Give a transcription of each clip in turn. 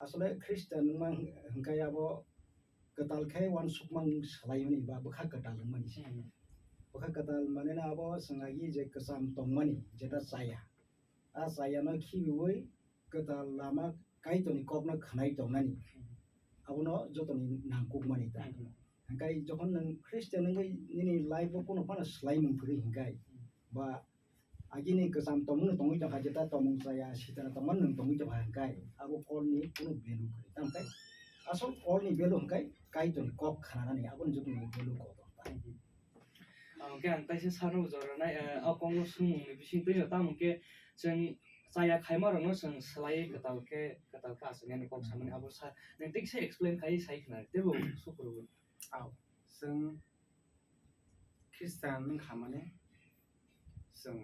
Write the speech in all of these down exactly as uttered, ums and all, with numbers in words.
Asole Khristian wngma hwnkhe abo kwtal khe uansukma swlaimani ba bwkha kwtal wngmani se. Hmm. Bwkha kwtal mane no abo chwng agi je kwcham tongmani, jeta chaya. A chaya no khibiwi kwtal lama Kaitorni kokno khwnai tongnani. Hmm. Abono jotoni nangkukmani ta. Hmm. Hwnkhe jokhon nwng Khristian wngwi nini life o kunu phano swlaimung kwrwi hwnkhe, hmm, ba agini kwcham tongmung tongwi tongkha, jeta tongmung chaya, sitana tongmani nwng tongwi tongkha hwnkhe, abo kolni kunu value kwrwi. Tamkhe asol kolni value hwnkhe Kaitorni kok khnanani, aboni jotoni value kotor ta. Hmm. Hwnkhe ang kaisa sarno bo jora nai, eh, o kokno swngmungni bising twi no, tamo hwnkhe chwng chaya khaima rokno chwng swlaiwi kwtal khe, kwtal khe achuknani kok samani abo sa, nwng tei kisa explain khai sai khna teibo sukurubui. Ao, chwng Khristian wngkha mane chwng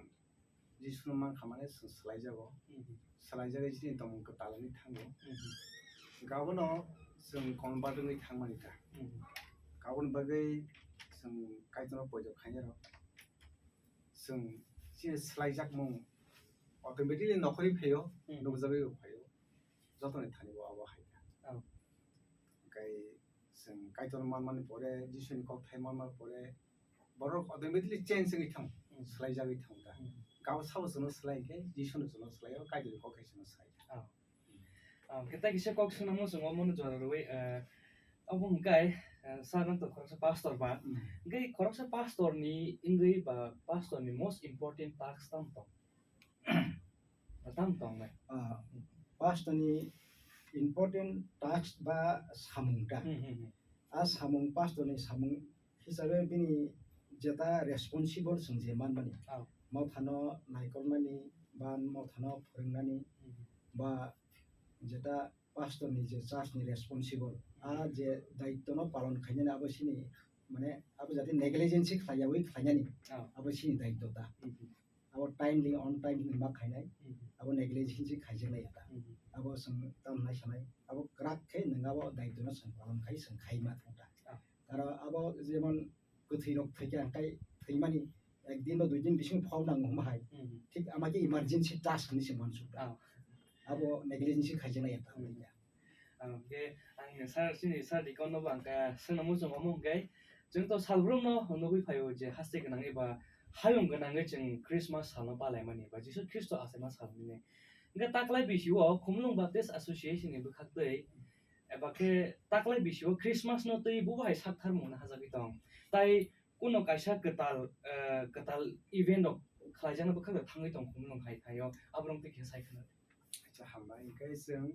Jisuno mankha mane chwng swlaijago. Mhm. Swlaijagwi chini tongmung kwtal wngwi thango. Mhm. Hwnkhe abono chwng convert wngwi thangmani ta. Mhm. Aboni bagwi chwng Kaitorno poito khainai rok. Chwng chini swlaijakmung automatically nokhorwi phaio, mhm, nukjagwi bo phaio. Jotoni thani bo abo hai kha. Oh. Hwnkhe chwng Kaitorno manmani pore, Jisuni kokthai manmani pore, borok automatically change wngwi thang, hmm, swlaijagwi thang ta. Hmm. Gabo sabo chwngno swlai hwnkhe Jisuno chwngno swlai, o Kaitorni kokthai chwngno swlai. Oh. Ah, hwnkhe tei kisa kok swnamo chwng omono jora rwui, eh, obo hwnkhe, eh, sir nang to khoroksa pastor ba. Hmm. Hwnkhe khoroksa pastor ni wngwi ba pastor ni most important task tamo tong? Tamo tong bai? Ah, pastor ni important task ba samung ta. Hmm, hmm, hmm. A samung, pastor ni samung hisabe bini jeta responsible chwng je manmani. Oh. Mothano naikolmani, ba mothano phwrwngnani, hmm, ba jeta pastor ni je church ni responsible, a je daitto no palon khainani abo chini, mane abo jate negligence khlaiyawi khlainani, oh, abo chini daitto ta. Mhm. Abo timely, on time ni ma khainai, mhm, abo negligence khaijak lai ta. Mhm. Abo chwng tam nai sanai, abo kwrak khe nwng abo daitto no chwng palon khai chwng khai ma thang ta. Oh. Karo abo jemon kwthwi rok thwikha hwnkhe thwimani ek din ba dui din bising phau nango hwnba hai. Mhm. Thik ama khe emergency task hinwi se uansuk ta. Oh. Abo negligence khaijak nai ta. Mhm. Ang khe ang sir, chini sir deacon no bo ang khe swngna muchung omo hwnkhe chwng to salbrum no nugwi phaio je haste gwnangwi ba hayung gwnangwi chwng Christmas salno palaimani ba Jisu Khristo achaima sal hinwi. Hwnkhe taklai bisio Khumulwng Baptist Association ni bwkhaktwi eba khe taklai bisio Christmas no twi bubo hai saktharmung no hajagwi tong. Tai kuno kaisa kwtal, eh, kwtal event rok khlaijaknai bwkhak rok thangwi tong Khumulwng hai thaio, aborok twi khe sai khna. Acha, hambai, hwnkhe chwng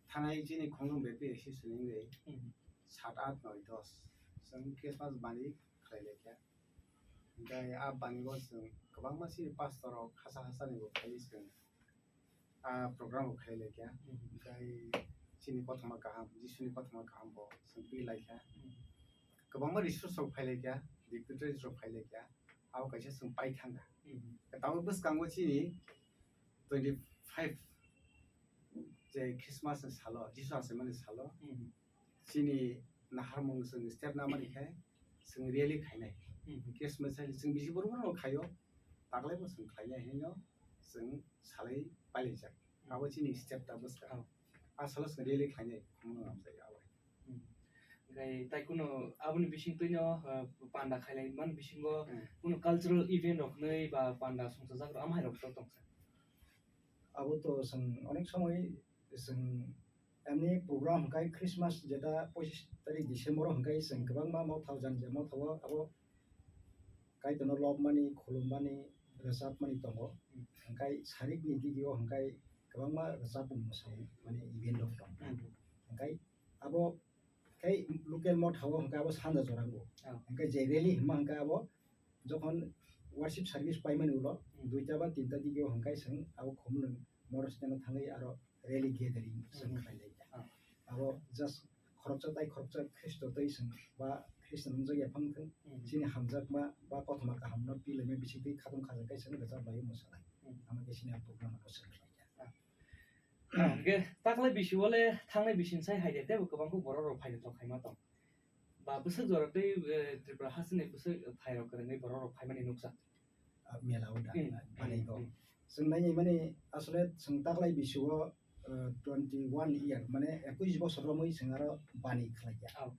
thanai chini Khumulwng B P S C swningwi, hmm, sat, at, noi, dos chwng Christmas bani khlai laikha. Hwnkhe a bani o chwng kwbangma chini pastor rok hasa hasa ni bo phaiwi chwng a program bo khai laikha. Mhm. Hwnkhe chini kothoma kaham, Jisuni kothoma kaham bo chwng twi laikha. Mhm. Kwbangma resource rok phai laikha, dignitaries rok phai laikha, abo kaisa chwng pai thangkha. Mhm. Tabuk bwskango chini twenty five je Christmas ni salo, Jisu achaimani salo, mhm, chini naharmung chwng step namani khe chwng rally khainai. Mhm. Christmas hai chwng bisi borok no khaio, taklai bo chwng khlainai hinwi no chwng salai pailaijak. Abo chini step ta bwskang. Oh. A salo chwng rally khlainai, Khumulwng Ramsai abo hai. Hmm. Hwnkhe tai kuno aboni bising twino, uh, panda khailai man bisingo, hmm, kuno cultural event rok hinwi ba panda songchajak rok amhai rok to tongsa. Abo to chwng onek somoi chwng emni program hwnkhe Christmas jeta pochis tarik December o hwnkhe chwng kwbangma motha o jani je motha o abo Kaitorno lobmani, khulummani, rwchapmani tongo. Hwnkhe sarikni digio hwnkhe kwbangma rwchapmung mwsai mani event rok tong. Hwnkhe abo khe local motha o hwnkhe abo sanja jora o. Ah. Hwnkhe je rally hwnma hwnkhe abo jokhon worship service paimani ulo, hmm, duita ba tinta digio hwnkhe chwng abo Khumulwng motor stand o thangwi aro rally gathering chwng, hmm, khlai lai ya. Ah. Abo just khoroksa tai khoroksa Khristo twi chwng ba Khristo nungjak ya phang thwng, hmm, chini hamjakma ba kothoma kaham no twi laimai bising twi khatung khajak khe chwng rwchap lai masa lai. Hmm. Amo khe chini program no chwng khlai ya. Ah. Hwnkhe taklai bisio le thangnai bising sai hai de teibo kwbang khe borok rok phai de tong khaima tong. Ba bwswk jora tei, eh, Tripura hasteni bwswk phairok kwrwngwi borok rok phaimani nukjak. Ah, mela o da, hmm, ah, manwi, hmm, kok. Hmm. Chwng nainai mani asole chwng taklai bisio uh, twenty one year, mane ekush bosor romwi chwng aro bani khlai ya. Oh.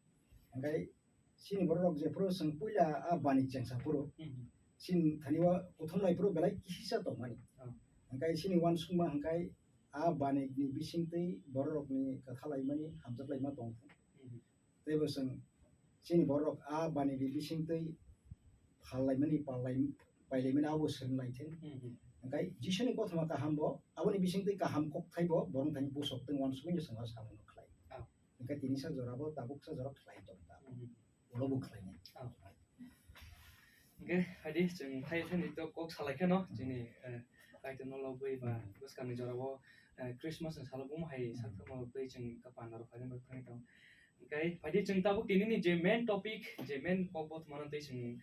Hingkai chini borok rok jephuru chwng puila a bani chengsa phuru, Mhm. chini thani o kuthum lai phuru belai kisa tongmani. Oh. Hingkai chini uansukma hingkai a bani ni bisingtwi borok rokni kwtha laimani hamjak laima tong. Mhm. Teibo chwng chini borok a bani ni bisingtwi phal laimani, pal lai-, pai laimani abo swrwng lai thung. Mhm. Hingkai Jisuni kothoma kaham bo, aboni bisingtwi kaham kok thai bo, borok thani busok tong uansukmani chwng o samung khlai. Oh. Hingke tini sa jora bo tabuk sa jora khlai tong ta. Mhm. Ulo bo khlai nai. Oh. Hingke phaidi chwng thai thani to kok salai kheno chini, eh, kaitor no lobwi ba bwskang ni jora bo, eh, Christmas ni salo bo hai sak thangma twi chwng kapan aro phaidi bai thani tong. Hingke phaidi chwng tabuk tini ni je main topic, je main kok bo thumano twi chwng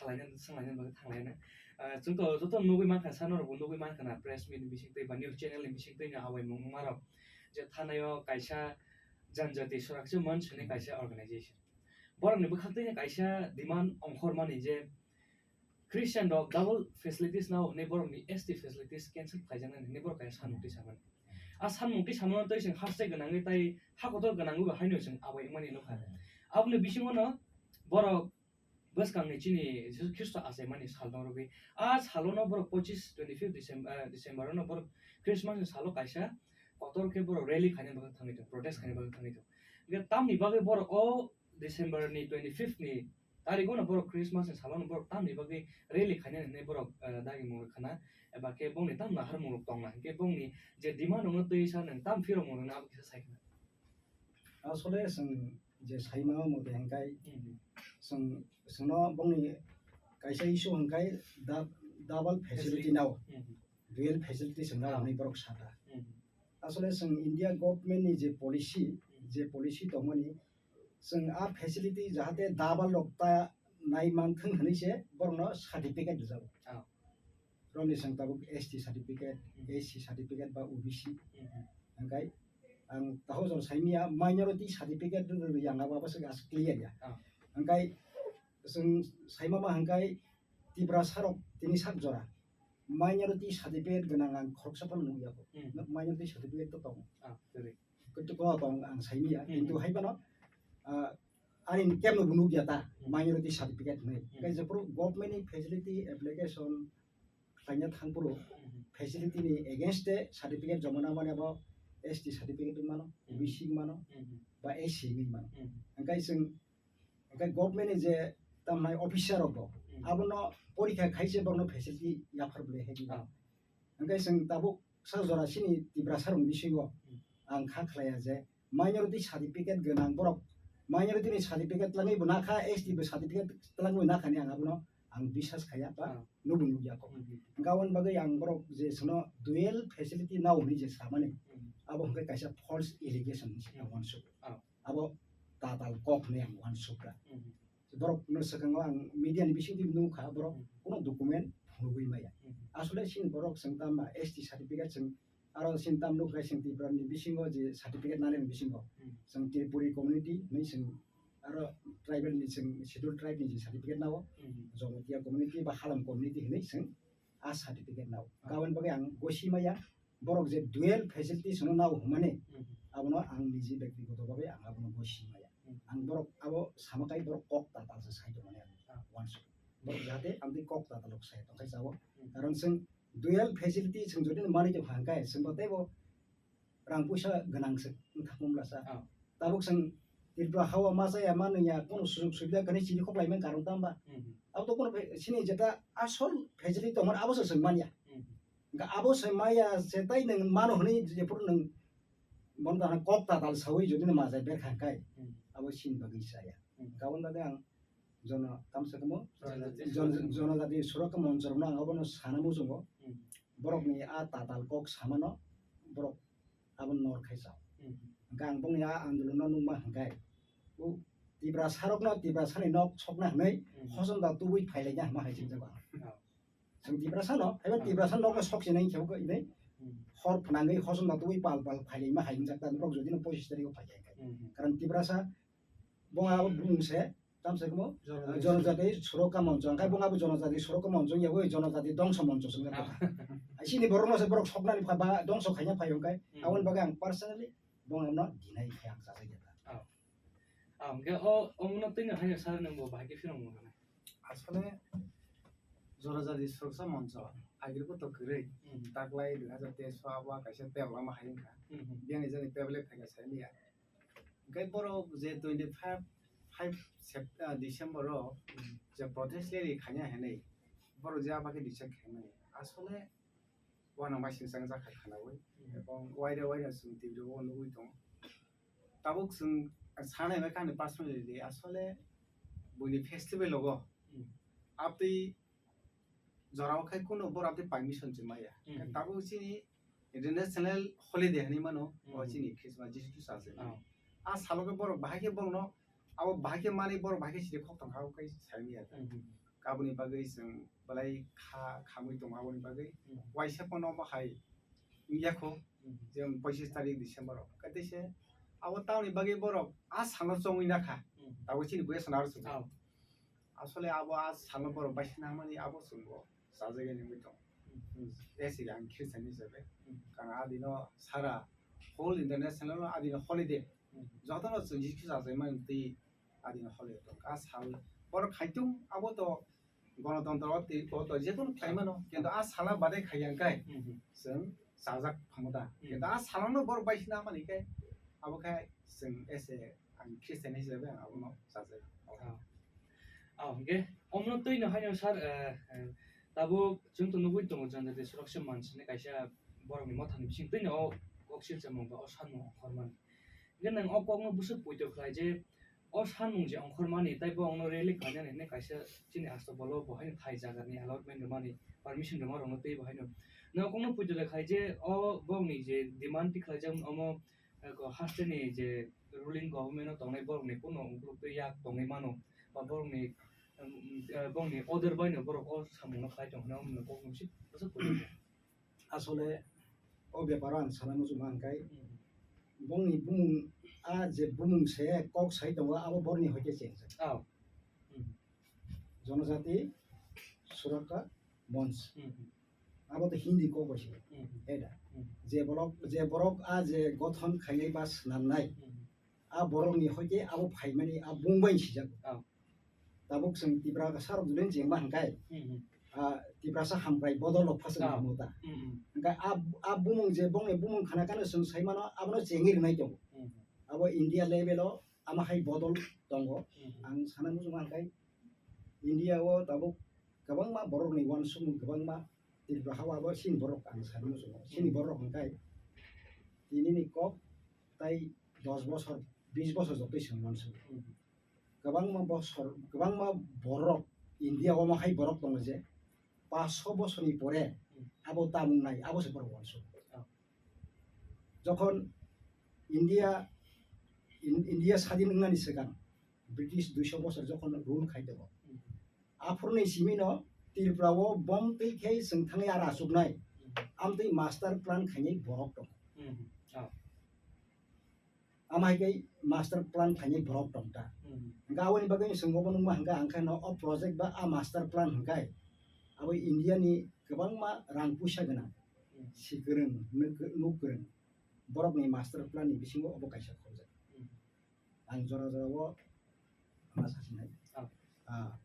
salai na, swng lai na bagwi thang lai na. Eh, chwng to joto nugwi mankha, sano rok bo nugwi mankha na press meet ni bising twi ba news channel ni bising twi no abai mung ma rok. Je thanai o kaisa Janjati Surakshya Manch hwnwi kaisa organization. Borokni bwkhak twi kaisa demand ongkhormani je Christian rok double facilities nao hwnwi borokni S T facilities cancel khaijaknani hwnwi borok kaisa sanmung twi samani. A sanmung twi samano twi chwng haste gwnangwi tai ha kotor gwnangwi bo haino chwng abai wngmani nukha. Aboni bisingono borok bwskangni chini Jisu Khristo achaimani sal tong rwgwi. A salono borok pochis, twenty fifth December, eh, December-o no borok Christmas ni salo kaisa kotor khe borok rally khaina bagwi thangwi tongo, protest khaina bagwi thangwi tongo. Hingkhe tamni bagwi borok o December ni twenty fifth ni tarigo no borok Christmas ni salo no borok tamni bagwi rally khaina hinwi borok, eh, dagi mung rwkha na, eba khe bongni tam nahar mung rok tong na, hingkhe bongni je demand rok no twi sa nwng tam phirok mung rwkha na abo kisa sai khna. Asole chwng je saima o mote hingkai Mhm. chwng, chwngno bongni kaisa issue hingkai da-, double facility Facility. nao, Mhm. dual facility chwng nao Ah. hwnwi borok saka. Mhm. Asole chwng India government ni je policy, Mhm. je policy tongmani, chwng a facility jahate double rok ta nai manthwng hwnwi se borokno certificate rwjago. Ah. Romni chwng tabuk S T certificate, Mhm. S C certificate ba O B C. Mhm. Hingkai ang taho jor saimia minority certificate rwrwi ang abo se gas clear ya. Ah. Hingkai chwng saima ma hingkai Tiprasa rok tini sak jora minority certificate gwnang ang khoroksa phano nukya kho. Hmm. Minority certificate to tongo. Ah, kwrwi. Kwtwkma tong ang saimia, Hmm. kintu hai phano, ah, ani kemno bo nukya ta, Hmm. minority certificate hinwi. Hmm. Hingke jephuru government ni facility application khlaina thangphuru Hmm. facility ni against de certificate joma nangmani abo S T certificate wngmano, Hmm. O B C wngmano, Hmm. ba S C wngmano. Hmm. Hingke chwng Hingke government ni je tamnai officer rok bo Hmm. abono porikha khaise borokno facility yaphar bwlai hai di. Ah. Hingke chwng tabuk sa jora chini Tiprasa rokni bisingo Hmm. ang kha khlaiya je minority certificate gwnang borok, minority ni certificate twlangwi bo nakha, S T bo certificate twlangwi nakha ni ang abono ang bisas khaiya ba Ah. nubo nukya kok. Hmm. Hingke aboni bagwi ang borok je chwngno dual facility nao hinwi je samani Hmm. abo hingke kaisa false allegation hinwi se Hmm. uansuk. Ah. Abo tatal kok hinwi ang uansukha. Mhm. Borok no swkango ang media ni bisingtwi nukha, borok Mhm. kuno document phunugwi maya. Mhm. Asole chini borok chwng tamo S T certificate chwng aro chini tam nukha chwng Tripura ni bisingo je certificate nani bisingo Mhm. chwng Tripuri community hinwi chwng aro tribal ni chwng schedule tribe ni je certificate nao Mhm. Jamatia community ba Halam community hinwi chwng a certificate nao. Ah. Aboni bagwi ang gosi maya, borok je dual facilities no nao hwnmani, Mhm. abono ang niji bektigoto bhabe ang abono gosi maya. Mhm. Ang borok abo sama kai borok kok tatal se sai tongmani ang Ah. uansuk. Borok jahate amtwi kok tatal rok sai tongkhai chao. Mhm. Karon chwng dual facility chwng jodi no manwi tongkha hwnkhe chwngbo teibo rang puisa gwnang se wngkha mumla sa. Ah. Tabuk chwng Tripura hao ma chaya ma nungya kono sujug subida kwrwi chini khok laimani karon tamo ba? Mhm. Abo to kono fe-, chini jeta asol facility tongmani abo se chwng manya. Mhm. Hwnkhe abo se maya se tai nwng mano hwnwi jephuru nwng bono tana kok tatal sawi jodi no majai berkha hwnkhe Mhm. abo chini bagwi chaya. Mhm. Hwnkhe aboni bagwi ang jono tamsa kamo Jonojati jon-, Surakha Monch. Jonojati Surakha Monch rokno ang abono sana muchungo. Hmm. Borokni a tatal kok samano borok abono nor khai chao. Hmm. Hwnkhe ang bongni a andolono nukma hwnkhe o Tiprasa rokno Tiprasani nok sokna hwnwi Hmm. hosom da tubui phailaina hwnma hai Hmm. sinjago ang. Oh. Chwng Tiprasano, haiba Hmm. Tiprasa nokno sok sinai khe bo inai Hmm. hor phnangwi hosom da tubui pal pal phailaima hai wngjak ta borok jodi no pochis tarikh o phai khe. Hmm. Karon Tiprasa bo abo bumung se Tamo se kamo, Jonojati. Jonojati Surakha Moncho. Hwnkhe bo abo Jonojati Surakha Moncho wngya, oi Jonojati Dongso Moncho se wngkha. Ah. Chini borok no se borok soknani pha ba dongso khaina phai hwnkhe. Hmm. Aboni bagwi ang personally bo no deny khe ang chajak ya. Ah. Ah, hwnkhe o, omono twino haino sir nwng bo bahai khe phirong mano. Asole Jonojati Surakha Moncho agir bo to kwrwi. Hmm. Taklai dui hazar teis o abo kaisa tablet lama hai wngkha. Hmm, hmm. Biyani jani tablet phaikha sai liya. Hwnkhe borok je twenty five, five Sep-, ah, December o Hmm. je protest rally khaina hinwi borok je abo khe decide khaimani. Asole uanang bai singchang jakha khanaui. Hmm. Ebong waida waida chwng T V o nugui tongo. Tabuk chwng sanai bai kani personally asole buini festival logo. Hmm. Abtwi jorao khai kuno borok tei permission se maya. Hmm. Tabuk chini international holiday hinwi mano, o Hmm. chini Christmas, Jisu Khristo se. Oh. A salo khe borok bahai khe borokno, abo bahai khe manwi borok bahai khe siri khok tong kha, o khai sai maya. Hmm. Aboni bagwi chwng belai kha, khamwi tongo aboni bagwi. Hmm. Waisa pono bo hai wngya kho, Hmm. je pochis tarik December o. Kaitwi se abo tamoni bagwi borok a salo chongwi nakha. Hmm. Tabuk chini buya sana aro chwng. Oh. Asole abo a salo borok baisina mani abo chwngbo chajagani wngwi tongo. Hmm. Esi ang Christian hisabe. Hmm. Kang adino sara whole international no adino holiday. Hmm. Jotono chwng Jisu chajai mani twi adino holiday tong. A sal borok khaitung abo to Gonotontro o twi to, to jekunu khlai mano, kintu a sala bade khaiya hwnkhe Hmm. chwng chajak phango da. Hmm. Kintu a salano borok baisina mani khe abo khe chwng ese ang Christian hisabe ang abono chajak. Ah. Ah, hwnkhe omono twino haino sir, eh, eh, tabuk chwng to nugui tongo Janjati Surakha Manch hinwi kaisa borokni mothani bising twino o kok silsa mung ba o sanmung ongkhormani. Hwnkhe nwng o kokno bwswk poito khlai je o sanmung je ongkhormani tei bo ongno rally khlainani hinwi kaisa chini hasteo bolo bo haino thai jagani allotment rwmani permission rwma rokno tei bo haino. Nwng o kokno poito khlai je o bokni je demand tikhlai jak omo Eko hasteni je ruling government o tongnai borokni kuno ukuluk twi yak tongwi mano, ba borokni, um, eh, borokni order baino borok o samungno khlai tong hwnwi omono kok bwswk, bwswk kwrwi. Asole o beparo ang sana muchung ma hwnkhe Hmm. bongni bumung, a je bumung se kok sai tongo abo borokni hoite chengjak. Oh. Hmm. Jonojati Surakha Monch. Hmm. Abo to Hindi kok bai se. Hmm. Eta. Hmm. Je borok, je borok a je gothon khainai ba swnamnai, Hmm. a borokni hoite abo phaimani a bung bai sijak. Oh. Tabuk chwng Tiprasa rok judin chengma hwnkhe, Hmm. a Tiprasa hamkrai bodol rok phaswk Oh. nangmo ta. Hmm. Hwnkhe a, a bumung je bongni bumung khana kano chwng sai mano abono chengwi rwnai tongo. Hmm. Abo India level o ama hai bodol tongo. Hmm. Ang sana muchung ma hwnkhe India o tabuk kwbangma borokni uansukmung kwbangma Tripura ha o abo chini borok ang sana muchungo. Chini Hmm. borok hwnkhe tinini kok tai dos bosor, bis bosor joktoi chwng uansukgo. Hmm. Kwbangma bosor, kwbangma borok India o ma hai borok tongo je paanch sho bosorni pore Hmm. abo tamung nai abo se borok uansukgo. Oh. Jokhon India, In-, India sadin wngnani swkang British duiso bosor jokhon rule khai tongo, Hmm. aphuruni simino Tripura o bom twi khe chwng thangwi ara achuknai, Hmm. amtwi master plan khainai borok tongo. Hmm. Oh. Ama hai khe master plan khainai borok tong ta. Hmm. Hwnkhe aboni bagwi chwng obo nukma hwnkhe ang khe no o project ba a master plan hwnkhe abo India ni kwbangma rang puisa gwnang, Hmm. si kwrwng, nuk, nuk kwrwng borokni master plan ni bisingo obo kaisa khobjak. Hmm. Ang jora jora o ma sasinai. Ah. Ah,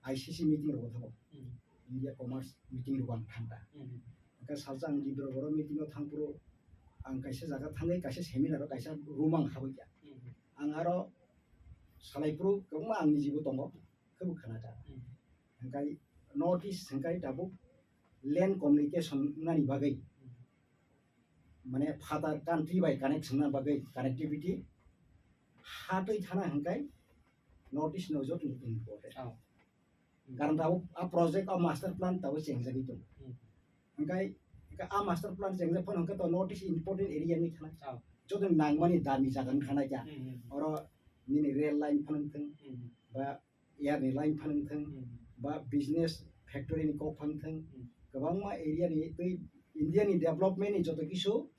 I C C meeting rogo thango. Hmm. India Commerce meeting rogo ang thangkha. Hmm. Hwnkhe salsa ang Dibrugarh meeting o thangphuru ang kaisa jaga thangwi kaisa seminar o kaisa room ang habwi kha. Hmm. Ang aro salaiphuru kwbangma ang nijibo tongo, khebo khwnakha. Hmm. Hwnkhe North East hwnkhe tabuk land communication nani bagwi, Hmm. mane father country bai connection na bagwi connectivity hatwi thana hwnkhe North East no joto ni important. Oh. Karon tabuk a project o master plan tabuk chengjagwi tongo. Hmm. Hwnkhe, hwnkhe a master plan chengjak phano hwnkhe to North East important area ni thana. Oh. Joto ni nangmani dami jaga ni thana kya. Hmm, hmm, hmm. Oro nini rail line phano thang, Hmm. ba air ni line phano thang, Hmm. ba business factory ni kok phano thang, Hmm. kwbangma area ni twi India ni development ni joto kisu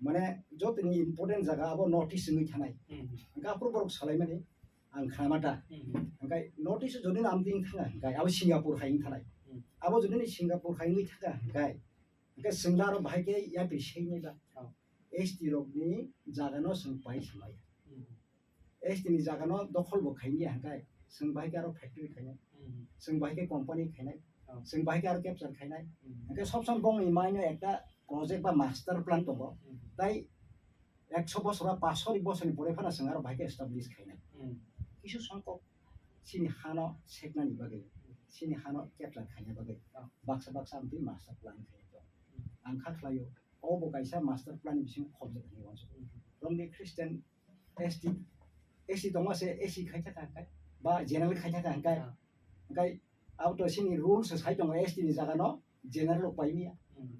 mane joto ni important jaga abo North East wngwi thanai. Hmm. Hwnkhe aphuru borok salaimani ang khnamata. Hmm. Hingkai notice jodi no amtwi thanga hingkai abo Singapore hai wngthanai. Hmm. Abo jodi ni Singapore hai wngwi thanga hingkai, hingkai sengla aro bahai khe yapri seinai ba. Oh. S T rok ni jaga no seng pai samai. Hmm. S T ni jaga no dokhol bo khaini hingkai seng bahai khe aro factory khainai. Hmm. Seng bahai khe company khainai. Oh. Seng bahai khe aro capture khainai. Hmm. Hingkai sob som bongni mind o ekta project ba master plan tongo. Hmm. Tai ekso bosor ba paanch sori bosor ni pore phano chwng aro bahai khe establish khainai. Hmm. Kisu songkok chini hano seknani bagwi, chini hano capture khaina bagwi, ah, baksa baksa amtwi master plan khainai tong. Hmm. Ang kha khlaio, obo kaisa master plan ni bisingo khobjak hinwi uansukha. Hmm. Romni Christian S T, S T tongma se S C khaithaka hingkai, ba general khaithaka hingkai, ah, hingkai abo to chini rules sai tongo S T ni jaga no general rok pai manya. Hmm.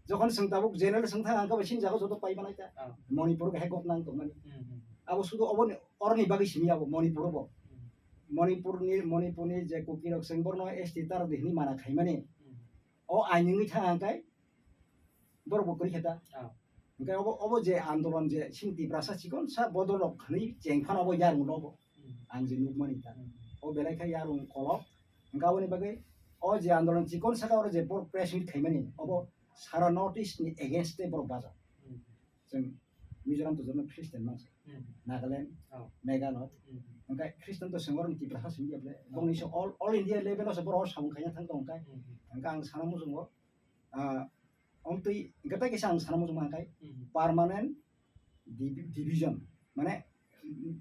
Jokhon chwng tabuk general chwng thang ang khe chini jaga joto pai manai ta. Ah. Manipur hai gok nang tongmani. Hmm, hmm, hmm. Abo sudu obo ni, oroni bagwi simi abo Manipur bo. Hmm. Manipur ni, Manipur ni je Kuki rok chwng borno S T tar di hini mana khaimani. Hmm. O ain wngwi thang ang khe borok bo kwrwi khe ta. Ah. Hingke obo, obo je andolon je chini Tiprasa chikon sa bodol rok hinwi cheng phano obo yarung logo. Hmm. Ang je nukmani ta. Hmm. O belai khe yarung kolok. Hingke aboni bagwi o je andolon chikon saka oro je borok press meet khaimani, obo sara North East ni against tei borok baja. Hmm. Chwng Mizoram to jono Christian mangsa. Hmm. Nagaland, oh, Meghalaya. Hmm. Hingke Christian to chwng oro Tiprasa simi ya ble. Oh. Bongni se all, all India level o se borok samung khaina thang tong khe. Hmm. Hingke ang sana muchungo, ah, omtwi hingke tei kaisa ang sana muchung mangkha, mhm, permanent divi-, division, mane,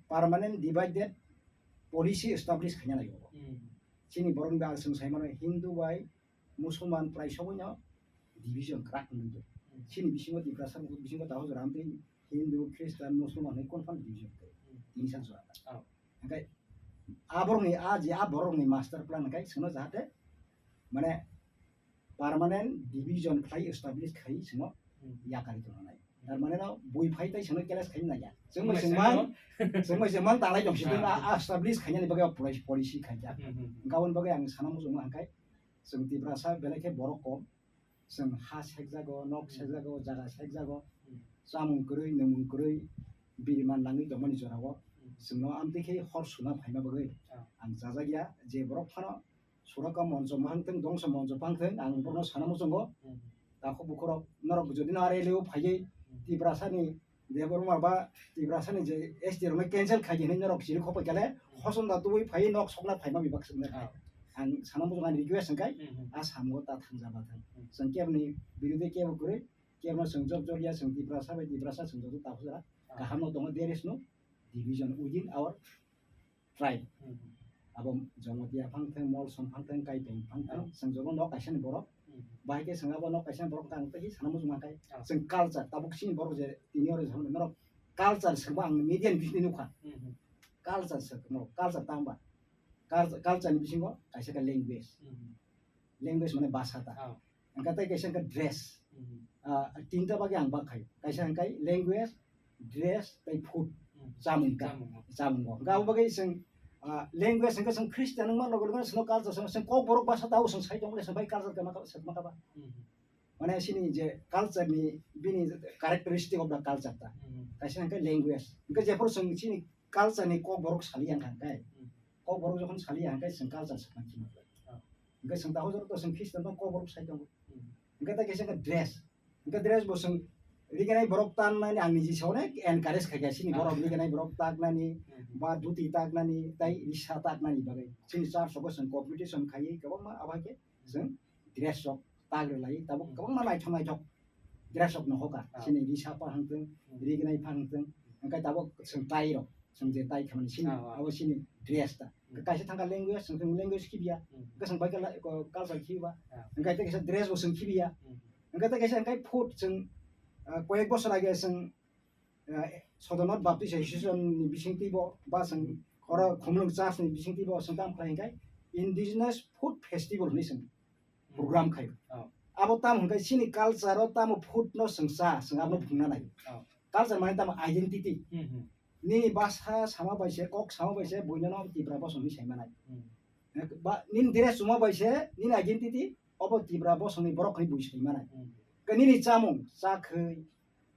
permanent divided policy establish khaina nai. Mhm. Chini borok ni bagwi chwng sai mano Hindu bai Musulman prai sogwi no division kwrak wngwi tong. Mhm. Chini bisingo Tiprasa bisingo taho jora amtwi Hindu, Christian, Musulman hai confirm division tong. Mhm. Tini san jora. Oh. Hingke a borokni, a je a borokni master plan hingke chwngno jahate mane permanent division khlai establish khai chwngno, hmm, yakari tongna nai. Tar mane no bui phai tai chwngno clear khai nai ya. Chwng bai chwng mang, chwng bai chwng mang talai tong si, ah, a, a establish khainani bagwi policy, policy khaijak. Hmm, hmm, hmm. Hingke aboni bagwi ang sana muchungo hingke chwng Tiprasa belai khe borok kom. Chwng ha sekjago, nok, hmm, sekjago, jaga sekjago, hmm, chamung kwrwi, nwngmung kwrwi, biri man nangwi tongmani jorao, hmm, chwngno amtwi khe hor suna phaima bagwi, ah, ang chajakya je borok phano suraka moncho ma hangthwng, dongsa moncho phangthwng, ang borokno sana muchungo, hmm, takhuk bukhurok norok jodi no R L A o phaiwi, hmm, Tiprasani Debbarma ba Tiprasani je S T rokno cancel khai di hinwi norok chiri khopai kale, hmm, hosom da tubui phai nok sokna phaima bibak sokna khai. Ah. Ang sana muchung ani request hwnkhe, hmm, hmm, a samgo ta thangja ba thang. Hmm. Chwng keboni birodhi kebo kwrwi, kebno chwng jok jok ya, chwng Tiprasa bai Tiprasa chwng joto takhuk jora. Ah. Kaham no tongo, there is no division within our tribe. Hmm. Abo Jamatia phang thang, Molsom phang thang, Kaipeng phang thang, hmm, chwng joto nok kaisa ni borok. Hmm. Bahai khe chwng abo nok kaisa ni borok tang tei sana muchung mankhai. Ah. Chwng culture, tabuk chini borok je tini oro je norok culture swkba ang media ni bisingtwi nukha. Hmm. Culture swk, norok culture tang ba? Culture, culture ni bisingo kaisa khe language. Hmm. Language mane bhasha ta. Ah. Hingke tei kaisa hingke dress. Hmm. Ah, tinta bagwi ang bak khai. Kaisa hingke language, dress, tei food. Hmm. Chamung ta. Chamung. Chamung o. Hingke abo bagwi chwng, ah, language hingke chwng Christian wngma logo logo chwngno culture chwng, chwng Kokborok bhasha ta o chwng sai tongmani chwng bai culture khe ma kha, ma kha ba. Hmm. Mane chini je culture ni bini characteristic of the culture ta. Hmm. Kaisa hingke language. Hingke jephuru chwng chini culture ni Kokborok sali yang kha hingke. Hmm. Kokborok jokhon sali yang khe chwng culture swkang khima khlai. Ah. Hingke chwng takhuk jora to chwng Christian tong Kokborok sai tongo. Hmm. Hingke tei kaisa khe dress. Hingke dress bo chwng riganai borok tannani ang niji se onek encourage khai kha chini, ah, borok riganai borok taknani, hmm, ba dhuti taknani, tei risa taknani bagwi. Chini church rogo chwng competition khaiwi kwbangma abo hai khe chwng dress rok tag rwlai, tabuk, hmm, kwbangma naithok naithok dress rok no hoka. Ah. Chini risa pha hangtwng, hmm, rignai pha hangtwng, hingke tabuk chwng tai rok, chwng je tai khamani chini, ah, ah, abo chini dress ta. Hmm. Kaisa thangka language, chwng, chwng language khibiya, hmm, hingke chwng bai khe la-, ko-, culture khibiba. Ah. Hingke tei kaisa dress bo chwng khibiya. Hmm. Hingke tei kaisa hingke food chwng, ah, koyek bosor age chwng, ah, Sodomot Baptist Association ni bisingtwi bo, ba chwng oro Khumulwng Church ni bisingtwi bo chwng tamo khlai hingke Indigenous Food Festival hinwi chwng program khai. Oh. Abo tamo hwnkhe chini culture o tamo food no chwng cha, chwng abono phunukna nai. Oh. Culture mane tamo identity. Hmm, hmm. Nini basa sama bai se, kok sama bai se, buino no Tipra bosong hinwi sai manai. Hmm. Ba nini dress chuma bai se, nini identity, obo Tipra bosongni borok hinwi bui sai manai. Hmm. Khe nini chamung, chakhwi,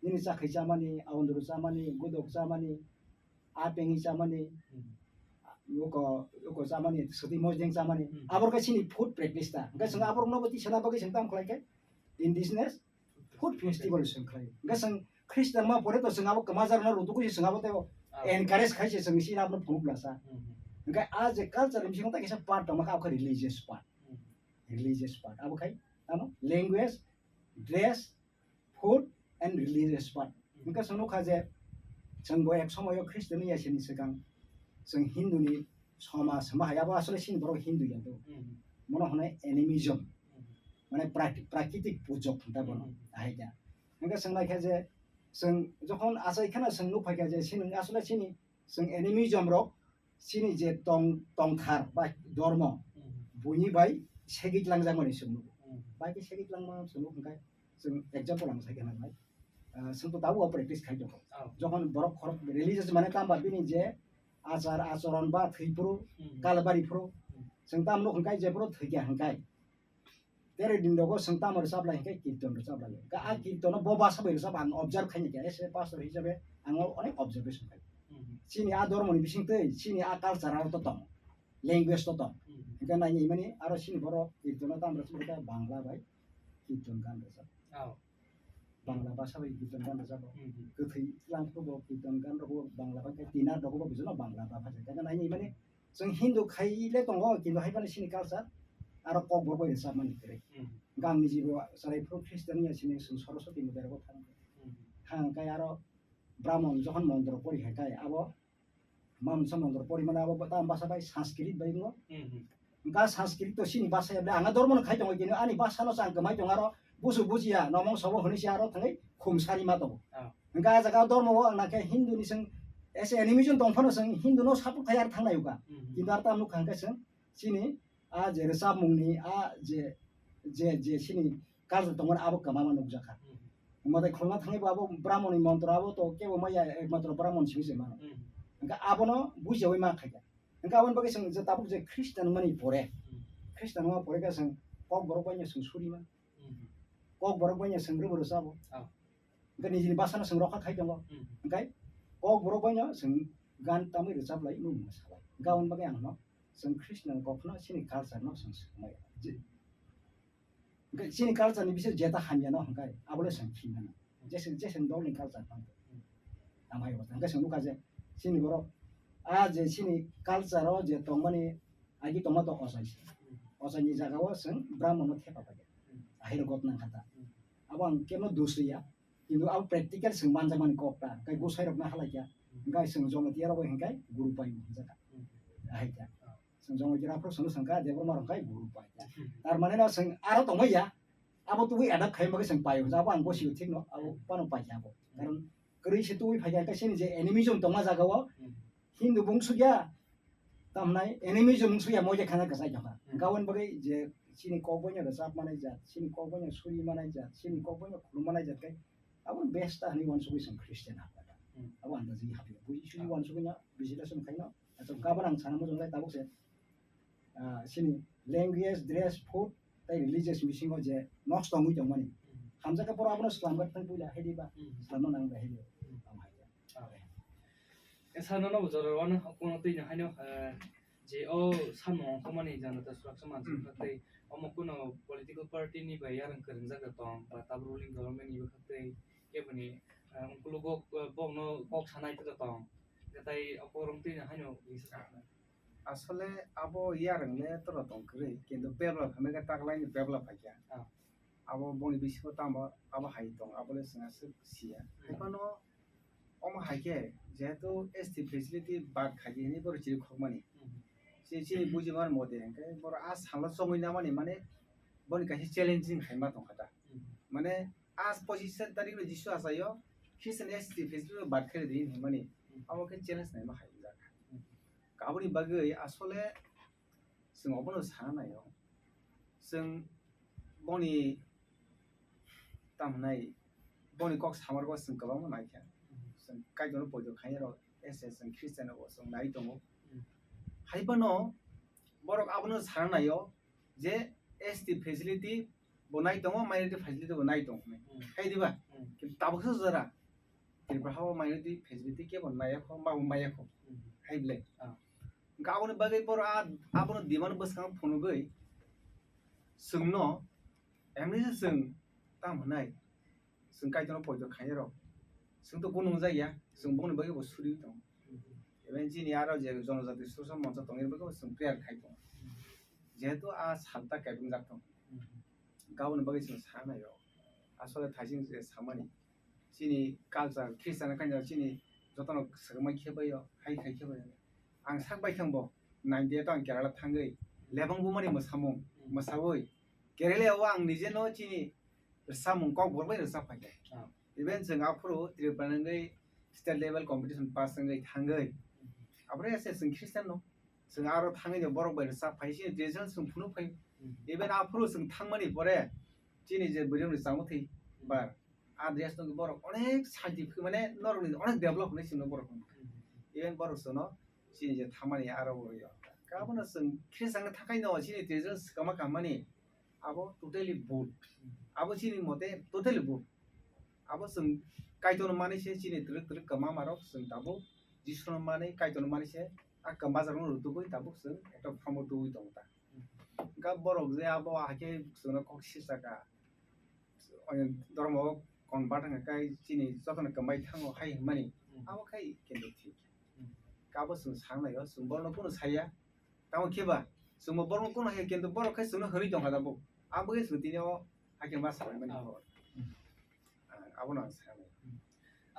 nini chakhwi chamani, aundru chamani, gudok chamani, apengwi chamani, hmm, uko, uko chamani, swtwi mojeng chamani. Hmm. Abor khe chini food practice ta. Hwnkhe chwng aborokno bo tisana bagwi chwng tamo khlai khe indigenous food festival chwng khlai. Hwnkhe chwng Christian ma pore to chwng abo kwmajarno rwtugwi chwng abo tei encourage khai se chwng chini abono phunuk lasa. Hmm. Hwnkhe a je culture ni bisingo ta kisa part tongma kha, abo khe religious part. Hmm. Religious part. Abo khai tamo language, dress, food and religious part. Hmm. Hwnkhe chwng nukha je chwng bo ek somoyo Christian wngya sini swkang chwng Hindu ni somaj hwnba hai, abo asole chini borok Hindu ya do. Hmm. Bono hwnwi animism. Hmm. Mane praki-, prakitik pujok hwnta bono. Hmm. Ahai kha. Hwnkhe chwng naikha je chwng jokhon achai kheno chwng nukphaikha je chini asole chini chwng animism rok chini je tong, tongthar ba dormo, hmm, buini bai segwi langjakmani chwng nugo. Hmm. Bai khe segwi langma chwng nugo hwnkhe chwng example ang sai khna nai. Ah, chwng to tabuk practice khai tongo. Oh. Jokhon borok khorok religious mane tamba bini je achar acharon ba thwi phuru, hmm, kalbari phuru, hmm, chwng tamo nugo hwnkhe je phuru thwikha hwnkhe Tere din rogo chwng tamo rwchap lai hwnkhe kirton rwchap lai. Ka a kirtono bo basa bai rwchap ang observe khaini khe, as a pastor hisabe ang onek observation khai. Mhm. Chini a dormoni bisingtwi chini a culture aro to tong, language to tong. Mhm. Hwnkhe naini mani aro chini borok kirtono tamo rwchap khe Bangla bai kirton gan rwchap. Oh. Bangla basa bai kirton gan rwjago. Mhm. Kwthwi tlang phuru bo kirton gan rogo Bangla bai khe tina rogo bo bijono Bangla ba phaijak. Hwnkhe naini mani chwng Hindu khai le tongo, kintu hai phano chini culture aro kokborok bai rwchapmani kwrwi. Hmm. Hwnkhe ang nijibo chwrai phuru Christian wngya sini chwng Saraswati mwtai rogo thang. Hmm. Thang khe aro Brahmon jokhon montro pori hai khe abo mamsa montro pori mane abo tamo basa bai Sanskrit bai wngo. Hmm, hmm. Hwnkhe Sanskrit to chini basa ya, ang dormo no khai tongo, kintu ani basa no chang kwmai tongo, aro busu bujiya nomong sobo hwnwi se aro thangwi khum sari ma tongo. Ah. Hwnkhe a jaga dormo o ang nakhe Hindu ni chwng as a animism tong phano chwng Hindu no support khai aro thangnai uka. Mhm. Kintu aro tamo nukha hwnkhe chwng chini a je rwchapmung ni a je, je, je chini culture tongmani abo kwmama nukjakha. Mhm. Mwtai khulna thangwi bo abo Brahmon ni montro abo to kebo maya ekmatro Brahmon simi se mano. Mhm. Hwnkhe abono bujiyawi ma khaikha. Hwnkhe aboni bagwi chwng je tabuk je Christian wngmani pore, mhm, Christian wngma pore khe chwng kokborok bai no chwng suri ma. Mhm. Kokborok bai no chwng rwbo rwchabo. Ah. Hwnkhe nijini basa no chwng rokha khai tongo. Mhm. Hwnkhe kokborok bai no chwng gan tamwi rwchap lai, mung salai. Hwnkhe aboni bagwi ang no chwng Christian kok no chini culture no chwng swkmai. Je-, hwnkhe chini culture ni bising jeta hamya no hwnkhe abo le chwng khinmano. Jesen, jesen dol ni culture phano. Tamo hai bo hwnkhe chwng nukha je chini borok a je chini culture o je tongmani agi tongma to ochai se. Ochai ni jaga o chwng Brahmon no thepa pai. Ahai rok gotna kha ta. Abo ang kebo dos ya. Kintu abo practical chwng manjakmani kok ta. Hwnkhe gosai rok no halai kha. Hwnkhe chwng Jamatia rok bai hwnkhe guru pai hwnjak kha. Ahai kha. Chwng Jamatia rok phano chwng swngkha Debbarma rok hwnkhe guru pai kha. Tar mane no chwng aro tongmai ya. Abo tubui adapt khai bagwi chwng pai hwnjak. Abo ang gosio thik no. Abo phano pai kha abo. Karon kwrwi se tubui phai kha. Hwnkhe chini je animism tongma jaga o Hindu bung sukya. Tamnai animism sukya moja khana kwchai jokha. Hwnkhe aboni bagwi je chini kok boino rwchap manai jat, chini kok boino suri manai jat, chini kok boino khulum manai jat khe abo best ta hwnwi uansugwi chwng Christian hapkha. Abo andaji hapya. Buji suji uansugwi no visitation khaino. Ato gabon ang sana mujung lai tabuk se, ah, chini language, dress, food, tei religious bisingo je nosto wngwi tongmani. Hamjakhe poro abono swlamgwi thang puila hai diba? Swlamna nang bai hai diba? Tamo hai khe. Esa nono bo jora wano kuno twi no haino, eh, je o samung ongkhormani jana ta suraksa mansi tei omo kuno political party ni bai yarang kwrwngjak da tong ba tabuk ruling government ni bwkhak tei keboni, eh, ungkulugo, eh, bokno kok sanai tong. Tei okorong twi no haino lisa sakna. Asole abo yarang le toro tong kwrwi, kintu bebla phaimai khe taklaini bebla phaikha. Ah. Abo boni bisingo tamo abo hai tong, abo le chwng aswk siya. Hmm. Haiphano omo hai khe jehetu S T facility bad khaidi hinwi borok chiri khokmani. Hmm. Chini, chini bujiman mote hwnkhe borok a salo chongwi namani mane boni kaisa challenging hai ma tongkha ta. Hmm. Mane a pochis tarik no Jisu achaio Christian S T facility bad khaidi hinmani. Hmm. Abo khe challenge naima hai wngjak. Hmm. Aboni bagwi asole chwng obono sana naio. Chwng boni tamo hwnai boni kok samargo chwng kwbangma naikha. Chwng Kaitorno poito khainai rok S S chwng Christian rok chwng nai tongo. Hai phano borok abono sana naio je S T facility bo nai tongo, minority facility bo nai tongo hwnwi. Hai diba? Kintu tabuksa jora Tripura hao minority facility kebo naiya kho, mabo maiya kho. Hai ble. Hwnkhe aboni bagwi borok a, abono demand bwskango phunugwi chwngno, emni se chwng tamo hwnai, chwng Kaitorno poito khainai rok, chwng to gunung jak ya, chwng bongni bagwi bo suriui tongo. Even chini aro je jonojati social moncha tongwi bagwi bo chwng prayer khai tongo, jehetu a salta kaibrumjak tongo. Aboni bagwi chwng sa naio, asole thaising je samani chini culture Christian kanya chini jotono swrwngmai khe bai o, hai khai khe bai o. Ang sak bai thang bo, nine day to ang Kerala thangwi lebang bumani mwsamung, mwsawi Kerala o ang nije no chini rwchapmung kokborok bai rwchap phaikha. Ah. Even chwng aphuru Tripura nangwi state level competition pass wngwi thangwi, abore se chwng Christian no, chwng aro thangwi no borok bai rwchap phai, chini traditional chwng phunuk phai. Even aphuru chwng thangmani pore chini je bwrwi rok ni chamo thwi bar, a dress no borok onek scientific, mane norok ni onek develop hinwi chwngno borok. Even borok chwngno chini je thamani aro bo yo. Abono chwng khe chang thakai no chini traditional swkama kamani abo totally bhul. Abo chini mote totally bhul. Abo chwng Kaitorno mani se chini twrwk twrwk kwma marok chwng tabuk Jisuno mani Kaitorno mani se a kwma jarokno rwtugwi tabuk chwng ekta phramo tubui tongo ta. Hwnkhe borok je abo hakhe chwngno kok sirsa kha, dhormo convert wngkha khe chini jotono kwmai thango hai hwnmani, abo khai kendo thik. Kabo chwng sa naio, chwng borokno kunu saya, tamo khe ba chwngbo borokno kunu haya, kendo borok khai chwngno hwnwi tongkha tabuk, abo khe chwng tini o hakhe ma salai mani. Ah, abono ang sanai.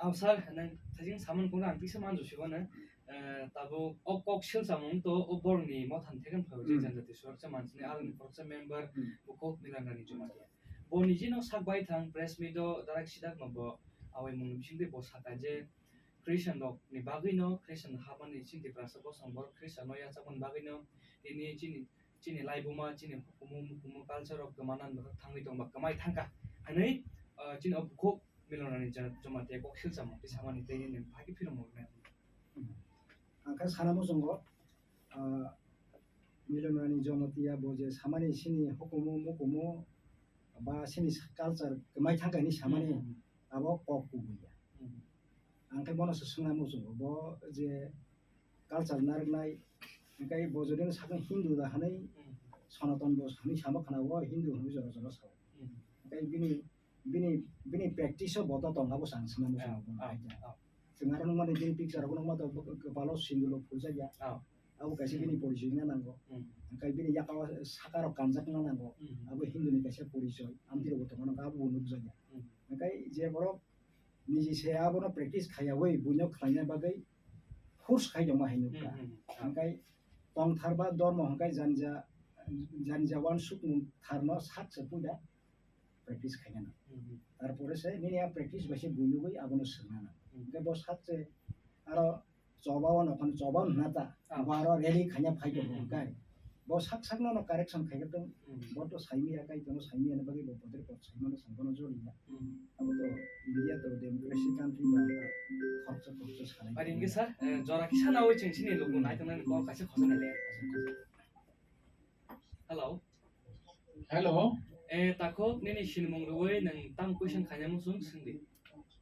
Ang sir, nang thajing samung kono ang tisa manjo sigo na, eh, tabuk o kok sil samung to o borni mothan theken phai je janjati surakcha mansini alani khoroksa member bukhuk Milan Rani Jamatia. Bo niji no sak bai thang press meet o darak sidak no bo awai mung bising de bo saka je Christian rok ni bagwi no Christian habani chini Tiprasa bosong borok Christian no yachakmani bagwi no tini chini chini laibuma, chini hukumu, mukumu, culture rok kwmana thangwi tongba kwmai thangkha hinwi, ah, chini o bukhuk Milan Rani Ja-, Jamatia kok silsa mung tei samani tei nini phagi phirmo rwnai. Ang khe sana muchungo, ah, Milan Rani Jamatia bo je samani chini hukumu, mukumu ba chini culture kwmai thangkha hinwi samani abo kok kubui ya. Ang khe bono se swngna muchungo, bo je culture narwknai, hwnkhe bo jodi no sakno Hindu da hwnwi, Sanatan bo hwnwi samo khna, o Hindu hwnwi jora jora sao. Hwnkhe bini, bini, bini practice o bo to tong, abo se ang swngna muchungo bono hai khe. Chwng aro nukmani bini picture rok nukma to kwpalo sindulo phuljakya. Abo kaisa bini porichoi wngna nango. Hwnkhe bini yakao saka rok kanjakna nango. Abo Hindu ni kaisa porichoi. Amtwi rokbo tongmano, abo bo nukjakya. Hwnkhe je borok niji se abono practice khaiyawi buino khlaina bagwi force khai tongma hai nukha. Hwnkhe tongthar ba dormo hwnkhe janija, janija wansukmung tharno sak se puida practice khaina nang. Tarpore se nini a practice bai se buinugwi abono swngna nang. Hwnkhe bo sak se aro choba o nokhon choba hwnna ta, bo aro rally khaina phai tong hwnkhe. Bo sak sak no, no correction khai tong, bo to saimi ya, kai tono saimi ya, bagwi bo boder kot saimano sangbono joli ya. Abo to India to democracy country ba khoroksa khoroksa salai. Ari hwnkhe sir, eh, jora kisa nawi chwng chini luku naitongnani kok kaisa khosonai le. Hello. Hello. Eh, takhuk, nini sinimung rwui nwng tamo question khaina muchung swngdi.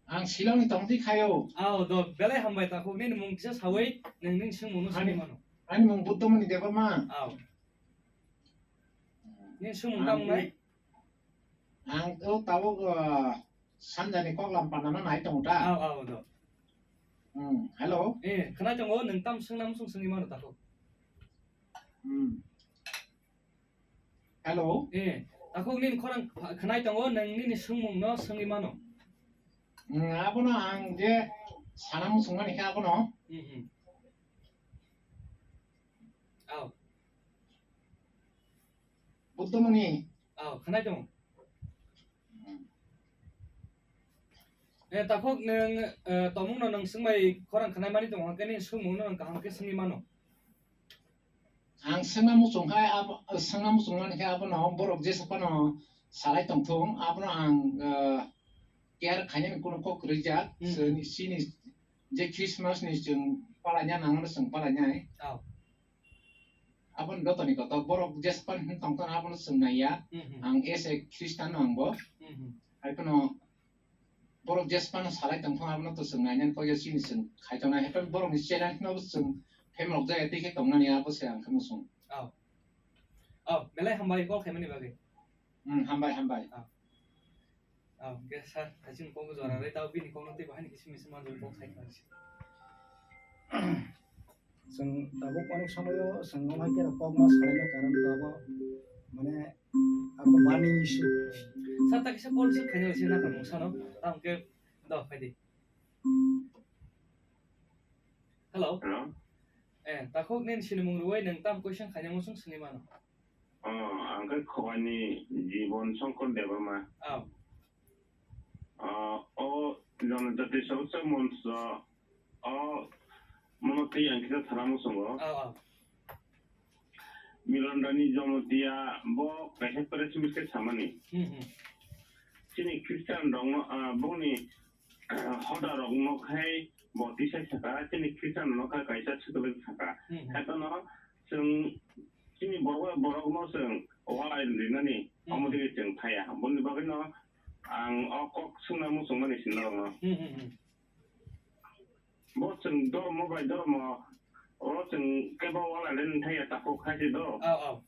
Ang Shillong ni tongtwi khaio. Ao, do, belai hambai takhuk, nini mung kisa sawi, nwng nini swngmungno swngwi mano. Ani mung Buddhamani Debbarma. Ao. Nini swngmung tamo nai? Ang to tabuk, ah, sanjani koklam panana nai tongo ta. Ao, ao, do. Hmm, hello. Eh, khna tongo, nwng tamo swngna muchung swngwi mano takhuk. Hmm. Hello. Eh, takhuk nini khorang kha-, khnai tongo, nwng nini swngmungno swngwi mano. Hmm, abono ang je sana muchungmani khe abono. Hmm, hmm. Ao. Buddhamani. Ao, khnai tongo. Hmm. Eh, takhuk nwng, eh, tongmungno nwng swngbai khorang khnai mani tongo, hwnkhe nini swngmungno nwng kaham khe swngwi mano. Ang swngna muchung hai abo, swngna muchung mani khe abono borok jesa phano salai tongthung, abono ang, eh, care khainani kunu kok kwrwi jak. Hmm. Chini, chini je Christmas ni chwng palaina nangmano chwng palainai. Oh. Aboni jotoni kotor borok jesa phano tongthung abono chwng naiya. Hmm, hmm. Ang as a Christian no angbo. Hmm, hmm. Hai phano borok jesa phano salai tongthung abono to chwng nainani kok ya chini chwng khai tongnai. Hai phano borokni challenge no chwng Hemrok jaya tei khe tongnani abo se ang khe muchung. Oh. Oh, belai hambai call khaimani bagwi. Hmm, hambai, hambai. Oh. Oh, hwnkhe sir, hai chini kok jora Hmm. rwi tao bini kokno tei bahai ni kisi misi manjak kok sai kha se. Chwng tabuk onek somoyo chwng no hai khe kok ma salaina karon tabuk mane abo burning issue. Sir, ta kisa call receive khaina se na kamo sano, ta hwnkhe do phai di. Hello. Hello. Eh, takhuk nini sinimung rwui nwng tam question khaina muchung swngwi mano. Oh, ang khe Khowani Jibon Shankar Debbarma. Oh. Ah, o Janajati Soroksa Moncho, o mono twi ang kisa sana muchungo. Oh, oh. Milon Rani Jamatia bo kaisa press meet khe samani. Hmm, hmm. Chini Christian rokno, ah, bongni hoda rokno khai bo tisai saka, chini Christian no khai kaisa swkang saka. Hmm, hmm. Haiphano chwng chini borok, borokno chwng walai rinani, Hmm. omo digi chwng thaya. Boni bagwino ang o kok swngna muchungmani sinna rokno. Hmm, hmm, hmm. Bo chwng dormo bai dormo, o chwng kebo walai len thaya takhuk khai se do. Oh, oh.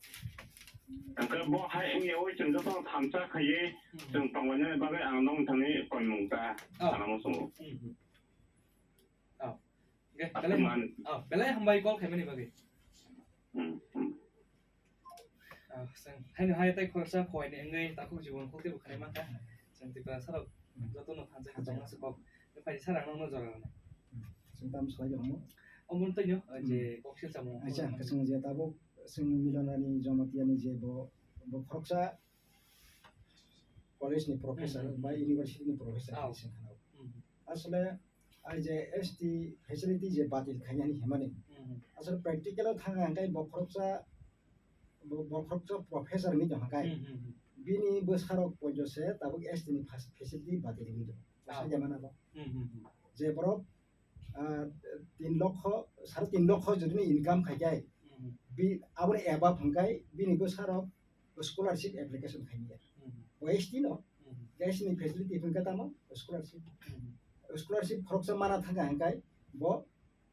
Hwnkhe bo hai wngya oi chwng joto thamsa khaiwi Hmm. chwng tonglainani bagwi ang nong thani koimung ta Oh. sana muchungo. Hmm, hmm. Oh. Hwnkhe Aswk belai, man. Oh, belai hambai call khaimani bagwi. Hmm, hmm. Ah, chwng haino hai tei khoroksa Khowani wngwi takhuk Jibon kok teibo khnai mankha. Chwng Tripura sarok jotono thansa kha tongma se kok. Phai sir ang nokno jora rwnai. Chwng tam swlai rwmo. Omo twi no, ah, je Hmm. kok sil samung. Acha, chwng je tabuk chwng Milon Rani Jamatia ni je bo, bo khoroksa college ni professor Hmm. ba university ni professor Oh. hinwi se khna. Hmm. Asole ai je S T facility je batil khainani himani. Hmm. Asole practical o thang ang kai bo khoroksa, bo, bo khoroksa professor ni tong kai. Hmm, hmm, hmm. Bini bwsarok poito se tabuk S T ni fas-, facility batil wngwi tong. Ah. Sai de mana bo. Hmm, hmm, hmm. Je borok, ah, tin lokho, sare tin lokho jodi ni income khai kai. Hmm. Bi, aboni above hwng kai bini bwsarok scholarship application khaimya. Hmm. O S T no, Hmm. S T ni facility hwnkhe tamo scholarship. Hmm. Scholarship khoroksa mana thangkha hwnkhe bo,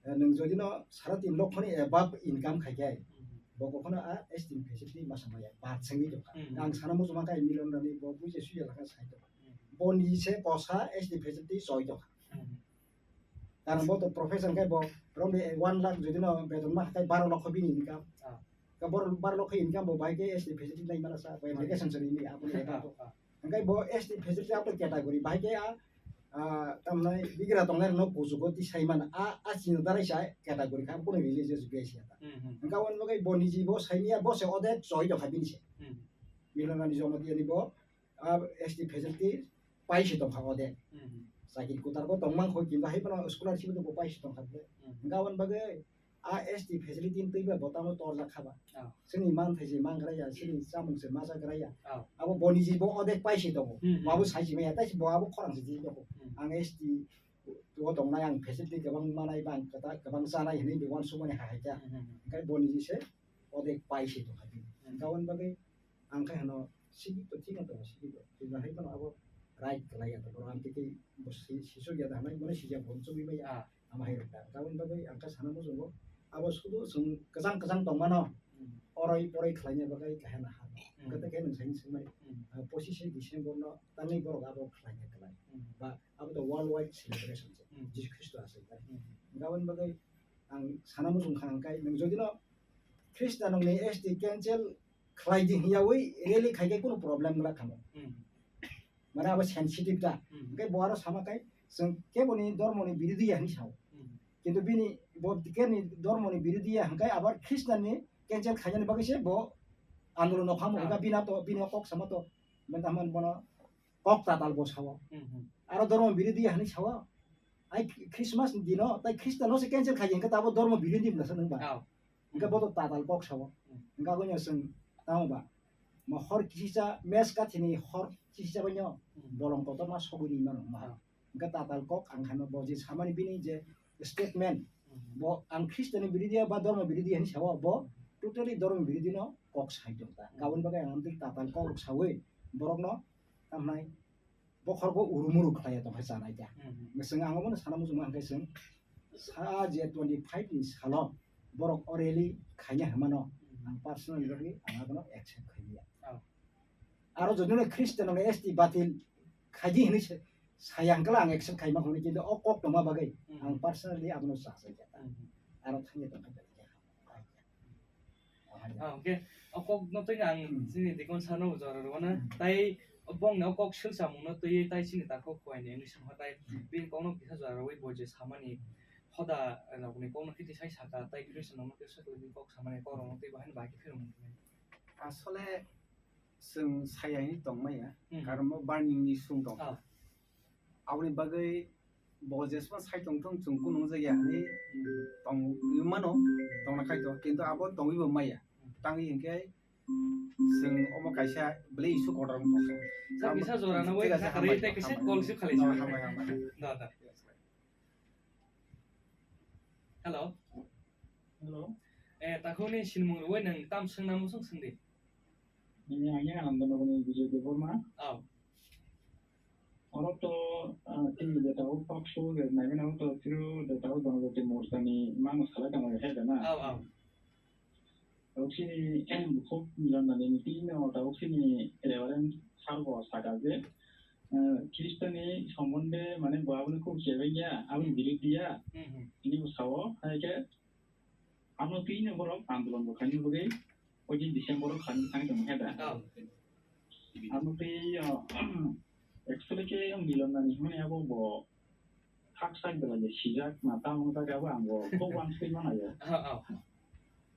eh, nwng jodi no sare tin lokho ni above income khai khe, Hmm. bo kokhono a S T ni facility masa maya, bad sengwi tongkha. Hmm. Ang sana muchungma khe Milon Rani bo buji suya lakha sai tongkha. Hmm. Bo ni se kosa S T facility choi tongkha. Hmm. Karon bo to professor khe bo romni one lakh jodi no beton ma khe baro lokho bini income. Ah. Ka bor-, baro lokho income bo bai khe S T facility nai mana sa, bo application chori ni abo ni Ah, ah. Hingkai bo S T facility abo category bai khe a, ah, tamnai bigra tongnai no kuchugo ti sai mana a, a chini darai sa category kha bono religious base ya ta. Hmm, hmm. Hingka on bagai bo niji bo sai niya bo se ode choi do kha bini se. Hmm. Milon Rani Jamatia ni bo a S T facility pai se tongkha ode. Hmm. Chakri kutar bo tongmang kho kintu hai bono scholarship bo pai se tongkha ble. Hmm. Hingka on bagai a S T facility ni twi ba bo tamo torjak kha ba. Ah. Chini manthai se mangra ya, chini chamung se machagra ya. Ah. Abo bo niji bo odek pai se tongo. Hmm, hmm. Bo abo sai se maya, tai se bo abo khorang se di tongo. Hmm. Ang S T o tongnai, ang facility kwbang manai ba ang kwta-, kwbang chanai hinwi be uansukmani hai hai kha. Hmm, hmm, hmm. Hingke bo niji se odek pai se tongkha bini. Hmm. Hingka on bagwi Ang khe hano sigi to thik no tongo, sigi to. Twi bahai bono abo right kwlai ya to, borok amtwi tei bo si-, sisuk ya da hinwi bono sijak bo chugui bai ya. Ah. Amo hai rok da. Aboni bagwi ang khe sana muchungo, abo sudu chwng kwchang kwchang tongmano, hmm, oroi poroi khlaina bagwi kaham no ha. Hmm. Hwnkhe tei khe nwng saini swngmani, hmm, ah, pochishe December no tangwi borok abo khlaina kwlai. Hmm. Ba abo to world wide celebration se. Hmm. Jisu Khristo aswk bai. Hmm. Aboni bagwi ang sana muchung kha ang khe nwng jodi no Khristianrokni S T cancel khlai di hiyawi rally khai khe kunu problem wngla kamo. Hmm. Mane abo sensitive da. Hmm. Hingke bo aro sama kai chwng keboni dormoni birodhi ya hinwi sao. Hmm. Kintu bini bo keboni dormoni birodhi ya hingke abo Khristianni cancel khainani bagwi se bo andolon no khamo. Ah. Hingke bini to, bini kok sama to, menta man bono kok tatal bo sao. Hmm, hmm. Aro dormo birodhi ya hinwi sao. Ai Christmas ni dino tai Khristian no se cancel khai hingke tabo dormo birodhi bwla sa nung ba. Ah. Hingke bo to tatal kok sao. Hmm. Hingke abo no chwng tamo ba. Ma hor kisa mes kathini hor kisa bai no, hmm, bolong kotor ma sogwi ni mano ma. Ah. Hingke tatal kok ang hano bo je samani bini je statement. Hmm. Bo ang Khristian ni birodhi ya ba dormo birodhi ya hinwi sao bo, hmm, totally dormo birodhi no kok sai tong ta. Hmm. Aboni bagwi ang amtwi tatal kok rok sawi borok no tamnai bokhorgo urumuru khlaiya tongkha chanai ta. Hmm, hmm. Chwng ang obono sana muchungma hwnkhe chwng sa je twenty five ni salo borok o rally khaina hwnmano ang personally bagwi ang abono accept khailiya. Oh. Aro jodi no Christian no S T batil khaidi hinwi sa-, saya hwnkhe ang accept khaima hwnwi, kintu o kok tongma bagwi ang personally abono sajakya. Aro thangya tongkha. Ah, okay. O kok no twi ang chini Dikon sir no jora rwna. Tai bongni o kok swlsamung no twi tai chini takhuk koi ni wngwi songkha tai bini kok no kisa jora rwui bo je samani hoda rokni kok no kiti sai saka tai Christian rok no kisa twi kok samani kok rok no twi bahai no bahai khe philung. Asole chwng saya hinwi tongmaya, karon bo burning ni sung tong. Aboni bagwi bo jesma sai tongthung chwng kunu wngjakya hinwi tongwi mano, tongna khai to, kintu abo tongwi bo maya. Tangwi hinkhe chwng omo kaisa belai issue kotor wng tongkha. Sir, kisa jora no wai kisa hambai, kisa call receive khalai. Hambai, hambai. Da, da. Hello. Hello. Eh, takhuk ni sinimung rwui nwng tam swngna muchung swngdi. Ini hanya Anandanagar ni Vijay Debbarma. Oh. Oro to, ah, tini de tao paksu de nai mena to through de tao Janajati Morcha ni mano salai tamo he de na. Oh, oh. Tao sini bukhuk Milan Dani ni tini o tao sini Reverend Sir bo saka je, ah, Christian ni sombonde mane bo aboni khub chebeng ya, aboni biruddhi ya. Hmm, hmm. Ini bo sao, hai ke Amo twi no borok andolon bo khaina bagwi fourteen December o khan thang tong khe da. Oh. Amo twi, uh, actually khe Milan Dani hwnwi abo bo khak sak belai je sijak na tamo tak abo ang bo kok uansugwi mano yo. Oh, oh.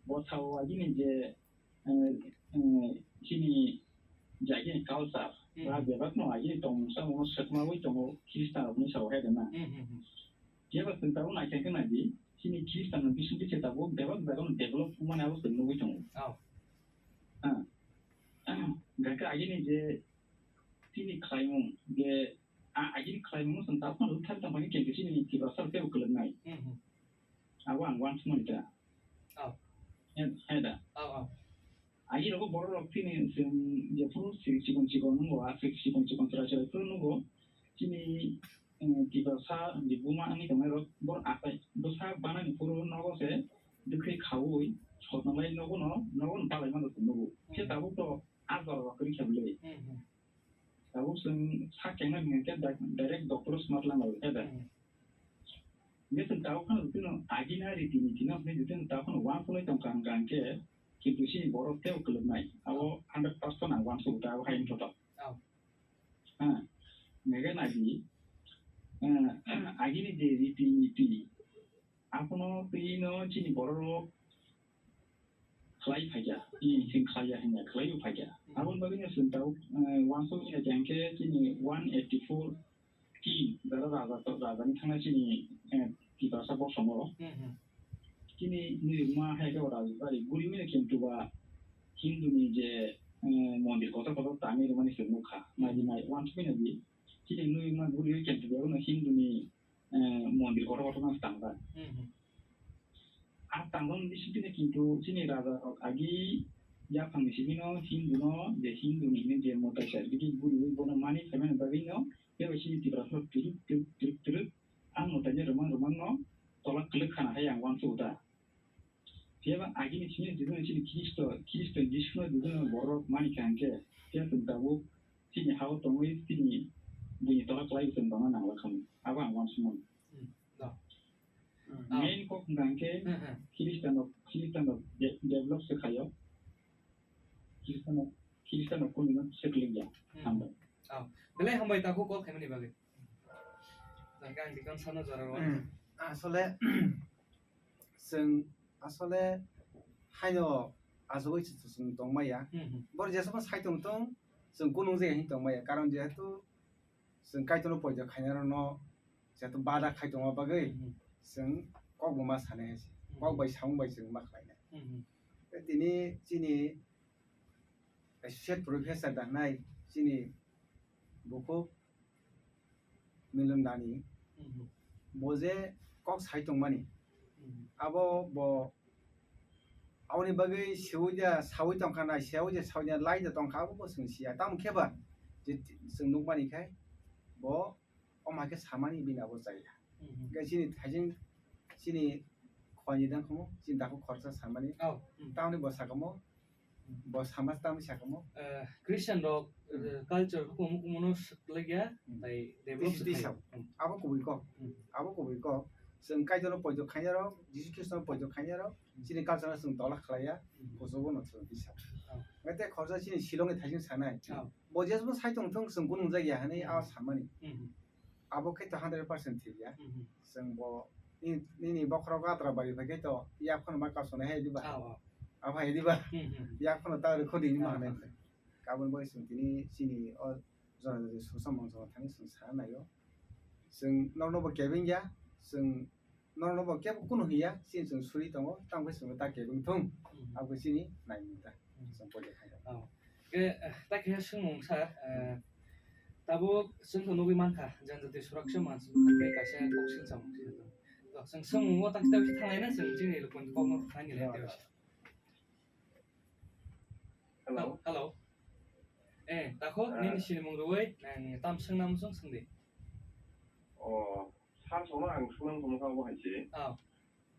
Bo sao agini je, eh, eh, chini je agini culture, hmm, ba bebak no agini tongmung samung no swkma wi tongo Christian rok ni sao hai da na. Hmm, hmm, hmm. Jeba chwng tabuk naikha khe nai di, chini Christian ni bising khe tabuk bebak bebak no develop wngmani abo chwng nugwi tongo. Oh. Ah. Hwnkhe agini je chini khlaimung je, a, agini khlaimung chwng tabuk phano rwktharwi tongmani khe chini Tiprasa rok teibo kwlwknai. Hmm, hmm. Abo ang uansukmani ta. Oh. He, he da. Oh, oh. Agi rogo borok rok chini chwng jephuru si-, chikon chikon nungo, a si-, chikon chikon chwrai chwrai phuru nungo. Chini, eh, Tiprasa ni buma wngwi tongnai rok bor atai bwsa banani phuru nogo se bwkhwi khaui sotnalai nogo no, nogo no balai mano chwng nugo. Khe tabuk to a jora rok kwrwi khe bwlwi. Hmm, hmm. Tabuk chwng sak kengna hwnkhe da-, direct doctor o smat langwi khe da. Hmm. Hwnkhe chwng tabuk phano chwng agina riti niti no hwnkhe chwng tabuk phano uansugwi tongkha hwnkha hwnkhe, kintu chini borok teibo kwlwknai. Abo hundred percent ang uansugo ta abo hai wngthotok. Oh. Ha, hwnkhe nai di, eh, agini je riti niti, abono twi no chini borok rok khlai phaikha, chini sing khlaiya hwnkhe khlaiwi phaikha. Hmm. Aboni bagwino chwng tabuk, eh, uansuk wngya khe hwnkhe chini one eighty four king, jara raja to, raja ni thangna chini, eh, Tiprasa bosongo. Hmm, hmm. Chini nirima hai khe o rajbari guri mino kintu ba Hindu ni je, eh, mondir kotor kotor tangwi rwmani chwng nukha. Hmm. Nai di nai uansuk wngya di chini nirima guri kintu ba Hindu ni eh, mondir kotor kotor no tangkha. Hmm, hmm. A tangmani bisingtwi kintu chini raja rok agi yaphang ni simi no Hindu no je Hindu ni hinwi je mwtai sa bidi guriwi bono mani phaimani bagwi no teibo chini Tiprasa rok twrwk twrwk twrwk twrwk a mwtai ni rwmang rwmang no tola kwlwk khana hai ang uansukgo da. Phiya ba agini simi dudu chini Khristo, Khristo Jisu no dudu borok mani kha hwnkhe, phiya chwng tabuk chini ha-o tongwi chini bini tola kwlai chwng tongna nangla khamu. Abo ang uansukmani. Hmm, da. Hmm. Main kok hwnkha hwnkhe hmm, hmm, Khristian rok, Khristian rok de-, develop se khaio. Khristian rok, Khristian rok kunu no se kwlwkya. Hmm. Hambai. Oh. Belai hambai takhuk call khaimani bagwi. Tangkhe ang dikon sano jora rwani. Hmm. Asole, chwng asole haino achugwi chwng tongmaya. Hmm, hmm. Bor jesabo sai tongthung, chwng kunung je hin tongmaya. Karon jehetu chwng Kaitorno poito khainai rokno jehetu bada khai tongma bagwi hmm, hmm, chwng kok bo ma sanai se. Hmm. Kok bai samung bai chwng ma khlainai. Hmm, hmm. Tei tini chini Associate Professor da hwnai chini bukhuk Milan Dani, mhm, bo je kok sai tongmani, mhm, abo bo aboni bagwi siui da saui tongkha nai, siui da saui da lai da tongkha, abo bo chwng siya. Tamo khe ba je chwng nukmani khai bo omo hai khe samani bini abo chaya. Mhm. Hwnkhe chini thaijing chini Koini dang khumu, chini dakhuk khoroksa samani. Oh, hmm. Tamni bo sakamo, bo sama tamni sakamo. Eh, Christian rok, Hmm. eh, culture hukumu kumuno swklegya, Hmm. tai develop Tisi swkhlai. tisa. Hmm. Abo kubui kok. Hmm. Abo kubui kok. Chwng Kaitorno poito khainai rok, Jisu Khristono poito khainai rok, Hmm. chini culture no chwng tola khlaiya, Hmm. kuchugo no chwng tisa. Oh. Ngai tei khoroksa chini Shillong ni thaising sanai. Oh. Bo jesbo sai tong thung chwng gunung jagya hinwi Hmm. a samani. Hmm. Abo khe to hundred percent thik ya. Mhm. Chwng bo ni, nini bokhorok gatra bari phai khe to yak phano ma kasonai hai diba? Ah, oh. Abo hai diba? Mhm. Yak phano ta rwkho di ni Ah, ma hanai ah. phai. Kabun bai chwng tini chini o jora jora songsa mangsa thani chwng sa naio. Chwng norno bo kebeng ya, chwng norno bo kebo kunu hiya, chini chwng suri tongo, tamo khe chwng ta kebeng thung. Mhm. Abo chini naimung ta. Mhm. Chwng poito khai. Oh. Ke, eh, ta khe swngmung sir, eh, tabuk chwng to nugwi mankha, Janjati Suraksha Manch, tei kaisa kok swngchamung se to. To chwng swngmung o ta khe ta thanglaina chwng chini lukun kokno thangni lai tei. Hello. Hello. Eh, takhuk, Ah. nini sinimung rwui, nang tam swngnang muchung swngdi. O, sir sono ang swngnang tongmokha obo hai se. Oh.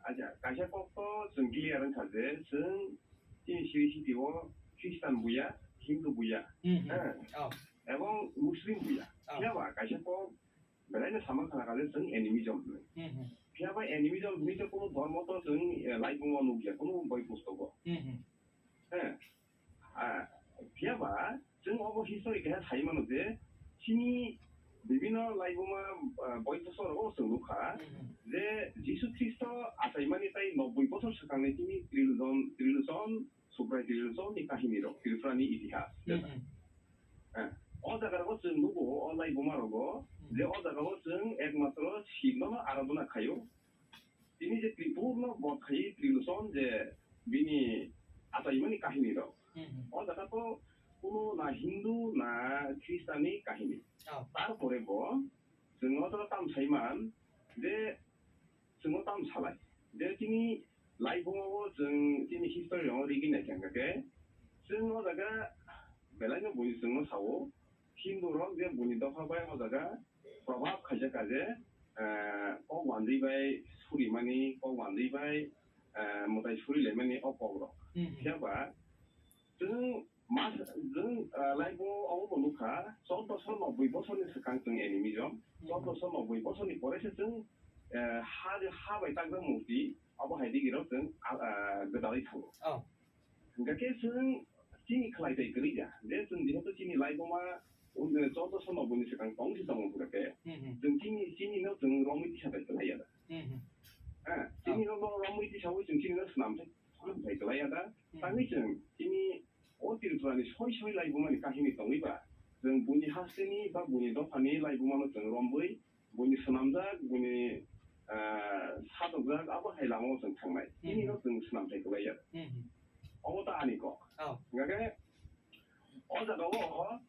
Acha, kaisa kok to chwng clear wngkha je, chwng chini siri siti o Christian buya, Hindu buya, Hmm, hmm. eh, Oh. ebong Muslim buya. Oh. Phiya ba kaisa kok belai no sama khana kha je chwng animism hinwi. Hmm, hmm. Phiya ba animism hinwi to kono dhormo to chwng, eh, laibuma nukya, kono boi pustogo. Hmm, hmm. Eh, ah, phiya ba chwng obo history keha sai mano je chini bibhinno laibuma, ah, boi bosor o chwng nukha Mhm. je Jisu Khristo achaimani tai nobboi bosor swkangni chini trilojon, trilojon, Subrai trilojon ni kahini rok, Tripura ni itihas. Mhm. Eh, o jaga rogo chwng nugo, o laibuma rogo, Mhm. je o jaga o chwng ekmatro Shiv no aradhona khaio. Tini je Tripur no bot khai trilojon je bini achaimani kahini rok. Mhm. O jaga to kuno na Hindu na Christian ni kahini. Oh. Tarpore bo chwng o jaga tam saiman je chwng o tam salai. Je tini laibuma o chwng tini history rok rigi nai khe hwnkha khe chwng o jaga belai no bui chwng no sao. Hindu rok je buni dopha bai o jaga probab khaijak kha je, eh, kok wandwi bai surimani, kok wandwi bai, eh, mwtai surilaimani o kok rok. Mhm. Phiya ba chwng mas, chwng, eh, laibo obo bo nukha, chordoso nobboi bosorni swkang chwng animism, Mhm. chordoso nobboi bosorni pore se chwng, eh, ha, ha bai takjak murti, obo hai digi rok chwng, ah, ah, gwdalwi thango. Oh. Hingkha khe chwng chini khlai tai kwrwi ya. Je chwng jehetu chini laibuma, um, chordoso nobboi ni swkang tong si tongo hingkha khe. Hmm, hmm. Chwng chini, chini no chwng romwi tisa bai kwlai ya da. Hmm, hmm. Ha, chini Oh. no romwi tisa wi chwng chini no swnam thai, swnam thai kwlai ya da. Hmm. Tangwi chwng chini o Tripura ni soi soi laibuma ni kahini tongwi ba. Chwng buini hasteni ba buini dopha ni laibuma no chwng romwi buini swnamjak, buini, ah, sajokjak, abo hai lama o chwng thangnai. Mhm. Bini no chwng swnamthai kwlai ya. Mhm. Obo ta ani kok. Oh. Hingkha khe o jaga o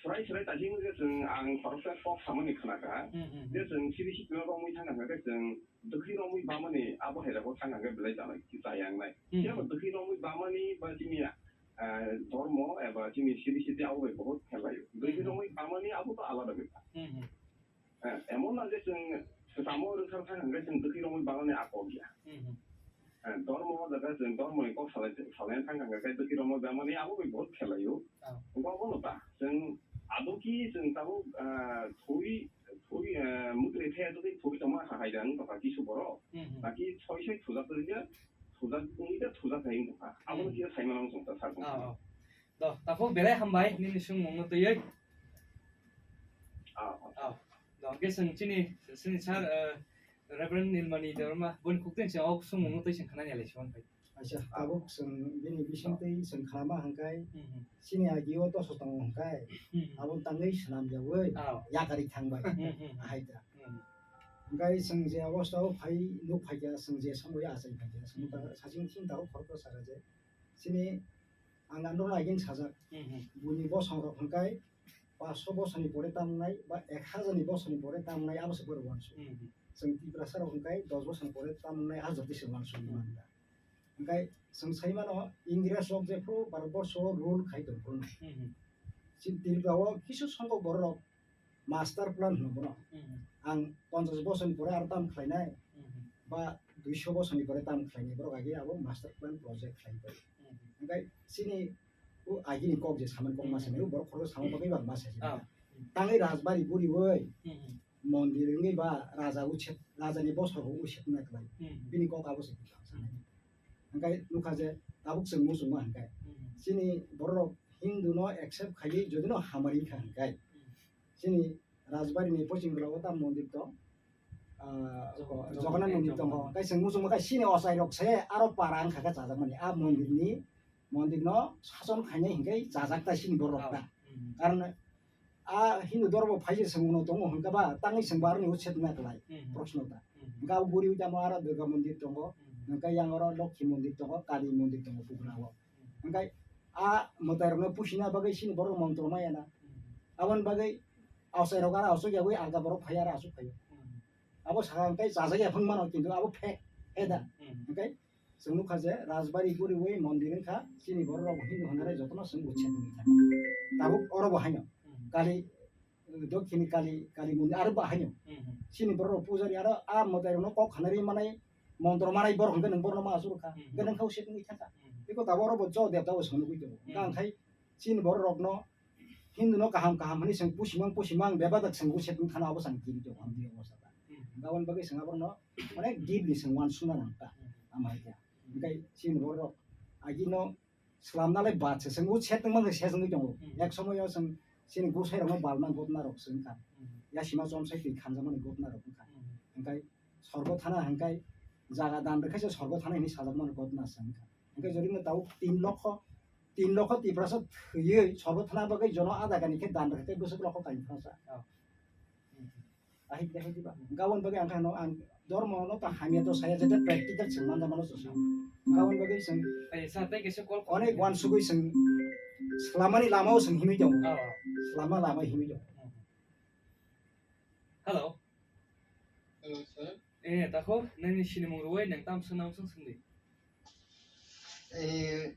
swrai swrai ta himwi khe chwng ang khoroksa kok samani khna kha. Mhm. Je chwng siri sitino romwi thang kha khe chwng dwkhwi romwi bamani abo hai rogo thang kha khe belai chana chaya wngnai. Mhm. Phiya bo dwkhwi romwi bamani ba chini, ah, dhormo eba chini siri siti abo bai bohot phelaio. Dwkhwi Mhm. romwi bamani abo to alada bepar. Mhm. Eh, emon na je chwng swkamo rwkha thang hwnkhe chwng dwkhwi romwi bagani a kok ya. Mhm. Eh, dhormo o jaga chwng dhormoni kok salai, salai thang hwnkhe dwkhwi romwi bagmani abo bai bohot khelaio. Ah. Hwnkhe obono ta chwng adoki chwng tabuk, ah, thwi, thwi, ah, mwtwrwi thaya tongwi thwi tongma ha hai da wng tongkha kisu borok. Mhm. Naki soi soi thujak tongwi khe, thujak wngwi khe thujak hai wng tongkha. Abono Mhm. kisa sai mano wng tongkha sir. Ah, ah. Do, takhuk belai hambai nini swngmungno twiwi. Ah, ah. Ah, do, hwnkhe chwng chini, chini sir, eh, Reverend Nilmani Debbarma, boni khuk twi chwng o swngmungno twi chwng khna nai lai sibon phai. Acha, tabuk chwng bini bising twi chwng khlama hwnkhe Mhm. chini agio toso tongo hwnkhe Mhm. abo tangwi swnam jawi Ah. yakari thangbai. Mhm. Ahai da. Mhm. Hwnkhe chwng je obostha o phai nuk phaikha, chwng je somoi achai phaikha, chwng Mhm. saching chini tabuk khoroksa saka je. Chini ang andro laigin sajak. Mhm. Buini bosong rok hwnkhe paanch sho bosoni pore tamnai ba ek hazar ni bosoni pore tamnai abo se borok uansuk. Mhm. Chwng Tiprasa rok hwnkhe dos bosoni pore tamnai a jotoi se uansuk Mhm. manta. Hwnkhe chwng sai mano Ingres rok jephru Bharat borsho rule khai tong phuru. Mhm. Chini Tripura o kisu songkok borok rok master plan hwno bono. Mhm. Ang ponchash bosoni pore aro tam khlainai Mhm. ba duiso bosor ni pore tam khlai ni borok agi abo master plan project khlai pai. Hmm. Hingkai chini o agi ni kok je samani kok ma sanai, o borok khorok samani bagwi bang ma sai. Ah. Tangwi rajbari guri oi. Hmm. Mondir wngwi ba raja uchet, raja ni bosor bo uchet na khlai. Hmm. Bini kok abo se bwsang sanai. Hingkai nukha je tabuk chwng muchungma hingkai. Hmm. Chini borok Hindu no accept khaiwi jodi no hamari kha hingkai. Hmm. Chini rajbari ni poching bwla o ta mondir tong. Ah, Jagannath Jagannath mondir tongo. Jagannath. Hingkai chwng muchungma kha chini ochai rok se aro para wngkha khe chajakmani. A mondir ni, mondir no sason khainai hingkai chajak ta chini borok ta. Hmm. Karon a Hindu dhormo phai se chwng uno tongo hwnkhe ba tangwi chwng bo aroni uchet na klai Hmm. proshno ta. Hmm. Hwnkhe abo guri tamo aro Durga mondir tongo, Hmm. hwnkhe yang oro Lokhi mondir tongo, Kali mondir tongo Bugrao. Hmm. Hwnkhe a mwtai rokno pusina bagwi chini borok montro maya na. Hmm. Aboni bagwi auchai rok aro auchuk yagwi alga borok phai aro asuk phaio. Hmm. Abo saka hwnkhe chajak ya phang mano kintu abo fake he da. Hmm. Hwnkhe Chwng nukha je rajbari guriwi mondir wngkha, chini borok rok Hindu hwnare jotono chwng ucchek wngwi thangkha. Tabuk oro bo haino Hmm. Kali, eh, dokhini Kali, Kali mondir aro bo haino. Hmm. Chini borok rok pujari aro a mwtai rokno kok khanari manai, montro manai borok hwnkhe nwng borokno ma asuk kha. Hmm. Hwnkhe nwng kha ucchek wngwi thangkha. Hmm. Biko tabuk oro bo jo debta bo chwng nugwi tongo. Hmm. Hwnkhe ang khai chini borok rokno Hindu no kaham kaham hwnwi chwng pusimang pusimang bebadak chwng ucchek wngwi thana abo chwng kiri tongo ang bini obosta ta. Hmm. Aboni bagwi chwng abono onek deeply chwng uansukna nang ta. Hmm. Ama hai khe. Hingkai chini borok agino swlamna lai bad se chwng ucchek wngma se se wngwi tongo. Hmm. Ek somoyo chwng chini gusai rokno balna gotna rok se wngkha. Hmm. Yasima chomsai twi khanjakmani gotna rok wngkha. Hmm. Hingkai sorgo thana hingkai jaga dan rwkhe se sorgo thana hinwi sajakmani gotna se wngkha. Hingke jodi no tabuk tin lokho, tin lokho Tiprasa thwiwi sorgo thana bagwi jono ada gani khe dan rwkhe bwswk lokho kainwi thangsa. Oh. Ahik de hidi ba. Gabon bagwi ang khano ang dormo no ta hamya to saya jete practical sengman da mano sosa. Gabon bagwi seng Ai, sa, tei kaisa call onek wan sugwi seng slamani lama o seng himwi tongo. Oh. Slama lama himwi tongo. Hmm. Hello. Hello, sir. Eh, tako, nini sinimung ruwai nang tam sung nam sung sung di. Eh,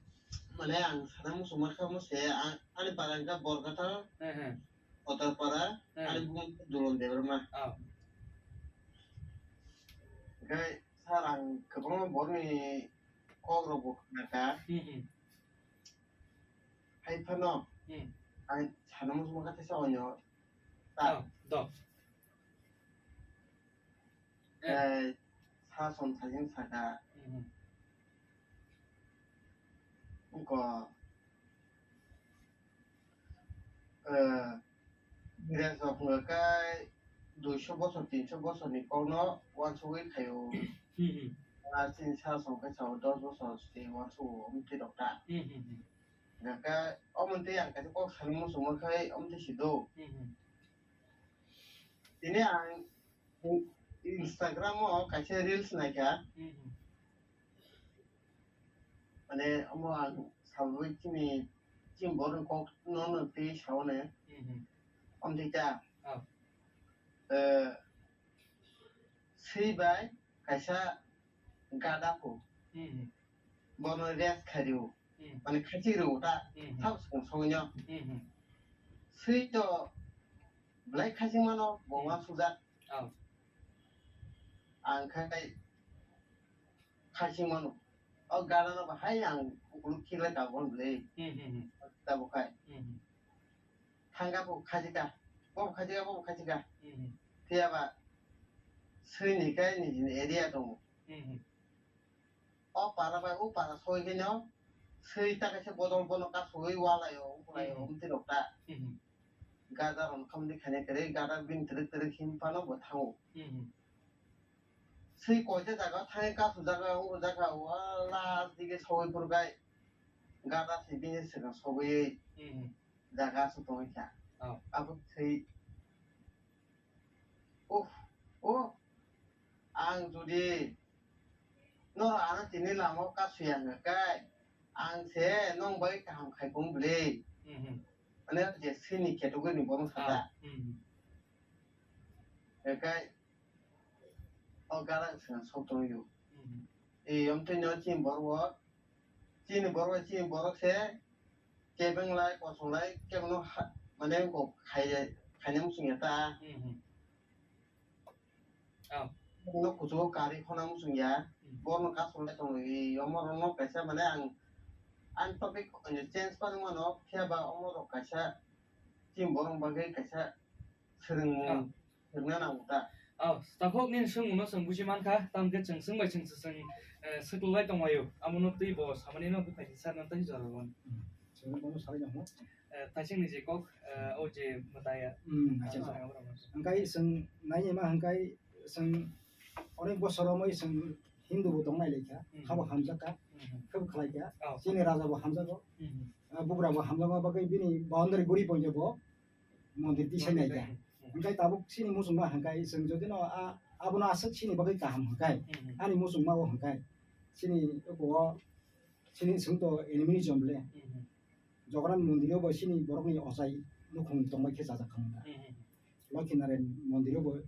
mane ang sana musu marka mo se, a-, ani parang ka Borkata, Eh, eh. Kotor para, Eh. ani bung Dulon Debbarma. Ah. Gai sarang kebang borni kok rok bo khnaka. Hmm, hmm. Hai phano, Hmm. ang sana musu marka tesa onyo. Ta. Ah, do. Eh, sa som sajing saka. Mhm. Ko, eh, Ingres rok wngkha kai duiso bosor, tinso bosor ni kokno uansugwi khaio. Mhm. Ar chini sa som khe sao dos bosor se uansugo, omo twi rok ta. Mhm. Hingkhe omo twi ang kaisa kok sani muchungma khai omo twi si do. Mhm. Tini ang Instagram o kaisa reels naikha. Mhm. Mane omo ang sabui chini, chini borok kok no no twi sao ne. Mhm. Omo twi ta. Oh. Eh, swi bai kaisa gada pho. Mhm. Bono rest khai rw. Mhm. Mane khachik rw ta. Mhm. Thap swkang sogwi no. Mhm. Swi to belai khachik mano, bo Mhm. uansukjak. Oh. Ang khai khachik mano. O gada no bahai ang ukuluk khiklai ka bon bwlwi. Mhm, mhm. Tabuk khai. Mhm. Thangka bo khachika, bo khachika, bo khachika. Mhm. Phiya ba swi ni kai nijini area tongo. Mhm. O para bai o para soi khe no swi ta kaisa bodol bono kasugwi walaio, walaio, Mhm. omtwi rok ta. Mhm. Gada rok khamdi khaina kwrwi, gada bini twrwk twrwk him phano bo thango. Mhm. Swi koita jaga thangwi kasu jaga, o jaga o last dige sogwi phuru gai gada se bini swkang sogwi Mhm. jaga aswk tongwi kha. Oh. Abo swi, oh, oh, ang jodi norok ano tini lama o kasuya hwnkha khe, ang se nong bai kaham khai kung bwle. Mhm. Mane je sini category ni borok Ah, saka. Mhm. Hwnkhe o gada swkang sok tongwi o. Mhm. E, omtwi no chini borok o, chini borok, chini borok se kebeng lai, kosong lai, kebono ha-, mane kok khai, khaina muchung ya ta. Mhm. Oh. Kebono kuchugo kari khona muchung ya. Borno kasolai tongo, i omo rokno kaisa mane ang, ang topic change panwi mano, phiya ba omo rok kaisa team borok bagwi kaisa swrwng, ah, swrwngna nango ta. Oh, takhok nini swngmungno chwng buji mankha, tamo khe chwng swngbai chwng swng, eh, swklwlai tonglaio, amono twi bo samani no buphai ni sar no tei jora wan. Chwng bono salai nango. Eh, thaising ni je kok, eh, o je mwtai ya. Hmm, acha, acha. Ah, oro mo. Hwnkhe chwng nai ma hwnkhe chwng onek bosor romwi chwng Hindu bo tong nai laikha, hmm, habo hamjak kha, hmm, hmm, khe bo khlai kha, oh, chini raja bo hamjago, hmm, hmm, ah, bugra bo hamjakma bagwi bini boundary guri poinjo bo mondir tisai nai kha. Hmm. Hwnkhe tabuk chini muchungma hwnkhe chwng jodi no a, abono aswk chini bagwi kaham hwnkhe, hmm, hmm, ani muchungma o hwnkhe chini oko o chini chwng to enemy ni jom le. Hmm, hmm. Jagannath mondir o bo chini borok ni ochai nukhung tongbai khe chajak kha manta. Hmm, hmm. Lokhinarayan mondir o bo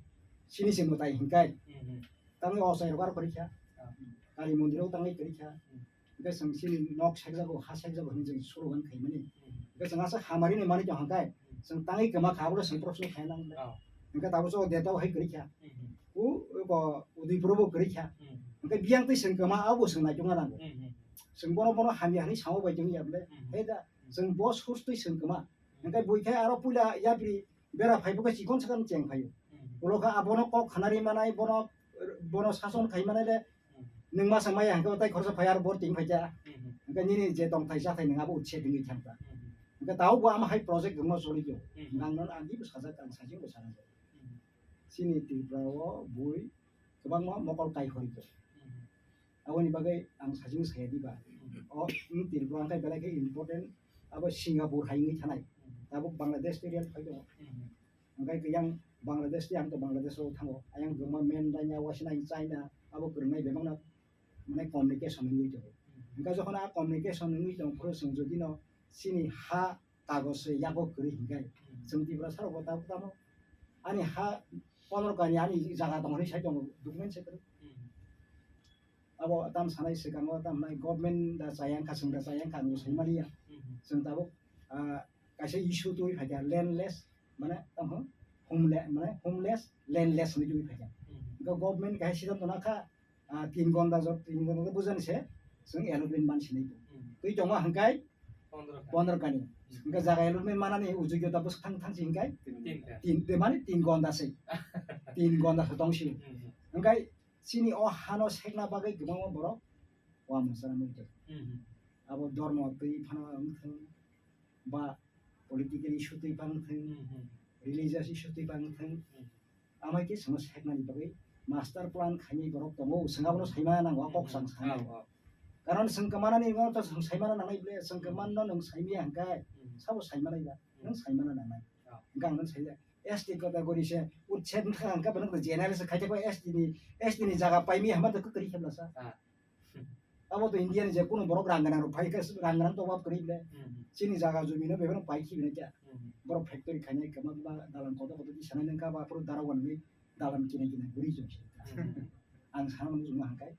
chini se mwtai hwnkhe. Hmm, hmm. Tamo ochai rok aro kwrwi kha. Ah. Kali mondir o tangwi kwrwi kha. Hmm. Hwnkhe chwng chini nok sekjago, ha sekjago hinwi chwng slogan khaimani. Hmm. Hwnkhe chwng aswk hamari ni manwi tong hwnkhe, hmm, chwng tangwi kwma kha, abo chwng proshno khaina nang le. Ah. Hwnkhe tabuk o deta o hai kwrwi kha. Hmm, hmm. U, uko Udaipur o bo kwrwi kha. Hmm. Hwnkhe biyang twi chwng kwma, abo chwng naitukna nango. Hmm, hmm. Chwng bono, bono hamya hinwi samo bai tong ya bole. Hmm. Hai da, hmm, chwng bo source twi chwng kwma. Hwnkhe bui khe aro puila yapri bera phai bo khe chikon sakan cheng phaio. Hmm. Ulo khe abono kok khanari manai, bono, bono sason khai manai le, hmm, nwng masa maya hwnkhe tai khoroksa phai aro bor ting phai kha. Hmm. Hwnkhe nini je tong thai cha thai nwng abo utse dingwi thang ta. Hmm. Hwnkhe tabuk bo ama hai project wngma choli khe. Hmm. Nang non ang ibo sajak, ang sajing bo sajak. Hmm. Chini Tripura o bui kwbangma mokol kai hori khe. Hmm. Aboni bagwi ang sajing saya diba. Hmm. O, wng Tripura wngkha belai khe important, abo Singapore hai wngwi thanai. Hmm. Tabuk Bangladesh twi rel phai tongo. Hmm. Hwnkhe yang Bangladesh twi ang to Bangladesh o thango. Ayang kwbangma Mandaina, Wasinai, China, abo kwrwngnai bebakno mane communication wngwi tongo. Hmm. Hwnkhe jokhon a communication wngwi tong phuru chwng jodi no chini ha kagoj se yago kwrwi hwnkhe, hmm, chwng Tiprasa rok bo tabuk tamo ani ha pondro kani ani jaga tong hinwi sai tongo, document se kwrwi. Hmm. Abo tam sanai swkango tam nai government da chayang kha, chwng da chayang kha, ang bo sai maliya. Hmm. Chwng tabuk, ah, kaisa issue twi phaikha, landless, mane tamo homele-, mane homeless, landless hinwi twi phaikha. Hmm. Hwnkhe government kaisa siddhanto nakha, ah, tin gonda jot, tin gonda jot bujani se, chwng allotment man sinai bo. Hmm. Twi tongma hwnkhe pondro kani. Pondro kani. Hmm. Hwnkhe jaga allotment manani ujugyo ta bwswk thang thang si hwnkhe? Tin kha. Tin, te mani tin gonda se. Tin gonda se tong si. Hmm. Hwnkhe chini o hano sekna bagwi kwbangma borok uamusa mui tong. Hmm. Abo dormo twi phano wngthwng, ba political issue twi phano wngthwng, hmm, religious issue twi phano wngthwng, hmm, amai khe chwngno seknani bagwi master plan khainai borok tongo, chwng abono saima nango, kok, hmm, chang sanai. Oh, oh. Karon chwng kwmanani no to chwng saimana nangnai ble, chwng kwmanno nwng saimaya hwnkhe, hmm, sabo saimana ya, hmm, nwng saimana nangnai. Oh. Hwnkhe ang nwng saimaya, S T category se utset wngkha hwnkhe, bono general se khaite ko S T ni, S T ni jaga paimaya hwnba to kwrwi khe blasa. Ah. Abo to India ni je kunu borok rang gwnang rok phai khe rang gwnang to obab kwrwi ble. Hmm. Chini jaga jumi no bebak no pai khi bini kya. Hmm. Borok factory khainai kwma ba dalan kotor kotor ti sanai nang kha ba phuru dara wan ni dalan kinai kinai guri jom se. Hmm. Ang sana muchung ma hwnkhe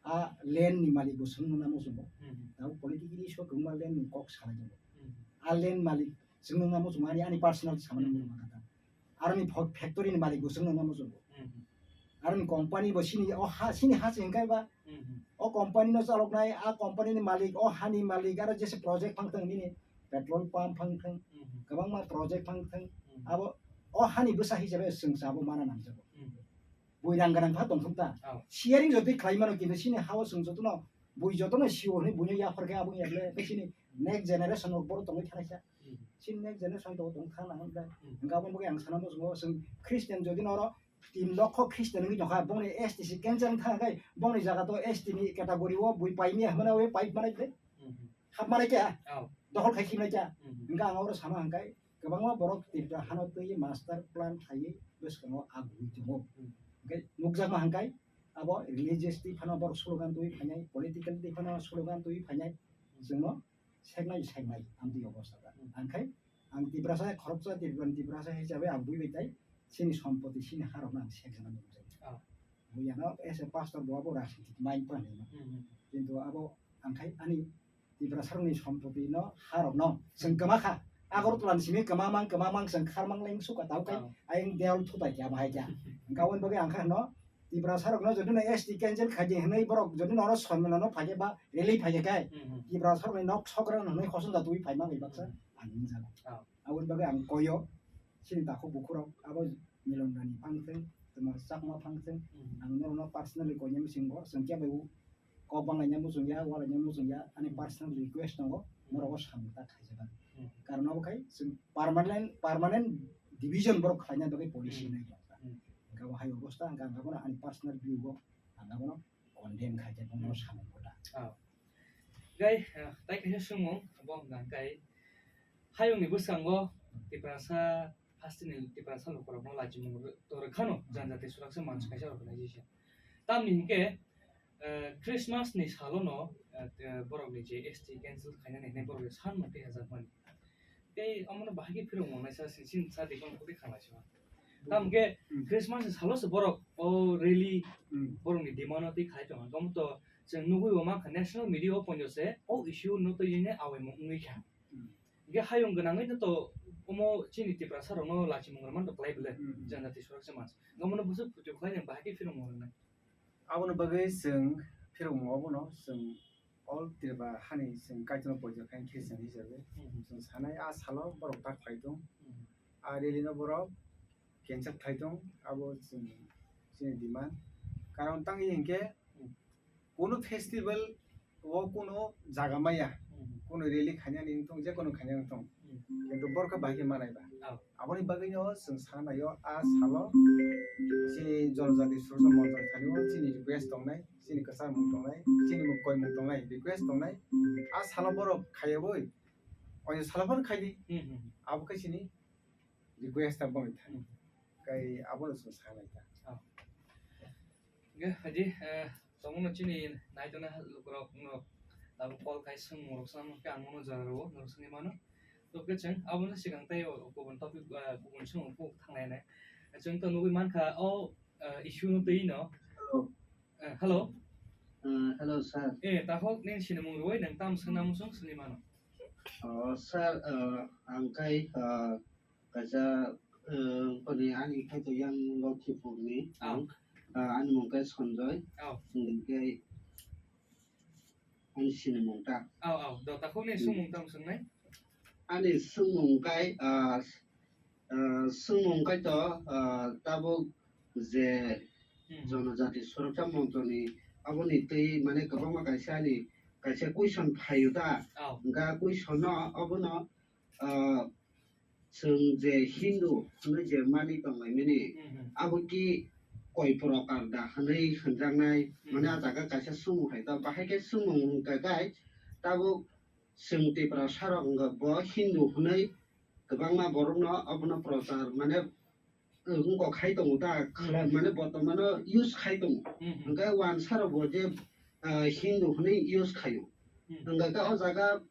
a land ni malik bo swng nang muchung bo. Hmm. Tamo politically so kwma land ni kok sanai jabo. Hmm. A land malik swng nang muchung ani, ani personal samani, hmm, muchung ma kha. Aroni pho-, factory ni malik bo chwngno nangma chwng. Hmm. Aroni company bo sini o ha, sini ha se hwnkhe ba, hmm, o company no chaloknai, a company ni malik, o hani malik, aro jese project phang thang nini petrol pump phang thang, hmm, kwbangma project phang thang, hmm, abo o hani bwsa hisabe chwng sabo mana nangjago. Hmm. Bui rang gwnang pha tongthok ta. Oh. Sharing jotoi khlai mano, kintu sini ha o chwng jotono bui jotono sio hwnwi buino yaphar khe abo yagle, tei chini next generation rok bohrok tongwi thangsa. Hmm. Chini next generation rok tong thang nang hwnba. Hmm. Hwnkhe aboni bagwi ang sana muchungo, chwng Christian jodi no oro tin lokho Christian wngwi tongkha, bongni S T C cancel wng thang khe bongni jaga to S T ni category o bui pai maya hwnmano bai pai manai ble. Hmm. Hap manai khe, oh, dokhol khai khimnai khe. Hmm. Hwnkhe ang oro sama hwnkhe kwbangma borok Tripura hano twi master plan khaiwi bwskango agugwi tongo. Hmm. Hwnkhe nukjakma hwnkhe abo religious twi phano borok slogan twi phainai, political twi phano slogan twi phainai, chwngno seknai seknai amtwi obostha da. Hmm. Angkhai ang Tiprasa khoroksa, Tripura ni Tiprasa hisabe ang buibai tai chini sompoti, chini harokno ang sekjana nukjai. Ah. Buiyano as a pastor bo abo rajnitik mind pa hinwi. Hmm, hmm. Kintu abo angkhai ani Tiprasa rokni sompoti no, harok no, chwng kwma kha. Agartala ni simi kwma mang, kwma mang, chwng khar mang leng suka tau kai, oh, ayang deol thutai kya bahai kya. Hwnkhe aboni bagwi ang kha no, Tiprasa rokno jodi no S T cancel khaidi hwnwi borok jodi no oro sonmilano phaikhe ba rally phaikhe kai, Hmm, hmm. Tiprasa rokni nok sokra hwnwi hosom da twi phaima bai baksa Hmm. ang hinjago. Ah. Aboni bagwi ang koyo, chini takhuk bukhurok abo Milon Rani phang thung, tuma Chakma phang thung, Hmm. ang norokno personally koinani muchungo, chwng kebo kok banglaina muchungya, walaina muchungya, ani Hmm. personal request tongo, Hmm. norok o samung ta khaijak. Hmm. Karon abo khai chwng permanent, permanent division borok khlaina bagwi policy Hmm. nai tongkha. Hmm. Hwnkhe bo hai obostha hwnkhe ang abono ani personal view o ang abono condemn khaijak, bono Hmm. samung kota. Ah. Gai, ah, tai kaisa swngmung, bo hwnkha kai hayungni bwskango Tiprasa hasteni Tiprasa lukurokno lachimung rw-, to rwkhano, janjati suraksa mansi kaisa organization. Tamni hinkhe, eh, Christmas ni salono, eh, te-, borokni je S T cancel khainani hinwi borok je sanmung twi hajakmani. Tei omono bahai khe phirok manaisa sini sini sa dikon koti khanlaisima. Tamkhe Hmm. Christmas ni salo se borok o rally Hmm. borokni demand o twi khai tongo. Omo to chwng nugwi bo mankha national media o ponjo se o issue no twi ne awaimung wngwi kha. Hmm. Hingke hayung gwnangwi no to omo chini Tiprasa rokno lachimung rwmani to kwlai bwle Hmm. janjati suraksa mansi. Omono bwswk puitu khlainai bahai khe phirok manainai. Aboni bagwi chwng phirokmung obono chwng all Tripura hani chwng Kaitorno poito khaini Christian hisabe Hmm. chwng sanai a salo borok ta khlai tong, Hmm. a rally no borok cancel khlai tong, abo chwng chini demand. Karon tangwi hinkhe Hmm. kunu festival o kunu jaga maya, Hmm. kunu rally khainani wngthong, je kunu khainani wngthong, Hmm. kintu borok khe bahai khe manai ba. Oh. Aboni bagwino chwng sa naio, a salo chini Jonojati Suroksha Monchni thani o chini request tongnai, chini kwchangmung tongnai, chini koimung tongnai, request tongnai. A salo borok khaiyawi, oini salo phano khaidi. Hmm, hmm, hmm. Abo khe chini request ta boni thani. Hmm. Kai abono chwng sa nai ta. Oh. Ge, haji, eh, tongmano chini naitongnai lukurok no tabuk call khai swngmung rok swngmung khe ang mano jora rwo, norok swngwi mano. To khe chwng abono swkang tei o kubun topic, eh, kubun swngmung kuk thanglainai. Chwng to nugwi mankha o, eh, issue no twi no. Hello. Eh, hello. Eh, hello, sir. Eh, takhok nini sinimung rwui nwng tam swngna muchung swngwi mano. Oh, sir, eh, ang khai, eh, kaisa, eh, boni ani khaito yang Lokhipurni, Ah. ang, eh, ani mung khe Sanjoy. Oh. Hingke ani sinimung ta. Aw, aw, do takhuk ni Hmm. swngmung tamo swngnai? Ani swngmung kai, ah, ah, swngmung kai to, ah, tabuk je Hmm. Jonojati Suroksha Monchni aboni twi mane kwbangma kaisa ani kaisa question phaio ta. Aw. Hwnkha question no abono, ah, chwng je Hindu hwnwi je manwi tonglaimani, Mhm. abo ki koi prokar da hwnwi hwnjaknai, mane Mhm. a jaga kaisa swngmung hai ta, bahai khe swngmung hwnkha khe tabuk chwng Tiprasa rok wngkha bo Hindu hwnwi kwbangma borokno obono prochar mane wngkok khai tongo ta, khwlai Mhm. mane bortomano use khai tongo. Mhm. Hwnkhe wansa rok bo je, ah, Hindu hwnwi use khaio. Mhm. Hwnkha khe o jaga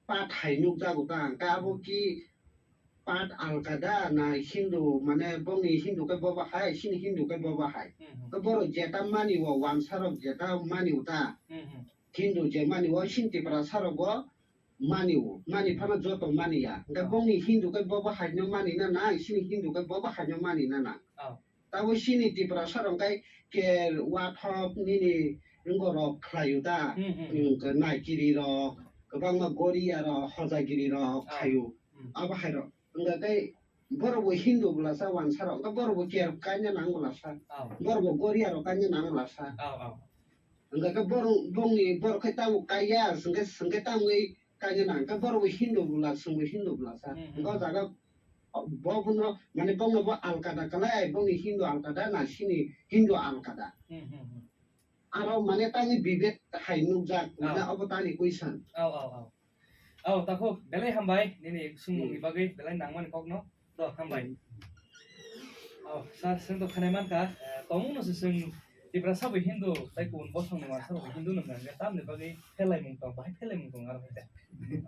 path hai nukjago ta, hwnkhe abo ki path alkada na Hindu, mane bongni Hindu khe bobo hai, chini Hindu khe bobo hai. Hmm, hmm. Khe borok jeta mani o, wansa rok jeta mani o ta. Hmm, hmm. Hindu je mani o, chini Tiprasa rok bo mani o, mani phano joto mani ya. Hwnkhe Hmm. bongni Hindu khe bobo hai no mani na nang, chini Hindu khe bobo hai no mani na nang. Oh. Tabuk chini Tiprasa rok khe ker wathok nini wngorok khlaio ta, Hmm, hmm, hmm. wngkha naikiri rok, kwbangma goria rok, hojagiri rok Oh. khaio. Hmm. Abo hai rok wngkha khe borok bo Hindu bwlasa wansa rok, wngkha borok bo ker kaina nang bwlasa, Oh. borok bo goria rok kaina nang bwlasa. Oh, oh. Wngkha khe borok bongni borok khe tabuk kaiya, hwnkhe, hwnkhe tamwi kaina nang, hwnkhe borok bo Hindu bwla, chwng bo Hindu bwlasa. Hmm, hmm. Wngkha o jaga bo bono, mane, bongno bo alkada kalai, bongni Hindu alkada na chini Hindu alkada. Hmm, hmm, hmm. Aro, mane, tani bibet hai nukjak, mane, Ah. obo tani question. Oh, oh, oh. Oh, takhuk, belai hambai, nini swngmungni Hmm. bagwi, belai nangmani kokno. To, hambai. Hmm. Oh, sir, swng to khanai mankha, eh, tongmungno se swng Tiprasa bo Hindu, tai kubun bosongni wansa rok bo Hindu nung nang, tamni bagwi phelai mung tong, bahai phelai mung tong aro hai da.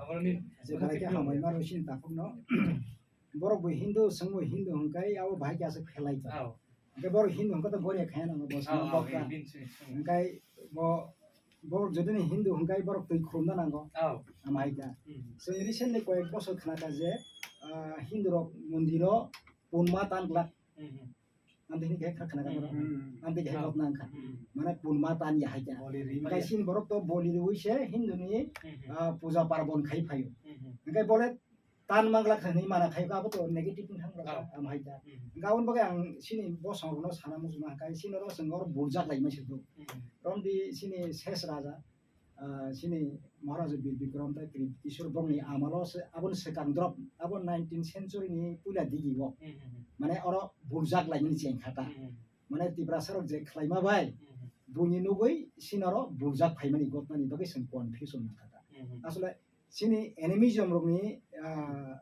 Abono ni Je bahai khe hambai maro sini takhukno. Borok bo Hindu, chwng bo Hindu hwnkhe abo bahai khe aswk phelai tong. Oh. Hwnkhe borok Hindu hwnkhe to goria khaya nango, bo Oh, sama oh, bokra. Hindu, Hindu, Hindu. Hwnkhe bo, borok jodi ni Hindu hwnkhe borok twi khulumna nango. Oh. Amai da. Hmm. Chwng recently koyek bosor khna kha je, ah, Hindu rok mondir o punma tan glak. Hmm, hmm. Amtwi hini khe khakna ka borok. Hmm. Amtwi khe hotna wngkha. Hmm. Mane punma tan ya hai kha. Boli ri maya. Hingke sini borok to boli riwi se Hindu ni, hmm, ah, puja parbon khai phaio. Hmm. Hingke bole tan mangla kha hinwi mana khai ka, abo to negative wng thang rok. Ah. Am hai kha. Hmm. Hingke aboni bagwi ang sini bosong rok no sana muchung ma kha, sini oro chwng oro burjak lai ma se do. Hmm. Romdi sini ses raja. Ah, sini Maharaja Bir Bikram tei Kri-, Kishore bongni amalo se, aboni swkang drop, abo nineteenth century ni puila digi o. Hmm, hmm, hmm. Mane oro burjak laimani cheng kha ta. Hmm, hmm. Mane Tiprasa rok je khlaima bai, hmm, hmm, buini nugwi sinaro burjak phaimani gotmani bagwi chwng confusion wng kha ta. Hmm, hmm. Asole sini animism rokni, ah,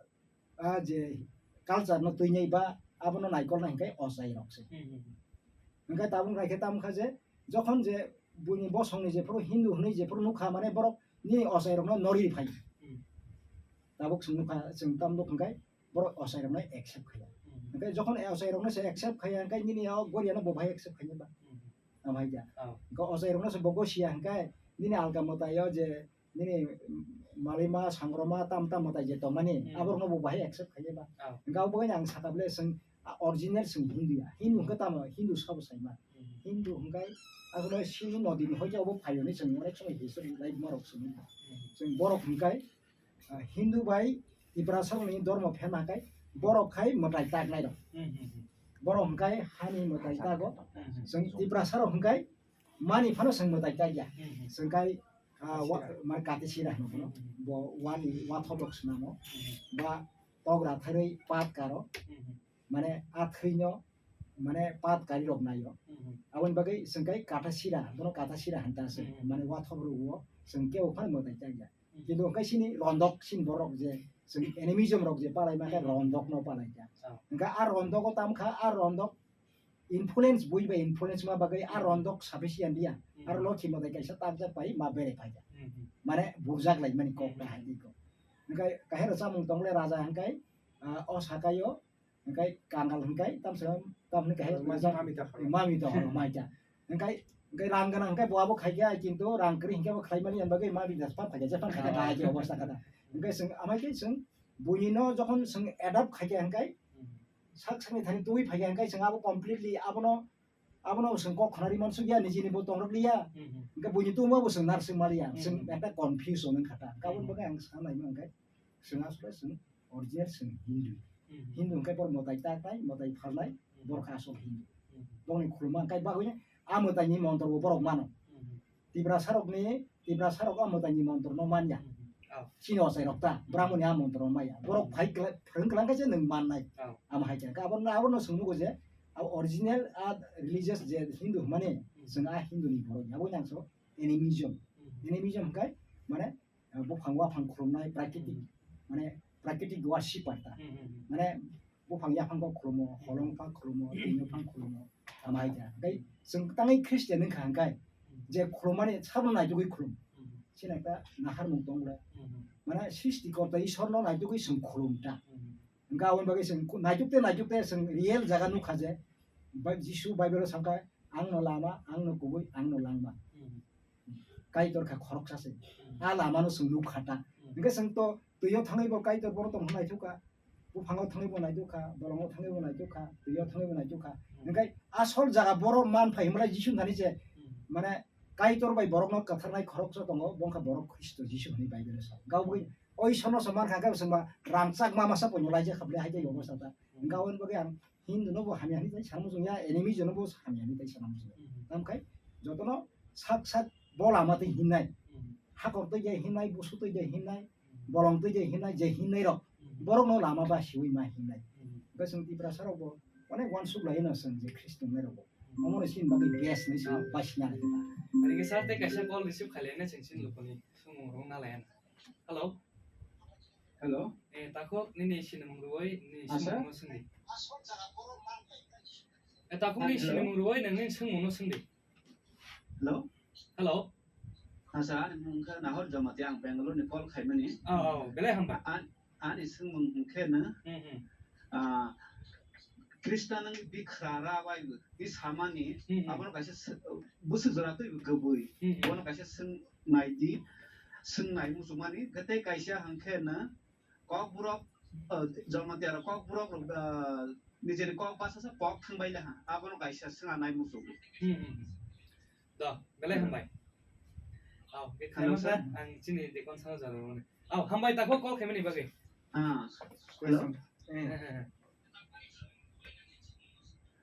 ah, je culture no twinai ba abono naikolna hinkhe ochai rok se. Hmm, hmm, hmm. Hinkhe tabuk naikhe tamo kha je, jokhon je buini bosongni jephuru Hindu hwnwi jephuru nukha, mane borok nini ochai rokno nori phai. Hmm. Tabuk chwng nukha, chwng tamo nuk hinkhe borok ochai rokno accept khaiya. Hmm. Hinkhe jokhon ochai rokno se accept khaiya hinkhe nini o goriano bo bahai accept khainai ba? Hmm. Amhai ja. Oh. Hinkhe ochai rokno se bo gosiya hinkhe nini alka mwtai o je nini malima, sangroma, tam tam mwtai je tongmani, hmm, aborokno bo bahai accept khainai ba? Oh. Hingke abo bagwi ang sakha bole chwng, ah, original chwng Hindu ya. Hindu hingke tamo, Hindu sabo saima. Hmm. Hindu hingke asole Sindhu nodi ni hoite abo phaiyoni chwng onek somoi history lai borok chwng. Hmm. Chwng borok hingke, ah, Hindu bai Tiprasa rokni dormo pherma khe borok khai mwtai tak nai rok. Hmm, hmm, hmm. Borok hingke hani mwtai tago. Hmm, hmm. Chwng Tiprasa rok hingke mani phano chwng mwtai tak ya. Hmm, hmm. Chwng kai Ah, wa-, Katisira. Mar Katisira hino bono. Hmm. Bo wani wathop rok swnamo. Hmm. Ba togra tharwi pat karo. Hmm. Mane a thwino, mane pat kari rok naio. Hmm. Aboni bagwi chwng kai Katasira, bono Katasira hanta se. Hmm. Mane wathop rok o chwng kebo phano mwtai chaya. Hmm. Kintu hwnkhe sini rondok sini borok je chwng animism rok je palai ma khe, hmm, rondok no palai kha. Oh. Hwnkhe a rondok o tam kha, a rondok influence, bui bai influence ma bagwi a rondok sufficient ya. Hmm. Aro lokhi mwtai kaisa takjak pai ma bere phaikha. Hmm, hmm. Mane burjak lai mani kok, hmm, ta hai di kok. Hingke kahero chamung tong le raja hingke, ah, o sakai o, hingke kangal hingke, tam se, tam hingke kahero mami ta khoro. Mami ta khoro, mai ta. Hingke, hingke rang gana hingke bo abo khai kha, kintu rang kwrwi hingke bo khlai mani bagwi mami ta phan khai kha, je phan khai kha, ah, ta hai khe obostha kha ta. Hingke chwng, amai khe chwng, buini no jokhon chwng adopt khai kha hingke, hmm, sak sakni thani twi phai kha, hingke chwng abo completely abono, abono chwng kok khna ri mansuk ya, nijini bo tongrok liya. Hmm, hmm. Hingke buini tungma bo chwng narsing maliya, hmm, chwng ekta confusion wng kha ta. Hingke aboni, hmm, bagwi ang sanai ma hingke chwng asole chwng original chwng Hindu. Hmm, hmm. Hindu hingke borok mwtai tak nai, mwtai phalnai, hmm, borok khe asol Hindu. Hmm, hmm. Bongni khuluma hingke bagwi a mwtaini montro bo borok mano. Hmm, hmm. Tiprasa rokni, Tiprasa rok o mwtaini montro no manya. Hmm. Oh. Chini ochai rok ta, hmm, Brahmoni a montro no manya. Borok phai kla-, phwrwng klang khe se nwng mannai. Oh. Amo hai khe. Abo no, abo no chwng nugo je, abo original a religious je Hindu hwnmani, hmm, chwng a Hindu ni borok. Abo yang so animism. Hmm. Animism hwnkhe, mane, eh, buphang waphang khulumnai, prakitik, hmm, mane, prakitik worshipper ta. Hmm, hmm, hmm. Mane, buphang yaphang kok khulumo, holong phang khulumo, twi yaphang khulumo, amai ja. Hingke chwng tangwi Christian wngkha hingke, hmm, je khulumani sabno naitugwi khulum. Hmm. Chini ekta naharmung tong le. Hmm. Mane Srishti Korta Ishwarno naitugwi chwng khulum ta. Hmm. Hingke aboni bagwi chwng khu-, naituk te, naituk te chwng real jaga nukha je, Bai-, Jisu Bible o sakha, "Ang no lama, ang no kubui, ang no langma." Hmm. Kaitor kha khoroksa se. Hmm. A lama no chwng nukha ta. Hmm. Hingke chwng to twi o thangwi bo Kaitor borok tong naitugkha. Buphang o thangwi bo naitugkha, bolong o thangwi bo naitugkha, twi o thangwi bo naitugkha. Hmm. Hingke asol jaga borok man phai hwnmale Jisu thani je, hmm, mane Kaitor bai borok no kwtharnai khoroksa tongo, bongkha borok Khristo Jisu hwnwi Bible o sa. Gabwi o Ishwar no se man kha khe chwngba rangchak ma masa poino laijak kha bwle hai tei obostha ta. Hmm. Hingke aboni bagwi ang Hindu no bo hamya hinwi tai sana muchung ya, animism no bo hamya hinwi tai sana muchung ya. Mhm. Tamkhai jotono sak sak bo lama twi hinnai. Mhm. Hakor twi je hinnai, busu twi je hinnai, mhm, bolong twi je hinnai, je hinnai rok, mhm, borok no lama ba siwi ma hinnai. Mhm. Hwnkhe chwng Tiprasa rok bo onek uansuk lai no chwng je Khristo wngnai rok bo. Mhm. Omo no chini bagwi best hinwi chwng, ah, bai sina lai kha. Ani khe sir tei kaisa call receive khailai na chwng chini lukuni swngmung rok na lai. Hello. Hello. Eh, takhuk nini sinimung rwui nini, asa, swngmungno swngdi. Eh, takhuk nini, hello, sinimung rwui nini swngmungno swngdi. Hello. Hello. Asa, ani mung khe Nahor Jamatia, ang Bangalore ni call khaimani. Oh, oh, belai hambai. An-, ani swngmung hwnkhe no, hmm, hmm, ah, Krishna nang bikhrara bai bw samani, hmm, hmm, abono kaisa sw-, bwswk jora twi bw kwbwi, hmm, hmm, bono kaisa swng naidi, swngnai muchungmani, tei kaisa hwnkhe no Kokborok, ah, Jamatia rok Kokborok rok, ah, nijeni kok basa sa pok thangbai laha, abono kaisa swnga nai muchungo. Hmm, hmm, hmm. Do, belai hambai. Aw, ke Hello, khlaimasa sir. Ang chini dekon sana jaro mani. Aw, hambai tako call khaimani bagwi. Ah, hello. Eh. Eh, eh, eh.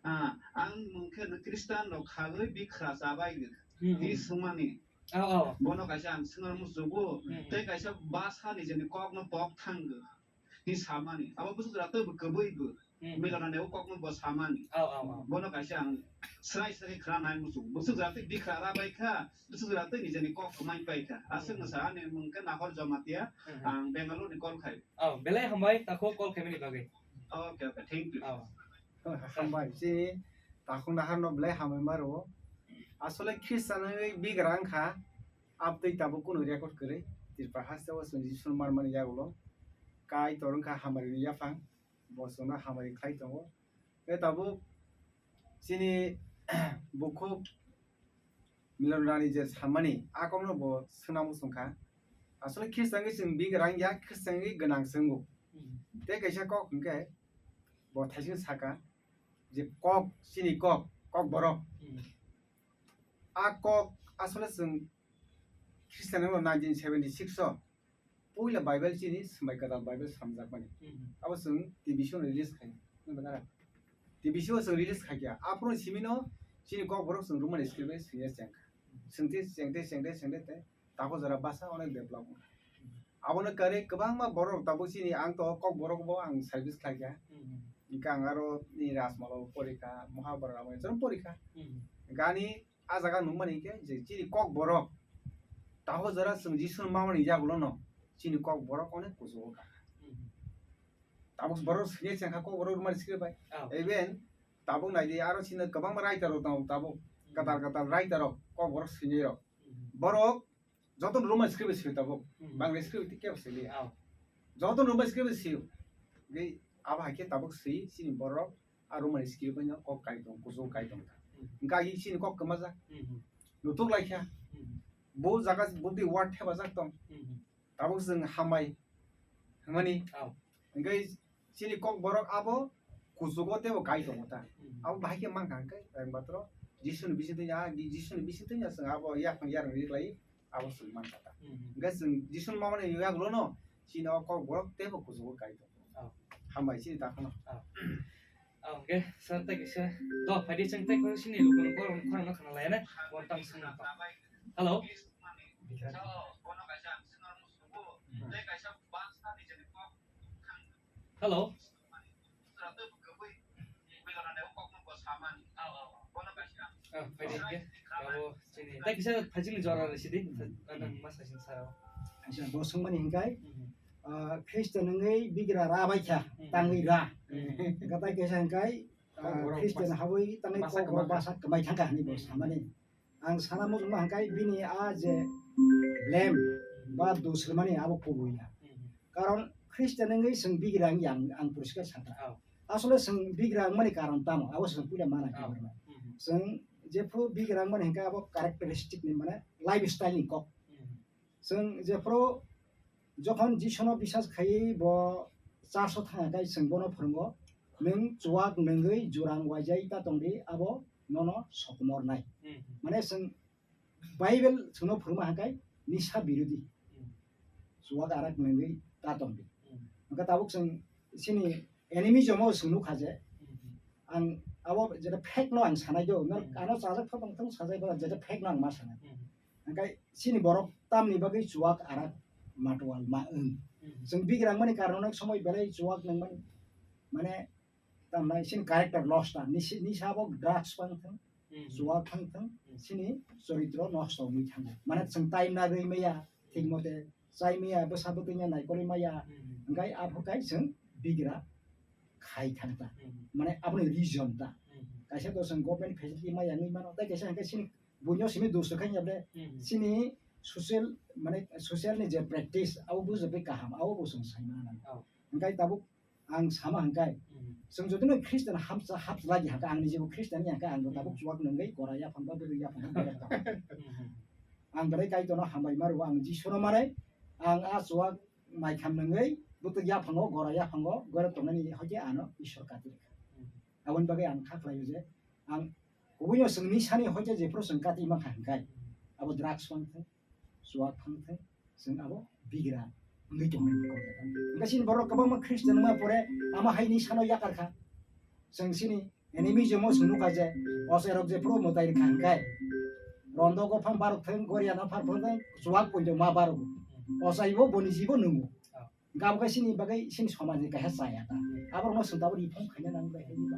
Ah, ang mungkhe Christian rok khagwi bikhra chabai gwi. Hmm, hmm. Hi sumani. Aw, aw. Bono kaisa ang swngar musugo. Hmm, hmm. Tei kaisa basa nijeni kokno pok thanggo. Hi samani. Abo busu jora tei bo kwbwi bo. Hmm. Milona ne o kokno bo samani. Aw, aw, aw. Bono kaisa ang srai srai khra nai musu. Busu jora tei bikhra ra bai kha. Busu jora tei nijeni kok kwmai pai kha. Aswk Hmm. no sa ani mungkhe Nahor Jamatia. Hmm. Ang Bangalore ni call khai. Aw, belai hambai tako call khaimani bagwi. Okay, okay. Thank you. Aw. Hambai, chini takhuk naharno belai hambai ma rwo. Asole Christian wngwi bigra wngkha, abtwi tabuk kunu record kwrwi. Tripura hasteo chwng Jisu marmani yagulo. Kaitor wngkha hamari ni yaphang, bo chwngno hamari khlai tongo. Tei tabuk chini bukhuk Milon Rani je samani, a kokno bo swnam wng kha. Asole Christian wngwi chwng bigra wngya, Christian wngwi gwnang se wngo. Hmm. Tei kaisa kok hwnkhe bo thaising saka je kok, chini kok, kok borok. Hmm. A kok asole chwng Christian wngno nineteen seventy six o puila Bible chini swmai kwtal Bible samjakmani. Hmm. Abo chwng T V C o release khai. Nukha na? T V C o chwng release khaikha. Aphuru simino chini kok borok chwng Roman script bai swngya chengkha. Swngte, chengte, chengte, chengte, tei tako jora basa onek develop wngkha. Abono kwrwi kwbangma borok tabuk chini ang to kok borok bo ang service khlaikha. Hmm. Hwnkhe ang aro ni Rajmalo porikha, Mahabharata abo chwng porikha. Hmm. Gani a jaga nukmani hwnkhe je chini kok borok taho jora chwng Jisu mamani yagulono chini kok borok onek kuchugo kakha. Hmm. Tabuk borok swngya chengkha kok borok Roman script bai. Oh. Even tabuk naidi aro chini kwbangma writer rok tongo tabuk. Hmm. Kwtal kwtal writer rok kok borok swngya rok. Hmm. Borok joto Roman script swi tabuk. Hmm. Bangla script tei kebo swi liya. Oh. Joto Roman script swi. Ge abo hai khe tabuk swi chini borok a Roman script bai no kok kai tong, kuchugo kai tong. Hmm. Hwnkhe agi chini kok kwmajak. Hmm. Nutuk lai kha. Hmm. Bo jaga budi word thepajak tong. Hmm. Tabuk chwng hambai hwnmani. Oh. Hwnkhe chini kok borok abo kuchugo teibo kai tongo ta. Hmm. Abo bahai khe mankha hwnkhe, ang batro Jisuni bisingtwi ya, Jisuni bisingtwi ya chwng abo yaphang yarwng riklai abo chwng mankha ta. Hmm. Hwnkhe chwng Jisuni mamani yagulono chini o kok borok teibo kuchugo kai tongo. Oh. Hambai chini takhano. Oh. Oh, hwnkhe sir tei kisa. To, phaidi chwng tei khorang sini lukuno borok khorang no khana laya na. Bon tang sung to. Hello. Hello. Ah, phaidi hwnkhe. Abo chini. Tei kisa phaidi chini jora rw sidi. Nang ma sa sini sa. Acha, bo swngmani hwnkhe, hmm, ah, Christian wngwi bigra ra bai kha, hmm, tangwi ra. Hmm. Hwnkhe tei kisa hwnkhe, ah, Christian habwi tangwi kok borok basa kwmai thangkha hinwi bo samani. Ang sana muchungma hwnkhe bini a je blame ba dos rwmani abo kubui ya. Hmm. Karon Christian wngwi chwng bigra wngya ang, ang poriskar sakha. Oh. Asole chwng bigra wngmani karon tamo? Abo chwng puila mana khe. Oh. Hmm. Chwng jephru bigra wngmani hwnkhe abo characteristic ni, mane lifestyle ni kok. Hmm. Chwng jephru jokhon Jisuno bisas khaiwi bo church o thangkha khe chwng bono phwrwngo, "Nwng chuwak nungwi jurang waijai ta tongdi, abo nono sokomornai." Hmm. Mane chwng Bible chwngno phwrwngma hwnkhe nisa birodi. Hmm. Chuwak arak nungwi ta tongdi. Hmm. Hwnkhe tabuk chwng chini enemy jomo chwng nukha je. Hmm. Ang abo jeta fact no ang sanai do. Hmm. Ano chajak pha tong thung sajak pha jeta fact no ang ma sanai. Hmm. Hwnkhe chini borok tamni bagwi chuwak arak matual ma wng. Hmm. Chwng bigrang mani karon somoi belai chuwak nungmani, mane tamnai chini character loss ta. Nisi, nisa bo drugs pang thung. Hmm. Chuwak thang thang, hmm, chini choritro nosto wngwi thango. Mane chwng time nagwi maya, thik mote chai maya, bwsa bwtwino naikolwi maya, hmm, hwnkhe aphuru kai chwng bigra khai thang ta. Hmm. Mane aboni reason ta. Hmm. Kaisa to chwng government facility maya wngwi mano, tei kaisa hwnkhe chini buino simi dos rwkha hinya ble, hmm, chini social, mane social ni je practice, abo bujagwi kaham, abo bo chwng sai mano. Oh. Hwnkhe tabuk ang sama hwnkhe, hmm, chwng jotono Christian hapsa, hapsa lagi hwnkhe, ang nijebo Christian ya hwnkhe, ang bo tabuk, hmm, chuwak nungwi gora yaphang ba bwrwi yaphang ba berek tongo. Hmm. Ang belai Kaitorno hambai ma rwo, ang Jisuno manai, ang a chuwak maikham nungwi bwtwi yaphango, gora yaphango berek tongnani hwnkhe ano Ishwar kati rwkha. Hmm. Aboni bagwi ang kha khlaio je ang kubuino chwng nisani hoite jephuru chwng kati mankha hinkhai abo drugs wngthai, chuwak thangthai, chwng abo bigra wngwi tongnai. Hwnkhe chini borok kwbangma Christian wngma pore amo hai nisano yakar kha. Chwng chini enemy je mo chwng nukha je ochairok jephuru mwtai rwkha hinkhai rondogo phang barok thang, goriano phang phang thang, chuwak poito ma barok. Ochaibo boni jibo nungo. Gabokhe chini bagwi chini somajni kaisa chaya ta. Aborokno chwng tabuk reform khaina nang bai khaini ba.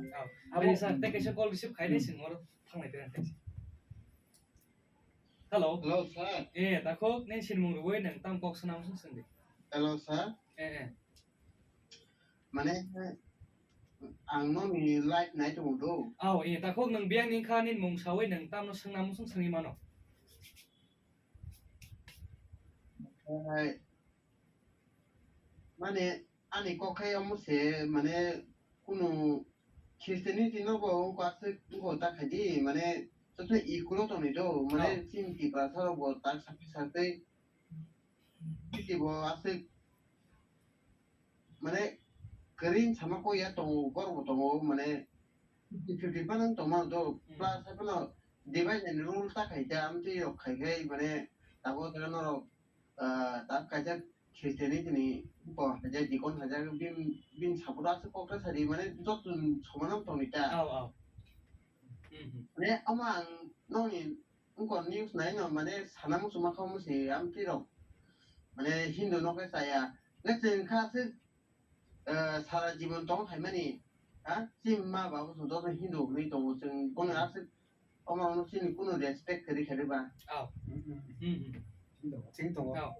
Abo Ani sir, tei kaisa call receive khainai Hmm. chwng oro thanglai tei kaisa. Hello. Hello, sir. Eh, takhuk, nini sinimung rwui nwng tamo kok swnam sung sung di. Hello, sir. Eh, eh. Mane, ang nokni live nai tongo do. Ao, eh, takhuk nwng biyang ni kha nini mung saui nwng tamno swngnam sung sungwi mano. Hai. Mane, ani kok khai omo se, mane, kunu Christianity no bo wngkha aswk wngkha ta khaidi, mane, joto equal tongni do, mane, Oh. chini Tiprasa rok bo tak sakhe sakhe, chini bo aswk, mane, kwrwi sama kok ya tongo, borok bo tongo, mane, fifty fifty phano tongma do, Hmm. plus hai phano divide and rule ta khai ta, amtwi rok khai khai, mane, tabuk norok ah, tak kaisa Christianity ni bo hajar, deacon hajar, bin, bin support aswk kok ta sadi, mane, joto soman wng tongni ta. Ao, ao. Hmm, hmm. Mane, omo ang nokni wngkor news nai no, mane, sana muchungma kha omo se, amtwi rok, mane, Hindu no khe chaya. Le chwng kha aswk, eh, sara jibon tong phaimani, ha? Chini ma babu chwng joto Hindu hwnwi tongo, chwng bono aswk, omo rokno chini kunu respect kwrwi kha de ba? Ao. Hmm, hmm. Hmm, hmm. Hindu, chini tongo. Ao.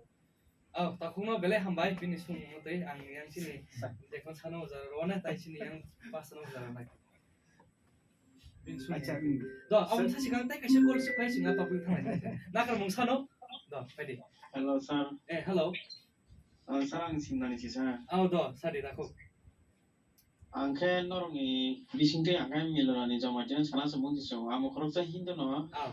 Ao, takhukno belai hambai, bini swngmung tei ang yang chini Sa- dekhon sana ujar rwna, tai chini yang pasano ujar rwnai. Bini swngmung. Acha, hmm. Do, ang Sir. Sasikang tei kaisa call receive khai singa topic thanglai. Nakar mung sano? Do, phaidi. Hello, sir. Eh, hello. Uh, sir, ang Simnani si, sir. Ao, do, sadi takhuk. Ang khe norokni bisingtwi ang khe Milorani Jamatia sana se bungsi se, amo khoroksa Hindu no. Ah.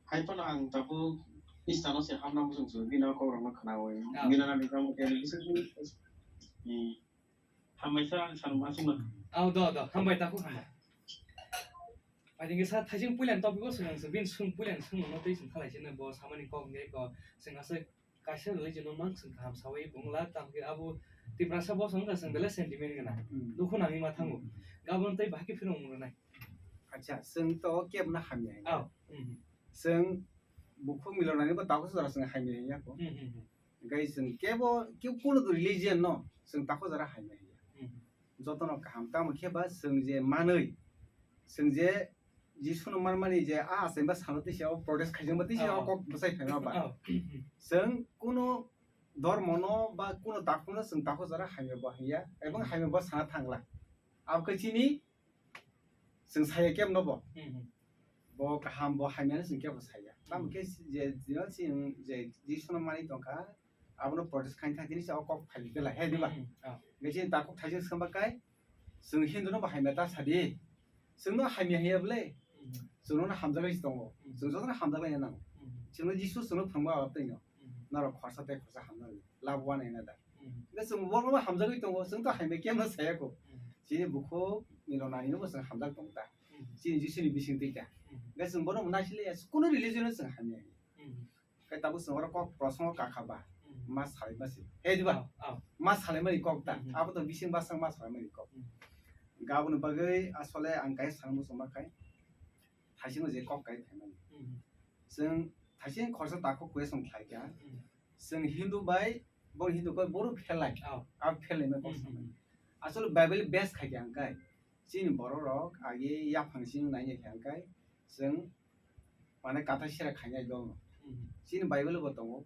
Hai phano ang tabuk Istan no se hamna muchung se, bini kok rok no khnaui. Ah. Milorani Jamatia ni bisingtwi, eh, hambai sa ang sanma sima. Ah, do, do, hambai takhuk, hambai. Ai, hingke sa thaising puilan topic o swng se, bini swng puilan swng no tei swng khalai se, bo samani kok nge ko swng asai kaisa religion no mang swng kaham sawi bungla, tamkhe abo Tiprasa bosong wngkha, swng belai sentiment gwnang. Hmm. Dukhu nangwi ma thango. Hmm. Gabon tei bahai khe phirong mung rwnai. Acha, swng to kebo no hamya. Oh. Hmm. Swng bukhuk Milorani bo takhuk jora swng hamya ya ko. Hmm, hmm, hmm. Hingke swng kebo, kebo kuno religion no swng takhuk jora hamya ya. Hmm. Jotono kaham tamo khe ba swng je manwi, swng je Jisu no manmani je a achaima salo tei se o protest khaijak ba tei se o Oh. kok bwsai phaima ba. Oh. Chwng kuno dhormo no ba kuno takhuk no chwng takhuk jora hamya bo hamya, ebong Hmm. hamya bo sana thangla. Abo khe chini chwng saya kebo no bo. Hmm, hmm. Bo kaham bo hamya no chwng kebo saya. Tamo Hmm. khe je, je, je, je Jisu no manwi tongkha, abono protest khaina thang tini se o kok phai bela, he, diba? Hmm, hmm. Oh. Hingke chini takhuk thaising swngba kai, chwng Hindu no bo hamya ta sadi. Chwng no hamya hiya bole. Hmm. Chwng no hamjaklai se tongo. Hmm. Chwng jotono hamjaklai nango. Hmm. Chwng no Jisu chwng no phwrwngma abo tei no. Hmm. Norok khorsa tei khorsa hamjak labu wana hina da. Hmm. Hingke chwng bo no hamjagwi tongo. Chwng to hamya kebo no saya ko. Hmm. Chini bukhuk Milorani no bo chwng hamjak tongo ta. Hmm. Chini Jisu ni bising twi ta. Hmm. Hingke chwng bono bo naisile ya, kuno religion no chwng hamya. Hmm. Khe tabuk chwng oro kok prosongo kakha ba, Hmm. ma salaima se. He diba? Oh, oh. Ma salaimani kok ta. Hmm. Abo to bising basang ma salaimani kok. Hmm. Gaboni bagwi asole ang kaisa sana muchungma khai. Thaisingno je kok kai phaimani. Hmm. Chwng thaising khorsa takhuk question khlai kha. Hmm. Chwng Hindu bai, bo Hindu koi boru phelai. Oh. Abo phelai ma kok Hmm, hmm, samani. Hmm. Asole Bible base khai kha ang kai. Chini borok rok agi yaphang simi nai kha ang kai. Chwng mane kathar sera khainai dol no. Hmm. Chini Bible bo tongo.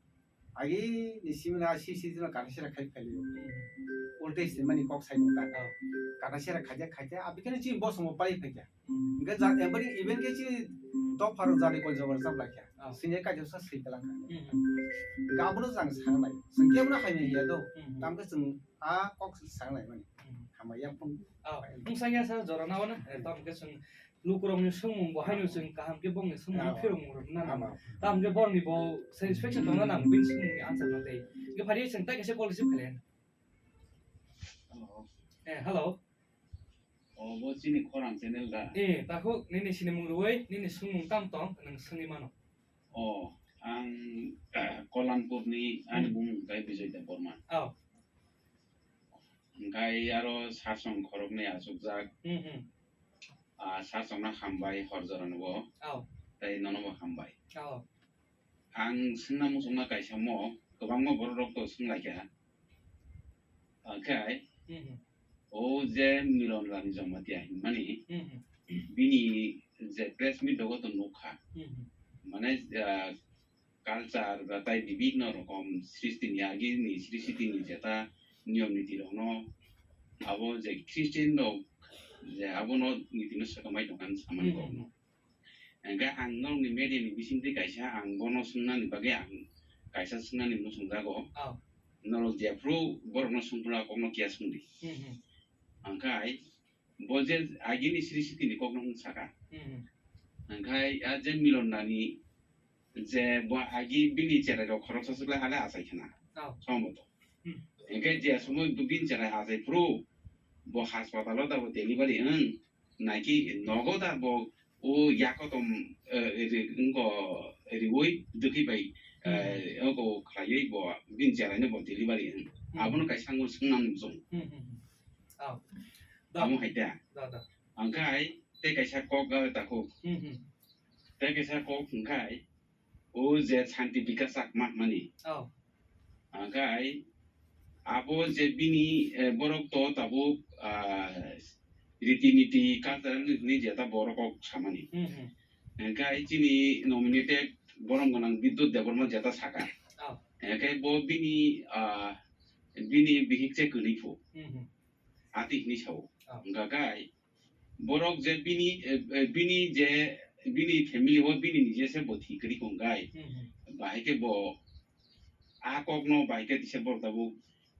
Agi ni simi na si si no kathar sera khai phai liyo. Hmm. Old Testament ni kok sai ta. Oh. Kathar sera khaijak khaijak, abikhe no chini bosongo pai phai kha. Hmm. Hingke ja, eboni even khe chini dopharo jari kol jobor chap lai kha. Oh. Sini kaisa sa sui tala kha. Hmm. Hingke abono jang sangnai. Sengke abono hai ni ya do. Hmm. Tamkhe chwng a kok sangnai mani. Hmm. Hamya phung. Oh. Wng sangya sa jora na wana. Eh, tamkhe chwng lukurokni swngmung bo haino chwng kaham khe bongni swngmung Ah. phirongmung rwna nango. Ah. Tamo khe borokni bo satisfaction tongna nango bini swngmungni answer no tei. Hingke phari chwng tai kaisa call receive khlai. Hello. Eh, hello. Obo chini khorang channel da? Eh, takhuk nini sinimung rwui nini swngmung tamo tong nwng swngwi mano. O, ang Kolanpurni, ani bumung khe Bijoy Debbarma. Oh. Hwnkhe aro sasong khoroknwi achukjak. Hmm, hmm. Ah, sasongno hambai hor jorano bo. Oh. Tei nono bo hambai. Oh. Ang swngna muchungma kaisa mo, kwbangma borok rok to swnglaikha. Hwnkhe Hmm, hmm. o je Milon Rani Jamatia hinmani, Hmm, hmm. bini je press meet rogo to nukha. Hmm, hmm. Mane, ah, culture ba tai bibinno rokom srishti ni agi ni srishti ni jeta niyom niti rokno abo je Christian rok je abono nitino swkamai tongkha hinwi samani Hmm, rokno. hmm. Hwnkhe ang norokni media ni bisingtwi kaisa ang bono swngnani bagwi ang kaisa swngnani muchungjago. Oh. Norok jephru borokno swngphru a kokno kiya swngdi. Hmm, hmm. Hwnkhe bo je agini srishti ni kokno wng saka. Hmm, hmm. Hwnkhe a je Milon Rani je bo agi bini cherai rok khoroksa swkla hale achai khna. Oh. Somboto. Hmm. Hwnkhe je somoi bo bini cherai achai phru bo haspatalo da bo delivery wng. Naiki nogo da bo o yakotom, eh, ri-, wngko riwi dwkhi bai, Hmm. eh, wngko khlaiwi bo bini cheraino bo delivery wng. Hmm. Abono kaisa wngkhe swngnani muchung. Hmm, hmm, hmm. Oh. Da. Amo hai da. Da, da. Hwnkhe tei kaisa kok, eh, takhuk. Hmm, hmm. Tei kaisa kok hwnkhe o je Santi Bikas Chakma hwnmani. Oh. Hwnkhe abo je bini, eh, borok to tabuk, ah, riti niti cultural ni jeta borok kok samani. Hmm, hmm. Hwnkhe chini nominated borom gwnang Bidyut Debbarma jeta saka. Oh. Hwnkhe bo bini, ah, bini bihik se kwrwi phu. Hmm, hmm. Ati hwnwi sao. Oh. Hwnkha khe borok je bini, eh, eh, bini je, bini family o bini nije se bo thwi kwrwi kong gai. Hmm, hmm. Bahai khe bo a kokno bahai khe December tabuk,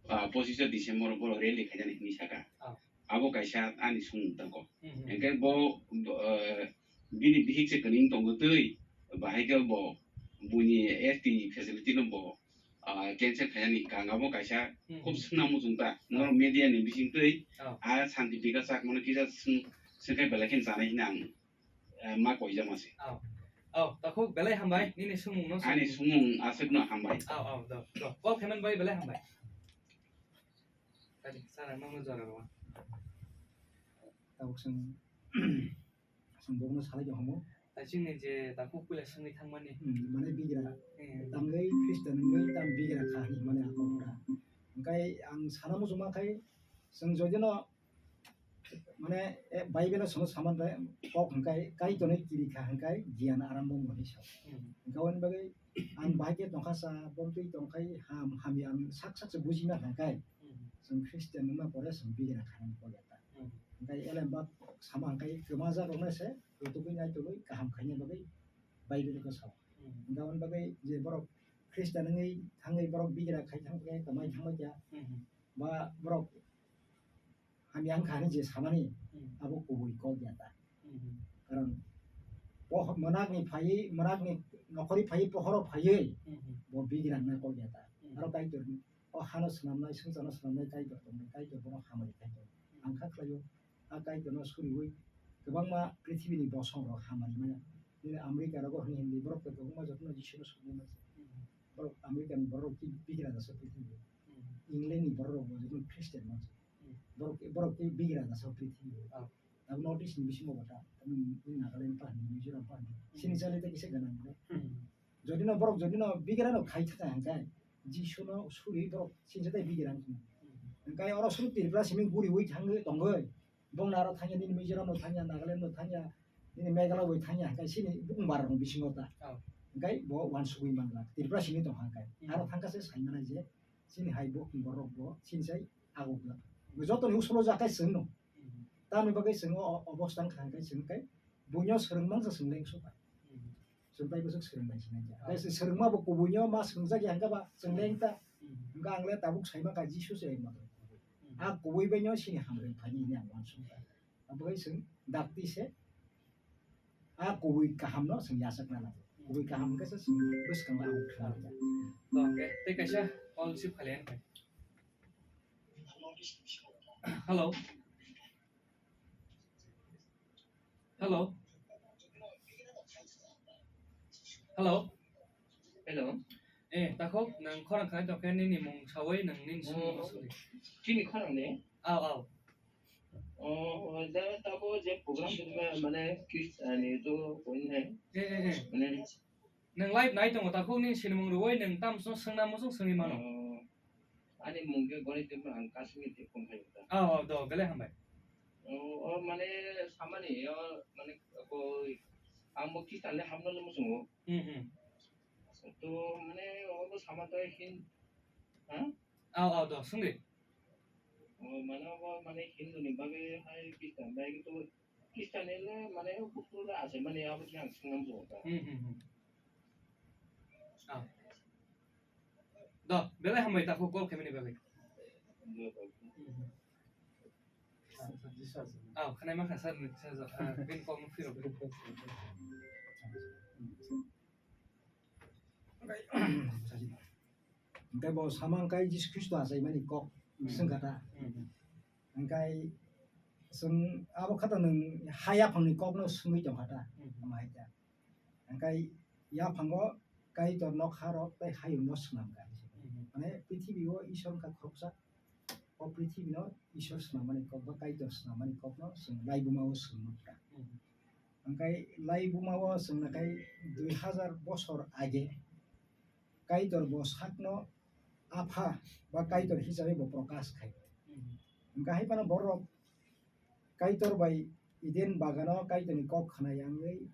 ah, pochisho December borok rally khainani hwnwi saka. Oh. Abo kaisa ani sumung tangkho. Hmm, hmm. Hwnkhe bo, bo, eh, bini bihik se kwrwi wng tongo twi, bahai khe bo buini S T facility no bo ah, cancel khainani kanga bo kaisa Hmm. khub swngna muchung ta. Oh. Norok media ni bising twi Oh. a Santi Bikas Chakmano kisa swng, swngkhe belai khe chanai hwnwi ang, eh, ma koijama se. Oh. Oh, takhuk belai hambai, nini sumung no Ani sumung. Sumung aswk no hambai. Oh, oh, do, do. Call khaimani bai belai hambai. Tadi, sana mama jora rwa. Tabuk swng. Chwng bono salai tong hamo. Tai chini je takhuk puila swngwi thangmani. Hmm, mane bigra. Hmm. Tangwi Christian wngwi tang bigra kha hinwi mane ang kok kha. Hwnkhe ang sana muchungma khai chwng jodino mane, eh, Bible-o chwngno saman bai kok hwnkhe Kaitorno kiri kha hwnkhe giyan arambo wngwi sao. Hmm. Hwnkhe aboni bagwi ang bahai khe tongkha sa, bontwi tongkhai ham, hamya ang sak sak se bujima hwnkhe Hmm. chwng Christian wngma pore chwng bigra khanani kok ya ta. Hmm. Hwnkhe elembak sama hwnkhe kwmajak rokno se rwtugwi naitugwi kaham khaina bagwi Bible-o khe sao. Hmm. Hwnkhe aboni bagwi je borok Christian wngwi thangwi borok bigra khai thang khe kwmai thangbai kha. Hmm. Ba borok hamya wngkha hinwi je samani Hmm. abo kubui kok ya ta. Hmm. Karon po-, mwnakni phaiwi, mwnakni nokhorwi phaiwi, pohoro phaiwi Hmm. bo bigra wngna kok ya ta. Hmm. Aro Kaitor o hano swnamnai, swngcharno swnamnai Kaitor tongnai, Kaitor bono hamari khai tongo. Ang kha khlaio, a Kaitorno suriui kwbangma prithibini bosongrok hamari maya. Nini America rogo hwnwi hwnwi borok tei kwbangma jotono Jisuno suri maya. Borok America ni borok ki bigra jasa prithibio. England ni borok rok bo jotono Christian maya. Borok, borok ki bigra jasa prithibio. Ah. Abo North East ni bisingo bata, tamo Nagaland pahni, Mizoram pahni. Sini chali tei kisa gana mano. Jodi no borok jodi no bigra no khai thaka hwnkhe, Jisu no suri borok sinsa tei bigra wngkha. Hwnkhe oro suru Tripura simi guriui thangwi tongwi, bongni aro thangya, nini Mizoram no thangya, Nagaland no thangya, nini Meghalaya bai thangya, hwnkhe sini bukung bara rok bisingo ta. Oh. Hwnkhe bo uansugui mangla, Tripura simi tongkha hwnkhe. Hmm. Aro thangkha se sai mano je, sini hai bukung borok bo sinsai agukla. Jotoni usulo jakai chwng no. Hmm. Tamni bagwi chwng o obostha wngkha hwnkhe chwng khe buino swrwng mangsa chwng leng suka. Hmm. Chwng tai bwswk swrwng bai sinai ya. Ah. Tei swrwngma bo kubuino ma swrwngjak ya hwnkhe ba chwng leng ta. Hmm. Hwnkhe ang le tabuk saima kha Jisu se ma. Hmm. A kubui baino sini hamrwng phaini hwnwi ang uansukha. Aboni chwng dakti se a kubui kaham no chwng yachakna nango. Kubui kaham hwnkhe se chwng bwskango abo khlai ya. To, hwnkhe tei kaisa call receive khalai ang khe. Hello. Hello. Hello. Hello. Eh, takhuk, nwng khorang khnai tongkhe nini mung sawi nwng nini simi mung sawi. Chini khorang de? Aw, aw. Oh, oh, da tabo je program je mane Christian ni to koi nai. Eh, eh, eh. Mane Nwng live nai tongo, takhuk nini sinimung rwui nwng tamo swngna muchung swngwi mano. Oh, ani mung khe Ganesh Debbarma, ang Kasmir ni tongphai ta. Oh, oh, do, belai hambai. Oh, oh, mane samani, oh, mane, ko, ang bo Christian le hamno le muchungo. Hmm, hmm. To, mane, oh, bo sama to hin, ha? Oh, oh, do, swngdi. Oh, mane, oh, mane Hindu ni bagwi hai Christian bai to Christian le mane bukur le achaimani abo khe ang swngna muchungo ta. Hmm, hmm, hmm. Ah. Do, belai hambai takhuk call khaimani bagwi. Hmm, hmm. Ah, khwnai ma kha sir, sir, ah, bini call no phirok. Hwnkhe bo sama hwnkhe Jisu Khristo achaimani kok swngkha ta. Hmm. Hwnkhe chwng abo khato nwng ha yaphangni kokno swngwi tongkha ta. Hmm. Ama hai ta. Hwnkhe yaphango Kaitor nokha rok tei hayungno swnamkha. Hmm. Mane prithibi o Isor wngkha khoroksa. O prithibi no Isor swnamani kok ba Kaitor swnamani kokno chwng laibuma o swng nukha. Hmm. Hwnkhe laibuma o chwng nakhai dui hazar bosor age Kaitor bo sakno Apha ba Kaitor hisabe bo prokash khai. Hmm. Hwnkhe hai phano borok Kaitor bai Eden bagano Kaitorni kok khna yangwi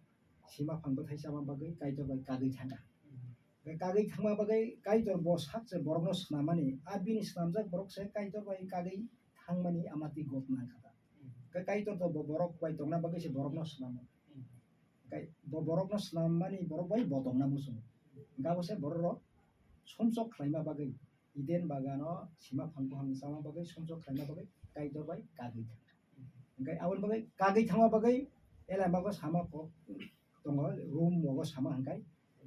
sima phang bwthai chama bagwi Kaitor bai kagwi thangkha. Hmm. Hwnkhe kagwi thangma bagwi Kaitor bo sakse borokno swnamani, a bini swnamjak borok se Kaitor bai kagwi thangmani amati gotna kha ta. Hmm. Hwnkhe Kaitor to bo borok bai tongna bagwi se borokno swnamo. Hmm. Hwnkhe bo borokno swnammani borok bai bo tongna muchungo. Hwnkhe abo se borok rok sumsok khlaima bagwi, Eden bagano sima phang buphang chama bagwi sumsok khlaima bagwi Kaitor bai kagwi thangkha. Hwnkhe aboni bagwi kagwi thangma bagwi elai mago sama kok tongo, room mogo sama hwnkhe,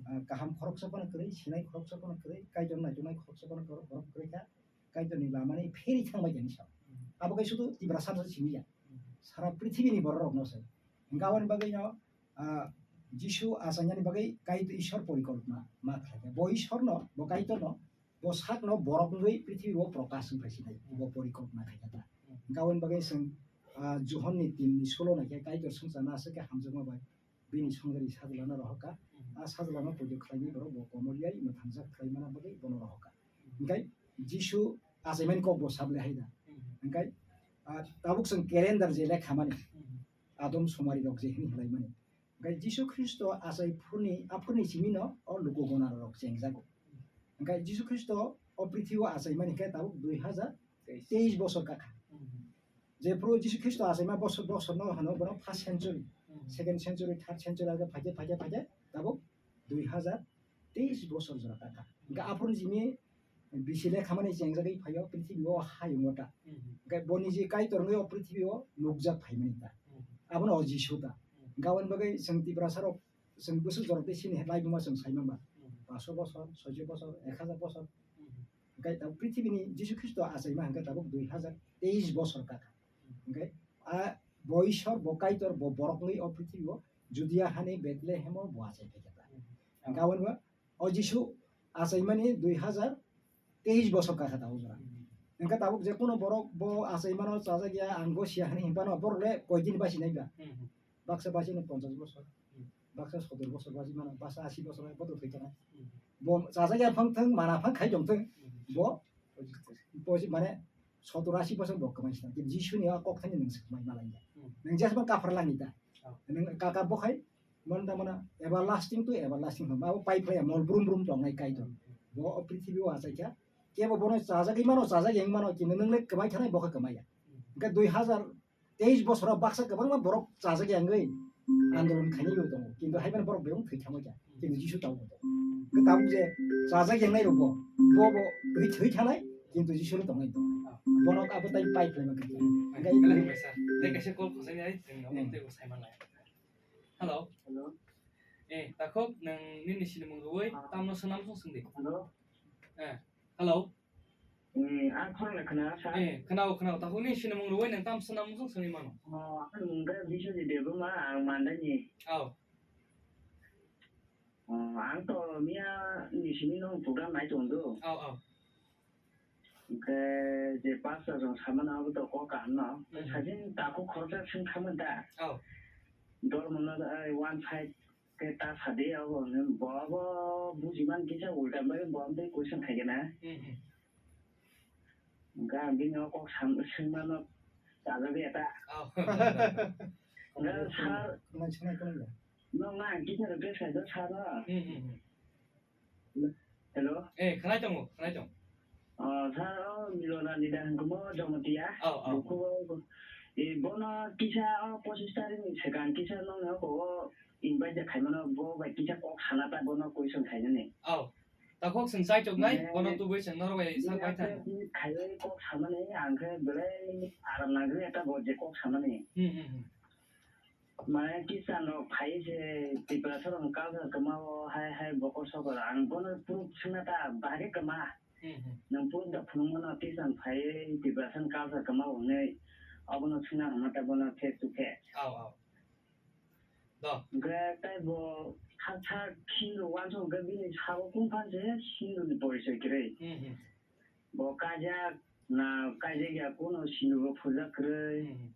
ah, kaham khoroksa phano kwrwi, sinai khoroksa phano kwrwi, Kaitor naituknai khoroksa phano kwrwi, borok kwrwi kha. Kaitorni lamani pheri thangbai tani sa. Hmm. Abo khe sudu Tiprasa no simi ya. Hmm. Sara prithibini borok rokno se. Hwnkhe aboni bagwi no, ah, Jisu achainani bagwi Kaitor Ishwar porikolpna ma khlai kha. Bo Ishwar no, bo Kaitor no, bo sak no borok wngwi prithibi o prokash wng phai sinai. Hmm. Bo porikolpna khai kha ta. Hmm. Hwnkhe aboni bagwi chwng, ah, Johon ni tin ni solo naikhe Kaitor swngcharno aswk khe hamjakma bai bini songjarni sajlano rohorkha. Mhm. A sajlano pujo khlainai borok bo komor ya, imo thangjak khlai mana bagwi bono rohorkha. Mhm. Hwnkhe Jisu achaimani kok bo sable hai da. Mhm. Hwnkhe, ah, tabuk chwng calendar je lekhamani, mhm, Adom sumari rok je hini hwlaimani. Hwnkhe Jisu Khristo achai phuruni, aphuruni simino o luku gona rok chengjago. Mhm. Hwnkhe Jisu Khristo o prithibi o achaimani khe tabuk dui hajar teis bosor kakha. Mhm. Jephru Jisu Khristo achaima bosor, bosor no hano bono first century, mhm, second century, third century age phaikhe, phaikhe, phaikhe tabuk dui hajar teis bosor jora kakha. Hwnkhe aphuru jini bisi lekhamani chengjagwi phaio prithibi o hayungo ta. Mhm. Hwnkhe boni je Kaitor wngwi o prithibi o nukjak phaimani ta. Mhm. Abono o Jisu ta. Mhm. Hwnkhe aboni bagwi chwng Tiprasa rok chwng bwswk jorok tei sini laibuma chwng saimamba. Mhm. Paso bosor, soiso bosor, ek hajar bosor. Mhm. Hwnkhe tabuk prithibini Jisu Khristo achaima hwnkhe tabuk dui hajar teis bosor kakha. Mhm. Hwnkhe a bo Ishwar, bo Kaitor, bo borok wngwi o prithibio Judia hani Bethlehemo bo achai phaikha ta. Mhm. Hwnkhe aboni bo o Jisu achaimani dui hajar teis bosor kakha tabuk jora. Mhm. Hwnkhe tabuk je kono borok bo achaimano chajak ya, ang bo siya hani hinphano borok le koi din basi nai ba? Mhm. Baksa basi ni ponchas bosor, hmm, baksa sotor bosor basi mano, baksa asi bosor bai bodo thwi tongo. Hmm. Bo chajak ya phang thang, mana phang khai tong thang, hmm, bo, bo si mane sotor asi bosor bo kwmai sina. Jisu ni a kok thani nang swkmai malai ya. Hmm. Nang jas ba kaphar lani ta. Oh. Nang kaka bo khai, mon ta mana everlasting to everlasting hwn. Abo pai phlai ya, mol brum brum tongnai Kaitor. Hmm. Bo o prithibi o achai kha. Kebo bono chajak mano, chajak yang mano, kintu nang le kwmai thanai bo kha kwmai ya. Hmm. Hwnkhe dui hajar teis bosoro baksa kwbangma borok chajak ya wngwi andolon khainai bo tongo, kintu haibani borok bebak thwi thangwi kha, kintu Jisu tabuk bo tongo. Hwnkhe tabuk je chajak ya wngnai rok bo, bo bo thwi thwi thanai, kintu Jisu no tongwi tongo. Bono abo tai pai phlai ma khe. Hwnkhe belai hambai sir. Tei kaisa call khosai nai, chwng abo tei bo sai manlai. Hello. Hello. Eh, takhuk nwng nini sinimung rwui tamno swnam song swngdi. Hello. Eh, hello. Hmm, ang khorang le khna sa. Eh, khna o, khna o. Takhuk ni sinimung rwui nang tam swnam mung swngwi mano. Oh, ang mung khe Biswajit Debbarma, ang Mandai ni. Oh. Oh, ang to miya ni simi no program nai tong do. Oh, oh. Hwnkhe je pastor rok samano abo to kok kaham no. Hmm. Sajin takhuk khoroksa swng thangma da. Oh. Dol mono, eh, one side khe ta sadi abo hwnwi bo abo bujiman kisa ulta bai bo amtwi question khaikhe na. Hmm, hmm. Hwnkhe ang bini o kok sam-, swngmano chajabi eta. Oh. Hwnkhe sir, Khwna sinai khwna ya. Nwng na ang kisa request khaikhe sir no. Hmm, hmm, hmm. Hello? Eh, khwnai tongo, khwnai tong. Ah, sir, o Milona ni da hwnkhe mo Jamatia. Oh, oh. Buku o, eh, bono kisa o pochis tarikh ni swkang kisa nwng o ko invite de khaimano bo bai kisa kok sana ta bono question khainani. Oh. Takhuk swng chaichok nai, eh, bono tubui swng norok bai sak bai thang. Khaiwi kok samani ang khe belai aram nangri eta bo je kok samani. Hmm, hmm, hmm. Mane Christian rok phai se Tiprasa rok culture kwma o hai hai bokol sokol ang bono proof swngna ta bahai khe kwma. Hmm, hmm. Nwng proof da phunukmano Christian phai Tiprasa ni culture kwma o hwnwi abono swngna hwnma ta bono face to face. Aw, aw. Do. Hwnkhe tei bo sak sak Hindu uansuk hwnkhe bini sabo kung phan se Hindu ni porichoi kwrwi. Hmm, hmm. Bo kaijak na kaijak ya kuno Hindu bo phurjak kwrwi. Hmm, hmm.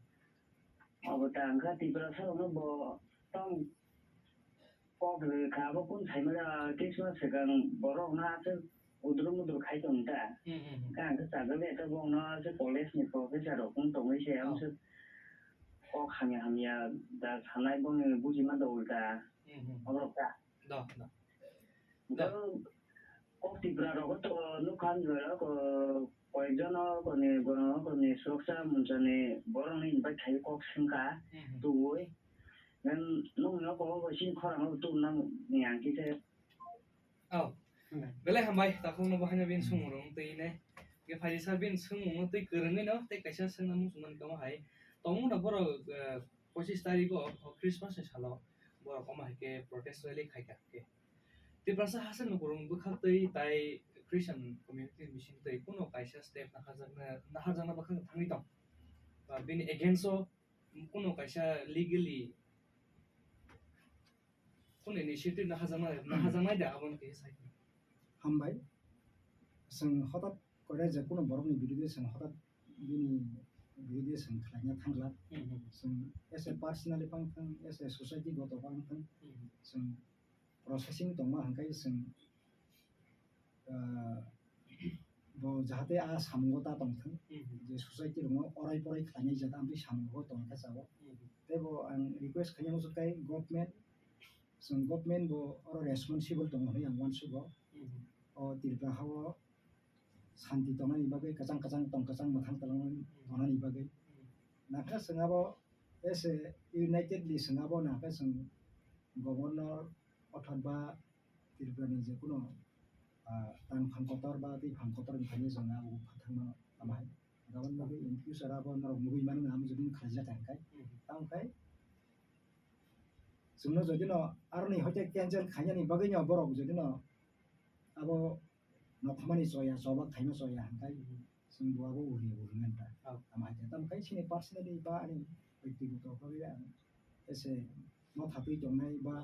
Abo ta wngkha Tiprasa rokno bo tong kok rwkha, abo kung saimanya Christmas swkang borok no aswk udur mudur khai tong ta. Hmm, hmm, hmm. Khe ang khe chajak ya khe bo no aswk college ni professor rok wng tongwi se, oh, aswk kok hamya hamya da sanai bo ni buji man da ulta. Hmm, hmm. Oborok ta. Do, do. Do. Kok Tipra rogo to nukha ni oro ko koyekjon o koni, koni suroksha munchani borok ni invite khai kok swngkha, mhm, tuwi. Then nung no ko ko sin khorang o tu nang ni ang kise. Oh. Hmm. Belai hambai, takhuk no bahai no bin, hmm, swngmung rok twi ne. Ge phai sa bin swngmung no twi kwrwngwi no tei kaisa swngna muchungmani kamo hai. Tongmung no borok, eh, pochis tarikh o, o Christmas ni salo borok omo hai khe protest rally khai kha khe. Tiprasa haste ni kwrwng bwkha twi tai Christian community ni bising twi kuno kaisa step naharjakna, naharjakna bwkha thangwi tong. Ba bini against o kuno kaisa legally kuno initiative naharjakna, hmm, naharjaknai da, abono khe sai. Hambai. Chwng hotat kore je kuno borokni birude chwng hotat bini birude chwng khlaina thangla. Hmm, hmm. Chwng as a personally pang thang, as a society goto pang thang, hmm, hmm, chwng processing tongma hwnkhai chwng, ah, bo jahate a samungo ta tongthwng, mhm, je society rokno orai porai khlainai jat amtwi samungo tongkha chao. Mhm. Tei bo ang request khaina muchukkai government, chwng government bo oro responsible tongo hinwi ang uansugo. Mhm. O Tripura hao santi tongnani bagwi, kwchang kwchang tong kwchang mwthang twlangwi, mhm, tongnani bagwi. Mhm. Nakha chwng abo as a unitedly chwng abo nakha chwng governor othotba Tripura ni je kuno, ah, tang phang kotor ba twi phang kotor ni thani jona abo phathangma amai. Gabon bagwi in future abo norok nugwi mano na amo jodi khlaijak ang khai. Mhm. Tamo khai chwngno jodi no aroni hoite cancel khainani bagwi no borok jodi no abo nokhamani choya, choba khaima choya hwnkhai. Mhm. Chwng bo abo uri uri ngan ta. Oh. Tamo hai khe, tamo khai chini personally ba ani byaktigoto bhabe ang ese motha twi tongnai ba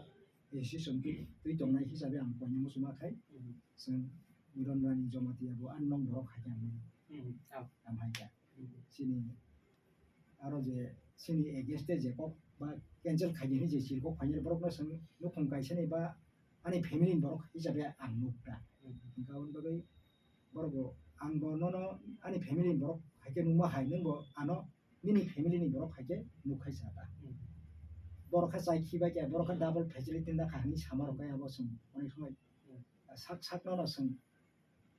association twi, twi tongnai hisabe ang koinai muchuma khai. Mhm. Chwng Miron Rani Jamatia bo unknown borok hai khe ang mani. Mhm. Oh. Tamo hai khe. Mhm. Chini aro je chini against e je kok ba cancel khaidi hinwi je chirkok phainai borokno chwng nukhung kaisani ba ani family ni borok hisabe ang nuk ta. Mhm. Hwnkhe aboni bagwi borok bo, ang bo nono ani family ni borok hai khe nukma hai, nwng bo ano nini family ni borok hai khe nuk khai sa ta. Mhm. Borok khe chai khibai khe, borok khe double facility da kha hinwi sama rok khe abo chwng onek somoi, mhm, sak sak nono chwng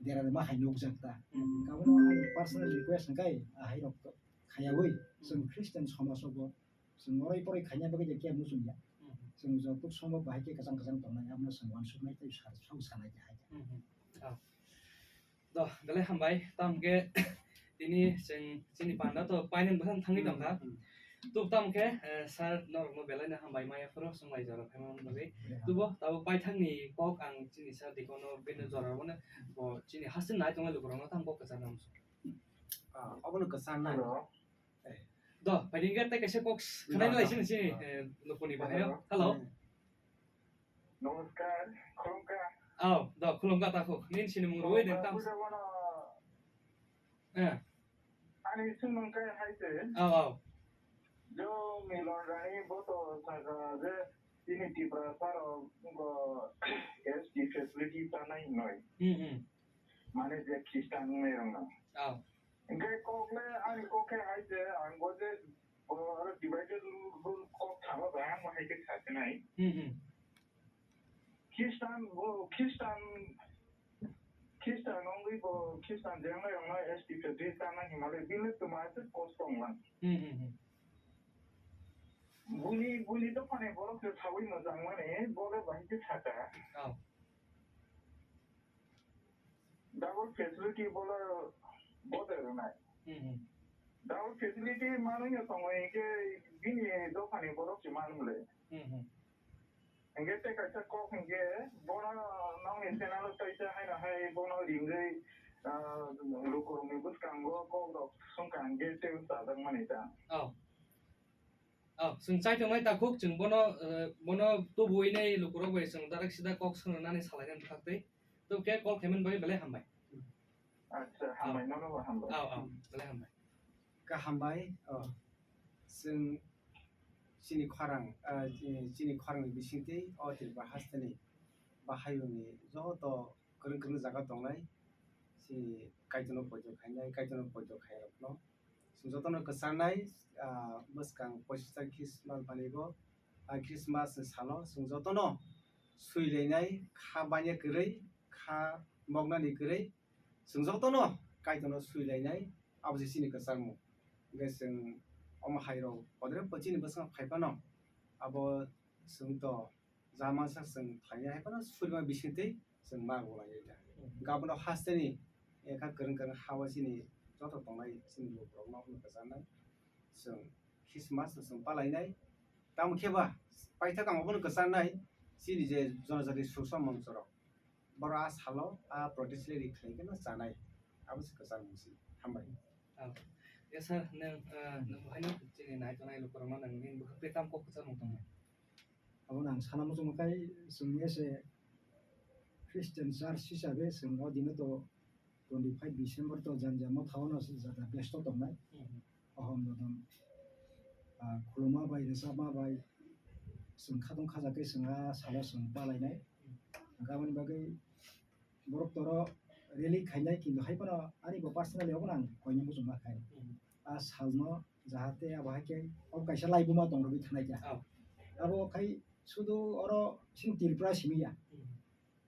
dera rwma hai nukjak ta. Hmm. Abono ani personal request hwnkhe ahai rok to khayawi, hmm, chwng Christian somaj o bo chwng orai porai khaina bagwi je kebo muchung ya. Hmm. Chwng jotok sombo bahai khe kwchang kwchang tongnai, abono chwng uansuknai tei sa-, sok sanai khe hai. Hmm. Oh. Do, belai hambai, tamo khe tini chwng chini panda to painani bwkhang thangwi tongkha. Hmm. Tub tam khe, eh, sir, norokno belai no hambai maya phuru, swngbai jora phaima bagwi. Tubo tabuk paithakni kok ang chini sir dikono bini jora bono bo chini haste nai tongnai lukurokno tam kok kwchar nang. Ah, obono kwchar nai. Hello. Do, phaidi hwnkhe tei kaisa kok khwnai lai sini sini, eh, lukuni bahai. Hello. Hello. Hmm. Namaskar, khulumkha. Aw, do, khulumkha takhuk. Nini sinimung rwui de tam. Khulumkha, buja bono. Eh. Ani sinimung khe hai se. Aw, aw. Jo Milon Rani bo to saka je chini Tiprasa rok bo S T facility chanai hinoi. Hmm, hmm. Mane je Christian wngnairokno. Aw. Hingke kok le ani kok khe hai je ang bo je bo oro divided rule kok thangma bai ang bo hai khe sa se nai. Hmm, hmm. Christian bo Christian Christian wngwi bo Christian je wngnairokno S T facility chanai hinmale bini twma se kosto wnglang. Hmm, hmm, hmm. Buni buni dophani borok se sawi mojang mani bo le bai khe saka. Aw. Double facility bola boda rwnai. Hmm, hmm. Double facility manwi no tongo hingke bini dophani borok se manmle. Hmm, hmm. Hingke tei kaisa kok hingke bono nongni channel o kaisa haino hai bono ringwi, ah, lukurokni bwskango kok rok songkha hingke tei sajak mani ta. Oh. Oh, chwng chai tongnai takhuk, chwng bono, eh, bono tubuwi nai lukurok bai chwng direct sida kok swngnani salainani bwkhak tei. Tubukhe call khaimani bagwi belai hambai. Acha, hambai, nono bo hambai. Aw, aw, belai hambai. Kaham bai, oh, chwng chini khorang, ah, chini khorangni bisingtwi o Tripura hasteni bahayungni joto kwrwng kwrwng jaga tongnai, chini Kaitorno poito khainai, Kaitorno poito khairokno. Chwng jotono kwcharnai, ah, bwskang pochis tarikh Christmas banigo, ah, Christmas ni salo chwng jotono swilainai, kha banya kwrwi, kha moknani kwrwi, chwng jotono Kaitorno swilainai, abo se chini kwcharmung. Hwnkhe chwng omo hairok podre po chini bwskango phaiphano, abo chwng to ja mansa chwng phainai hai phano surima bisingtwi chwng ma bo lai ta. Mhm. Hwnkhe abono hasteni ekha kwrwng kwrwng ha-o chini joto tongnai chini lukurokno hwnwi kwcharnai chwng Christmas chwng palainai. Tamo khe ba paithak ang obono kwcharnai chini je jonojati suksa mongsorok. Borok a salo a protest rally khlai kheno chanai. Abo se kwcharmung se. Hambai. Ah, ya sir, nwng, ah, nwng haino chini nai tongnai lukurokno nwng nini bwkhak tei tamo kok kwcharmung tongnai? Abono ang sana muchungma khai chwng as a Christian church hisabe chwng o dino to twenty five December to janja motha ono se jata besto tongnai. Mhm. Ahom dodom, ah, khuluma bai, rwchapma bai, chwng khatong khaja khe chwng a salo chwng palainai. Mhm. Hwnkhe aboni bagwi borok toro rally khainai, kintu hai phano ani bo personally obono ang koina muchungma khai. Mhm. A salno jahate abo hai khe o kaisa laibuma tongrogwi thanai kha. Oh. Abo khai sudu oro chini Tripura simi ya. Mhm.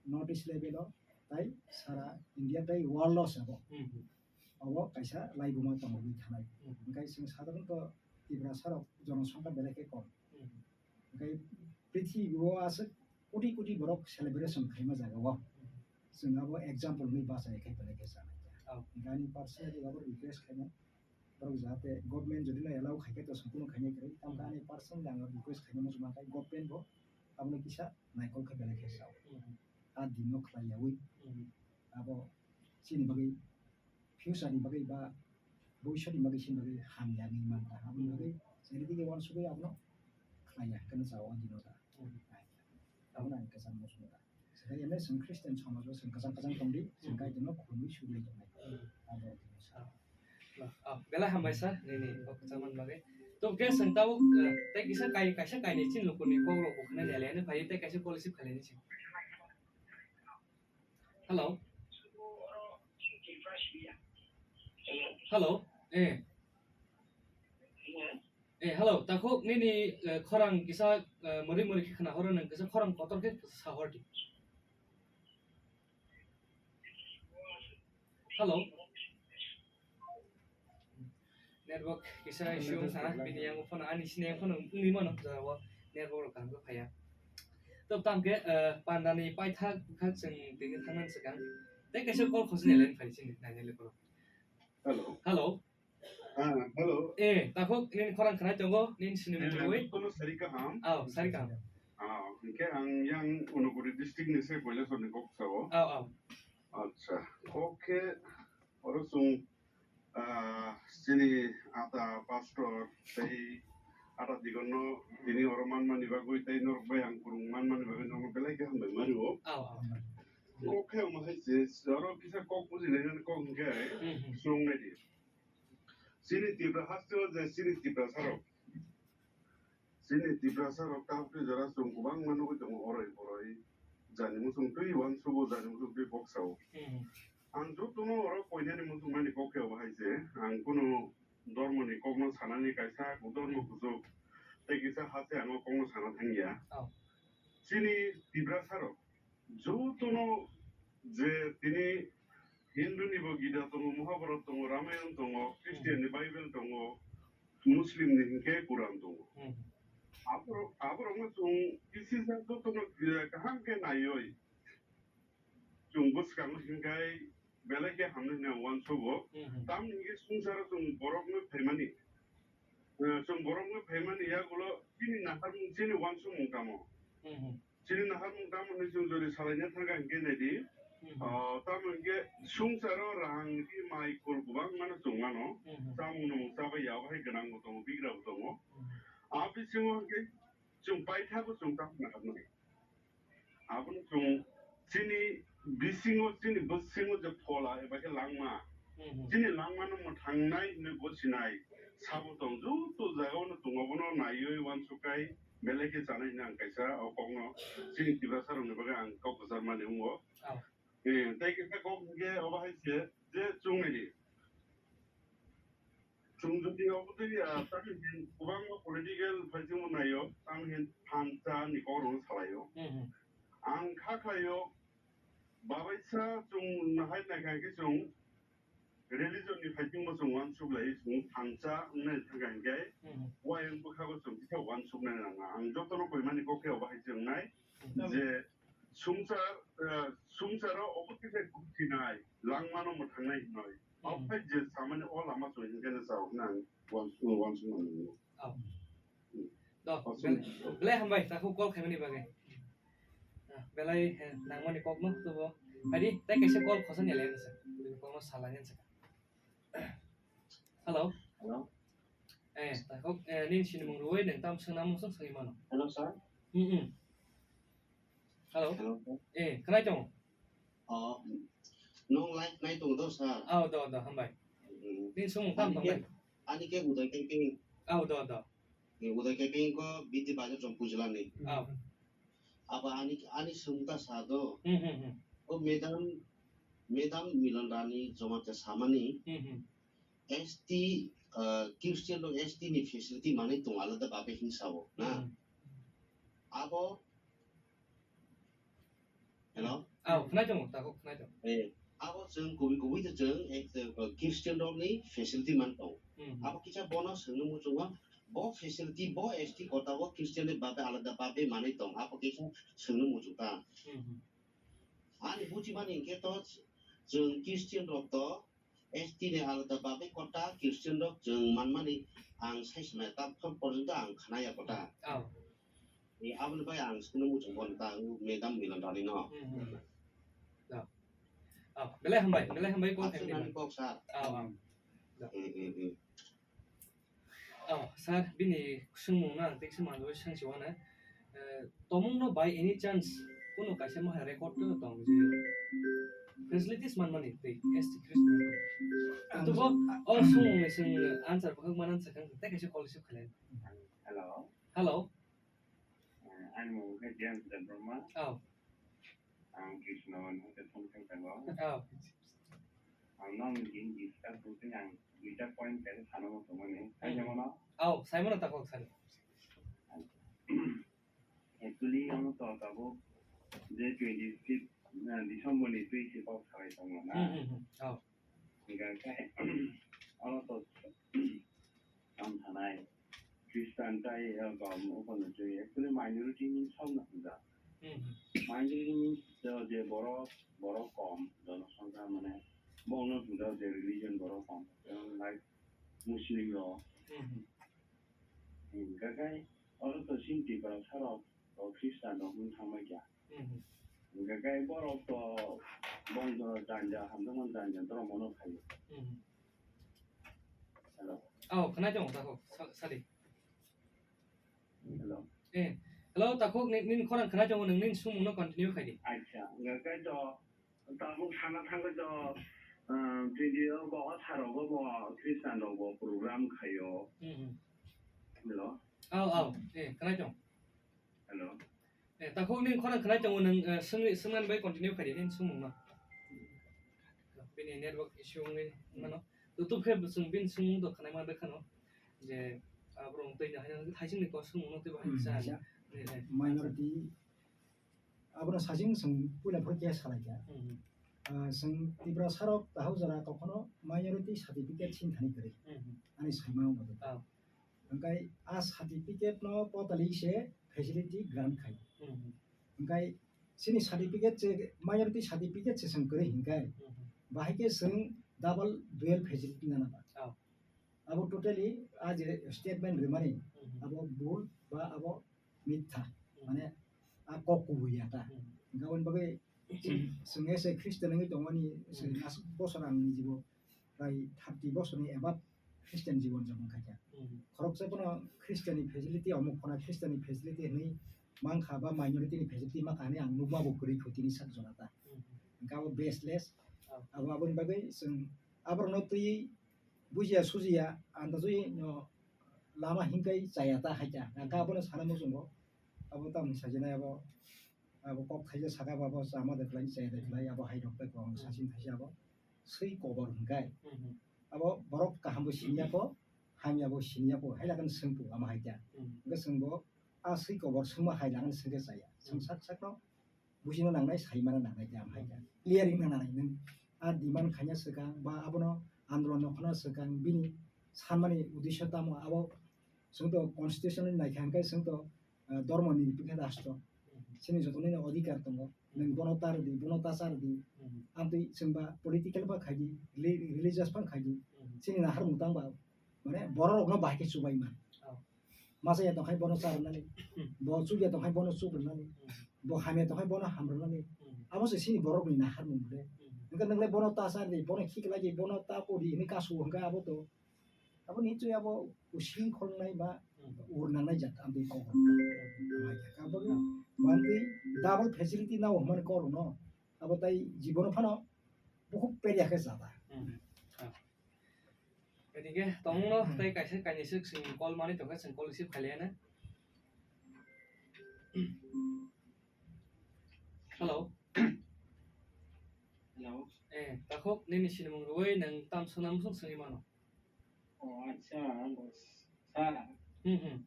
North East level o, tai sara India tai world o se bo. Mhm. Obo kaisa laibuma tongwi thanai. Mhm. Hwnkhe chwng sadharanto Tiprasa rok jonosongkha belai khe kom. Mhm. Hwnkhe prithibi o aswk koti koti borok celebration khaima jaga o. Mhm. Chwng abo example wngwi bachai khe belai khe chanai. Oh. Hwnkhe ani personally abo request khainai. Borok jahate government jodi no allow khai khe to songkunu khainai kwrwi. Tamkhe ani personally ang request khainai muchungma khai government bo abono kisa naikol khe belai khe sao. Mhm. A dino khlai yaui. Mhm. Abo chini bagwi future ni bagwi ba bhobishyot ni bagwi chini bagwi hamya wngwi mankha. Aboni bagwi chini dige uansugwi abono khlai ya, hwnkhe no chao o dino da. Mhm. Abono ang kwchang muchungo da. Swkang ene chwng Christian somaj o chwng kwchang kwchang tongdi, chwng Kaitorno khulumwi sugwi tongnai. Abo. Ah, belai hambai sir, nini kok kwchangmani bagwi. To khe chwng tabuk, eh, tei kisa kai, kaisa kainwi chini lukurokni kok rok bo khwnani aliani phai tei kaisa call receive khlaini chwng. Hello. Hello. Eh. Eh, hello, takhuk nini, eh, khorang kisa, eh, mwrwi mwrwi khe khna horo, nwng kisa khorang kotor khe sa hor di. Hello. Network kisa issue wng sana, bini yango phone ani sini phone wngwi mano, jora o network rok kaham khe phaiya. To tamo khe, eh, pandani paithak bwkhak chwng tini thangna swkang. Tei kaisa call khosni line phai chini nainai le bro. Hello. Hello. Ah, hello. Eh, takhuk, nini khorang khwnai tongo, nini sini mung rwi. Kono sari kaham. Aw, sari kaham. Ah, hingke ang yang Unakoti district ni se Koilasor ni kok sao. Aw, aw. Acha, kok khe oro chwng, ah, chini ata pastor tei ata digon no tini oro manmani bagwi tei norok bai ang kwrwng manmani bagwi norokno belai khe hambai mani o. Aw, aw. Kok khe omo hai se, oro kisa kok bujinai nani kok hingke Hmm, hmm. Chwng nai di. Chini Tripura haste o je chini Tiprasa rok. Chini Tiprasa rok tabukni jora chwng kwbangma nugwi tongo oroi poroi. Jani muchung twi uansugo, jani muchung twi kok sao. Hmm. Ang jotono oro koinani muchungmani kok khe obo hai se, ang kunu dormoni kokno sanani kaisa dormo kuchuk tei kisa haste ang o kokno sana thangya. Oh. Chini Tiprasa rok jotono je tini Hindu ni bo Gita tongo, Mahabharat tongo, Ramayan tongo, Christian ni Bible tongo, Muslim ni hinkhe Quran tongo. Hmm. Aborok, aborokno chwng kisisa jotono, eh, kaham khe naiwi chwng bwskango hinkhai belai khe hamnai hwnwi ang uansugo. Hmm. Tamni hinkhe swngcharo chwng borokno phaimani, eh, chwng borokno phaimani yagulo chini naharmung, chini uansukmung tamo? Hmm. Chini naharmung tamo hinwi chwng jodi salaina thangkha hinkhe naidi, hmm, ah, tamo hinkhe swngcharo rang ri mai kol kwbangmano chwng mano, hmm, chamung nwmung chabai ya, obo hai gwnangbo tongo, bigrabo tongo. Hmm. A bisingo hinkhe chwng paithago chwng tamo naharnai. Abono chwng chini bisingo, chini bwskango je phola eba khe langma, hmm, hmm, chini langmano mwthangnai hinwi bo sinai sabo tong, joto jagao no tongo, abono naiwi uansuknai belai khe chanai hinwi ang kaisa o kokno chini Tiprasa rokni bagwi ang kok kwchar mani wngo. Oh. Eh, tei kisa kok hinkhe obo hai se je chwng naidi. Chwng jodi obo twi, ah, tamni hin kwbangma political phaisingmo naio, tamni hin thansa ni kokrokno salaio. Hmm, hmm. Ang kha khlaio, babaisa chwng nahai naikha khe chwng religion ni phaisingmo chwng uansuk lai, chwng thansa wngnai thangkha hinkhe, hmm, wayang bwkhago chwng kisa uansuknai nang. Ang jotono koimani kok khe obo hai se wngnai, hmm, je swngchar, eh, swngcharo obo kisa gukhinai, langmano mwthangnai hinwi. Hmm. Ophai je samani o lama chwng hinkhe no chao hwnwi ang uansuk, uansuk mano. Oh. Hmm. Do, belai hambai, takhuk call khaimani bagwi. Ah, belai, eh, nangmani kokno tubo. Adi, tei kaisa call khosani lai nasa. Kokno salai nasa. Hello. Hello. Eh, takhuk, eh, nini sinimung rwi nang tam swngnamung swng swngwi mano. Hello, sir. Hmm, hmm. Hello. Hello, sir. Eh, khwnai tongo? Oh, nwng live nai tongo do, sir? Oh, do, do, hambai. Hmm. Nini swngmung tam tong nai? Ani khe Uday Keping. Oh, do, do. Eh, Uday Keping ko B D Bazar chong pujilani. Oh. Abo ani, ani swngta sa do. Hmm, hmm, hmm. O madam, madam Milan Rani Jamatia samani. Hmm, hmm. S T, ah, Christian rok S T ni facility manwi tongo alada babe hinsao, na? Hmm. Abo, hello? Oh, khwnai tongo, takhuk khwnai tongo. Eh, abo chwng kubui kubui de chwng ek, eh, Christian rok ni facility man tongo. Hmm. Abo kisa bono swngno muchungo, bo facility, bo S T kota bo Christian ni babe alada babe manwi tong, abo kisa swngno muchung ta. Hmm, hmm. Ani bujimani hinkhe to chwng Christian rok to S T ni alada babe kota Christian rok chwng manmani ang sai sinai ta phor porjonto ang khnaya kota. Oh. Ni aboni bai ang sino muchung bon ta madam Milan Rani no. Hmm, hmm. Oh. Oh, belai hambai, belai hambai kok. Aswk hambai. Nani kok sir. Oh, oh. Hmm, hmm, hmm. Oh, sir, bini swngmung no ang tei swngmung no swngsi uanai. Eh, tomung no by any chance kuno kaisa moha record to tong je facilities manmani tei S T Christian. Ang to bo, oh, swngmung ni swng answer bwkhak manan sakang tei kaisa call receive khlai. Hello. Hello. Eh, ani mung khe James Debbarma. Oh. Ang Krishna Mohan khe phone khe tongo. Oh. Ang nokni discuss wngkhe ang duita point khe sana muchungmani. Hmm. Saimano? Oh, saimano takhuk sir. Actually, ang to tabuk je twenty fifth, eh, December ni twi se kok salai tongo na. Hmm, hmm, hmm. Oh. Hingkha khe, ano to ang thanai Christian tai, eh, bam, obono twi actually minority ni song na hwnjak. Hmm. Minority ni je, je borok, borok kom, jonosongkha mane, bongno hwnjak je religion borok kom. Jemon like, Muslim rok. Hmm. Hingkha khe oro to chini Tiprasa rok, o Christian rok wng thangbai kha. Hmm. Hingkha khe borok to bongdo janja, hamjakmani janja, borok mono khaio. Hmm. Hello. Oh, khwnai tongo, takhuk, sa-, sadi. Hello. Eh, hello, takhuk, ni, nini khorang khwnai tongo, nwng nini sumungno continue khai di. Acha, hingkha khe to, tabuk sana thangwi to, ah, video bo, o sa rogo bo, Christian rok bo program khaio. Hmm, hmm. Hello. Au, au, eh, khwnai tong. Hello. Eh, takhuk nini khorang khwnai tongo, nwng, eh, swngwi, swngmani bai continue khai di, nini sumungno. Bini network issue wngwi mano. YouTube khe chwng bini sumung to khwnai ma rwkha no. Je, ah, borok twi no hai no thaising ni kok sumung no twi bo hai Hmm, sa. Acha. Eh, eh. Minority, abono sajing chwng puila phuru khe salai kha. Hmm, hmm. Ah, chwng Tiprasa rok tahuk jora kokhono minority certificate sin thani kwrwi. Hmm, hmm. Ani saima wngkha. Ah. Hingkhe a certificate no totally se facility grant khai. Hmm, hmm. Hingkhe chini certificate se minority certificate se chwng kwrwi hingkhe Hmm, hmm. bahai khe chwng double dual facility nana ba. Oh. Abo totally a je statement rimani Hmm, hmm. abo bul ba abo mitha. Hmm. Mane a kok kubui ya ta. Hmm. Hingkhe aboni bagwi chwng, chwng as a Christian wngwi tongmani chwng Hmm. aswk bosor ang nijibo prai thirty bosorni above Christian jibon japon khaikha. Hmm. Khoroksa bono Christian ni facility, omo khona Christian ni facility hinwi mankha ba minority ni facility mankha hinwi ang nukma bo kwrwi kho tini sak jora ta. Hmm. Hingkhe abo baseless. Oh. Abo aboni bagwi chwng aborokno twiwi bujiya sujiya andajwi no lama hinkai chaya ta haikha. Hingkhe Hmm. abono sana muchungo abo tamni sajinai abo, abo kok thaisa saka bo abo chama de khlai chaya de khlai abo hai rok bai kwbang Hmm. sachin thaisa abo. Swi kobor hingkai. Hmm, hmm. Abo borok kaham bo siniya ko, hamya bo siniya ko, hai lagan swngpu ama hai kya. Hmm. Hingke swngbo a swi kobor swngma hai lagan swngke chaya. Swng Hmm. sak sak no bujina nangnai, saimana nangnai kya ama hai kya. Hmm. Clear wngna nangnai nwng a demand khaina swkang ba abono andolon no khna swkang bini sanmani uddesho tamo abo swngto constitution ni naikha hingke swngto ah, dhormo nirbikheta hastro. Mhm. Chini joto nini odhikar tongo. Mhm. Nwng bono ta rwdi, bono ta cha rwdi. Mhm. Amtwi chwngba political ba khaidi, reli-, religious phang khaidi. Mhm. Chini naharmung tangba, mane borok rokno bahai khe chubaima. Oh. Masa ya tongkhai bono cha rwnani. Mhm. Bo chuk ya tongkhai bono chuk rwnani. Mhm. Bo ham ya tongkhai bono ham rwnani. Mhm. Abo se chini borok ni naharmung le. Mhm. Hwnkhe nwng le bono ta cha rwdi, bono khiklai di, bono ta pori hwnwi kasu hwnkhe abo to Abo ni twi abo using khornai ba Hmm. ur nangnai jat amtwi kok rok. Hmm. Amai kha. Abo ni Hmm. bantwi double facility nao hwnmani kok rok no. Abo tai jibono phano bukhuk perya khe jata. Hmm. Ah. Edige tongno Hmm. tei kaisa kainwi swk swng call mani tongkha, swng call receive khailaiya na. Hello. Hello. Eh, takhuk nini sinimung rwui nwng tam swnam swng swngwi mano. Oh, acha, bo sa. Hmm, hmm.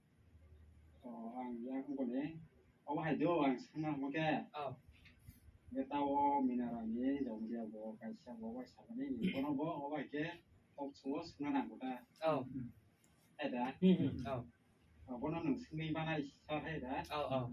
Oh, ang yang bole. Obo hai do ang sana mo ke. Oh. Ge ta o minara ni jong dia bo kaisa bo bai sa ni. Kono bo obo hai ke talk show o suna nang kota. Oh. Hai da. Hmm, hmm. Oh. Oh, bono nwng swngwi manai sa hai da. Oh, oh.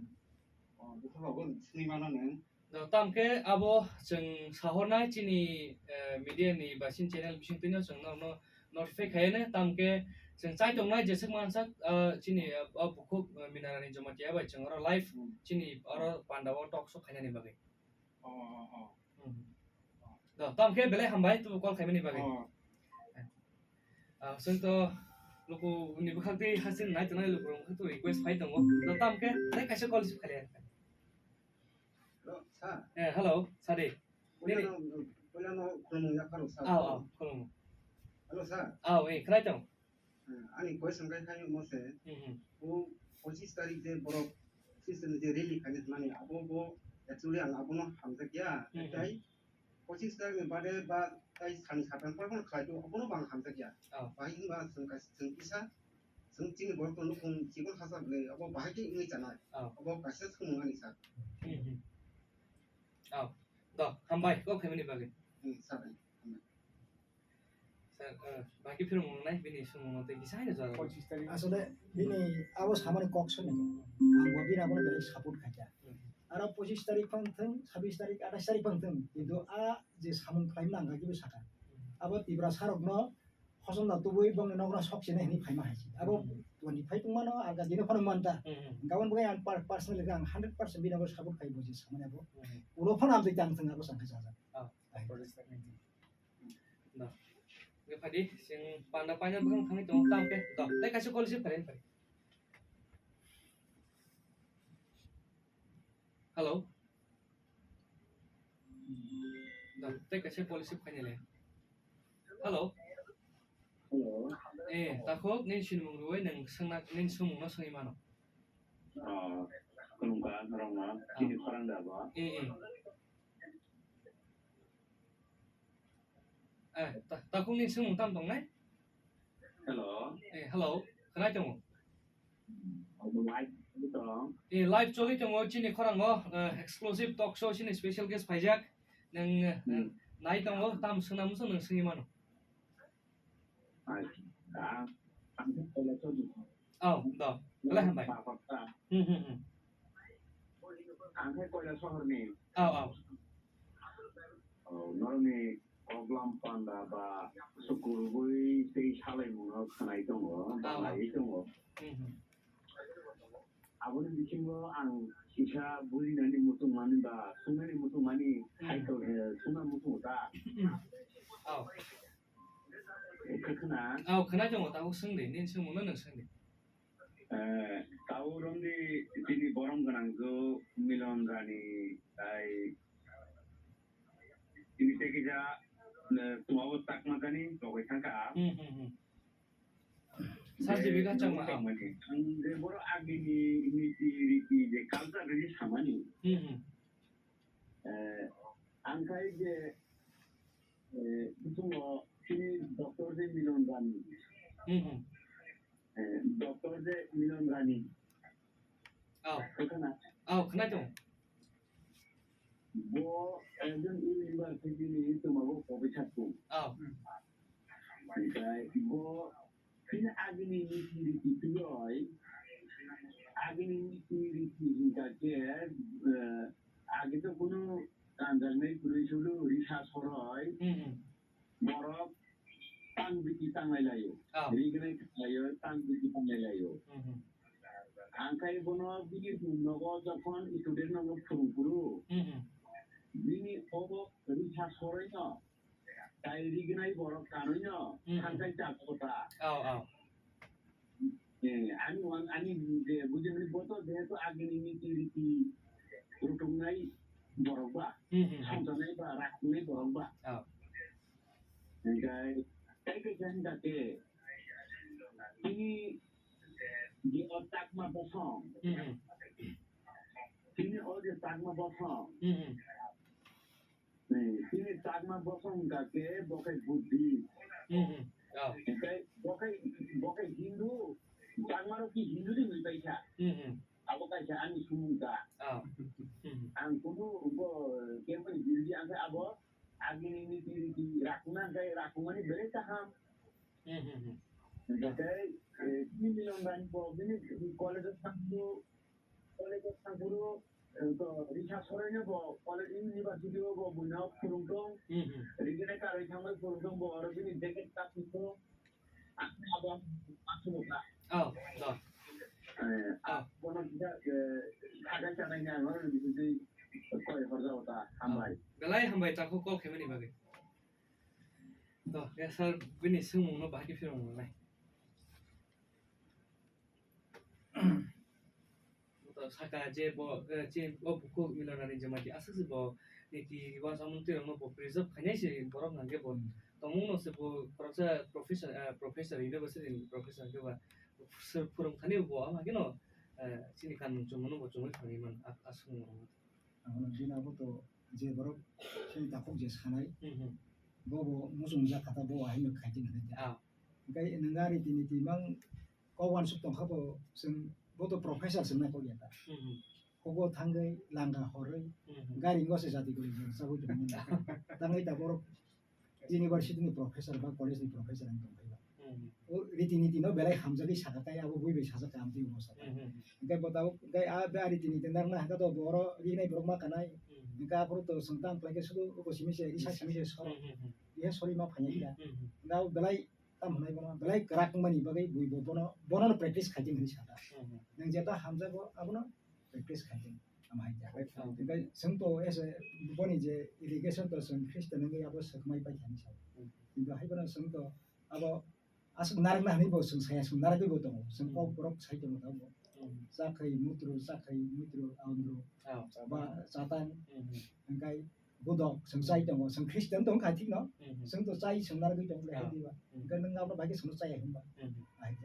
Oh, bwkha bo swngwi mano nwng. Do, tam khe abo chwng sahornai chini, eh, media ni ba chini channel bising twino chwng norokno notify khaiyane, tam khe chwng chai tongnai jeswk mansak, ah, chini, ah, o bukhuk, ah, Minarani Jamatia bai chwng oro live Hmm. chini oro panda o talk show khainani bagwi. Oh, oh, oh. Hmm. Do, tam khe belai hambai tubu call khaimani bagwi. Oh. Ah, chwng to luku ni bwkhak twi hasing nai tongnai luku rok to request phai tongo. Do, tam khe tei kaisa call receive khailaiya. Hello, sir. Eh, hello, sadi. Puila Nini- no, puila no khulumung yapharo, sir. Aw, aw, khulumung. Hello, sir. Aw, eh, khwnai tong. Eh, ani question kai khai mo se. Hmm, hmm. O pochis tarik je borok system je rally khai mani abo bo actually ang abono hamjak ya. Hmm, hmm. Tai pochis tarik ni bade ba tai sani satang por kono khlai to abono bang hamjak ya. Aw. Bai hwnba chwng kai chwng kisa Chwng chini borok rok nukhung chikon hachal le abo bahai khe wngwi chanai. Oh. Abo kaisa samung ani sa. Hmm, hmm. Oh. Do, hambai, kok khaimani bagwi. Hmm, sa bai. Hambai. Sir, eh, bahai khe phirung nai, bini sumung no tei kisa haino jora. Asole, bini abo samani kok soni. Ang bo bini abo belai support khaikha. Hmm. Aro pochis tarik phang thung, sabis tarik, atais tarik phang thung. Kintu a je samung khlaimani ang khe bo sakha. Hmm. Abo Tiprasa rokno Khosong da tubui bongni nokra sok sini hini phaima hai si. Abo Hmm. twenty five tongmano, ang dino phano manta. Hmm. Gabon bwkhe ang per-, personally ang hundred percent bini abo support khai buji samani abo. Hmm. Ulo phano ang twi tang thang abo sangkhe sajak. Ah, Hai. Protest ni. Da. Ge phadi, sing panda paina bwkhang thangwi tongo, tam khe. Da, tei kaisa call receive khairani phadi. Hello. Da, tei kaisa call receive khainai le. Hello. Hello. Eh, takhuk, nini sinimung rwui nwng swngna, nini swngmungno swngwi mano. Ah, khulumkha norokno, Ah. chini khorang da bo? Eh, eh. Eh, ta-, takhuk nini swngmung tamo tongnai? Hello. Eh, hello. Khwnai tongo. Obo live choli tong. Eh, live choli tongo chini khorango, eh, exclusive talk show chini special guest phaijak. Nwng, eh, Hmm. nai tongo, tam swngna muchung nwng swngwi mano. Acha, ang, ang khe Koilashahar ni. Oh, do. Belai hambai. Ba, ba, ba. Hmm, hmm, hmm. Ang khe Koilashahar ni. Oh, oh. Oh, norokni koklam panda ba sukurubui tei salaimungno khwnai tongo, Oh, oh. Balai tongo. Hmm, hmm. Aboni bisingo ang kisa bujinani muchungmani ba swngnani muchungmani Hmm. hai to, eh, swngna muchungo ta. Oh. Khe khna. Oh, khna tongo, tabuk swng di, nini swngmungno nwng swng di. Eh, tabuk romdi chini borom gwnang jo Milon Rani tai chini tei kisa, eh, tumabo Chakma jani togwi thangkha. Hmm, hmm, hmm. Certificate Chakma, ah. Ang je borok agini niti riti je culture rwi samani. Hmm, hmm. Eh, ang khai je, eh, bisingo chini doctor je Milon Rani. Hmm, hmm. Eh, doctor je Milon Rani. Oh. Khna? Oh, khna tongo. Bo ekjon university ni tumabo professor tong. Oh. Onkhe bo chini agini niti riti twiwi, agini niti riti hinkha khe, eh, age to kunu kanjaknai kwrwi sulu risa soroi. Hmm, hmm. Borok tang biti tanglai laio. Oh. Rignai tanglai laio, tang biti tanglai laio. Hmm, hmm. Ang khai bono bini nogo jokhon student nogo phwrwng phuru, Hmm, hmm. Bini obo risa soroi no, tai rignai borok kanwi no, Hmm, hmm. Thangkai chak kota. Oh, oh. Eh, ani wan, ani je bujinani boto jehetu agini niti riti rutuknai borok ba, Hmm, hmm, hmm. Songjanai ba, rakhungnai borok ba. Oh. Hinkhe, tei kaisa hinkha khe, chini je o Chakma bosong, Hmm, hmm. Chini o je Chakma bosong, Hmm, hmm. Eh, chini Chakma bosong hinkha khe bo khe Buddhist. Hmm, hmm. Oh. Hinkhe bo khe, bo khe Hindu, Chakma rok ki Hindu ni hwnwi paikha. Hmm, hmm. Abo kaisa ani sumung ta. Oh. Hmm, hmm. Ang kunu bo kemani birothi ang khe abo agini niti riti rakhungna hinkhe rakhungmani belai kaham. Hmm, hmm, hmm. Hinkhe, eh, chini Milon Rani bo bini college o thangkhu, College o thangphuru, eh, to risa soroi no bo college university o bo buino phwrwng tong. Hmm, hmm. Rigina karwi thangbai phwrwng tong bo oro bini jacket ta phungo. Ang abo ang sumo ta. Oh, do. Eh, Oh. Bono kisa, eh, sagai sanai ni ang oro ni bisingtwi koi horjao ta. Hambai. Oh. Belai hambai takhuk call khaimani bagwi. To, ya sir, bini swngmung no bahai khe phirong nai. To saka je bo, eh, je bo bukhuk Milon Rani Jamatia aswk se bo niti wansukmung twi rokno bo preserve khainai se borok hwnkhe bo tongmung no se bo khoroksa professor, eh, professor, university ni professor hwnkhe ba phwrwng thani bo ama kheno, eh, chini kanmung chumung no bo chumui thangwi man a-, aswk. Abono bini abo to je borok chini takhuk je sanai, Hmm, hmm. Bo bo muchung jak kha ta bo ahino khai di hinwi. Ah. Hinkhe nwng gari tini twi mang kok uansuk tong kha bo chwng bo to professor chwng nai kok ya ta. Hmm, hmm. Kok o thangwi langa horwi Hmm, hmm. Gari ngo se jati guri jor sagwi tongmani. Tangwi ta borok university ni professor ba college ni professor ang tong phai ba. Hmm. O riti niti no belai hamjagwi saka tai abo bui bai sajak ka amtwi bo saka. Hmm, hmm. Hinkhe bo tabuk hinkhe a be a riti niti narwkna hinkhe to bo oro rinai borok ma kanai. Hmm. Hinkhe aphuru to chwng tamo khlai khe sudu oko simi se risa simi se soro. Hmm, hmm, hmm. Ihe sori ma phaiya kira. Hmm, hmm. Hinkhe abo belai Tam hwnwi bono belai kwrak wngmani bagwi buibo bono, bono practice khaidi hwnwi sana. Nang jeta hamjago abono practice khaidi. Ama hai jagwi. Hwnkhe chwng to ese boni je irrigation to chwng Christian wngwi abo swkmai pai thani sa. Kintu hai bono chwng to abo aswk narwkna hwnwi bo chwng saya, chwng narwgwi bo tongo. Chwng kok borok sai tongo abo. Chakhai mutru, chakhai mutru, aundru. Ba chatang. Hwnkhe budok chwng chai tongo, chwng Christian tong kha thik no? Chwng to chai chwng narwgwi tong le hai diba. Hwnkhe nwng abo bai khe chwng chaya hwnba. Hai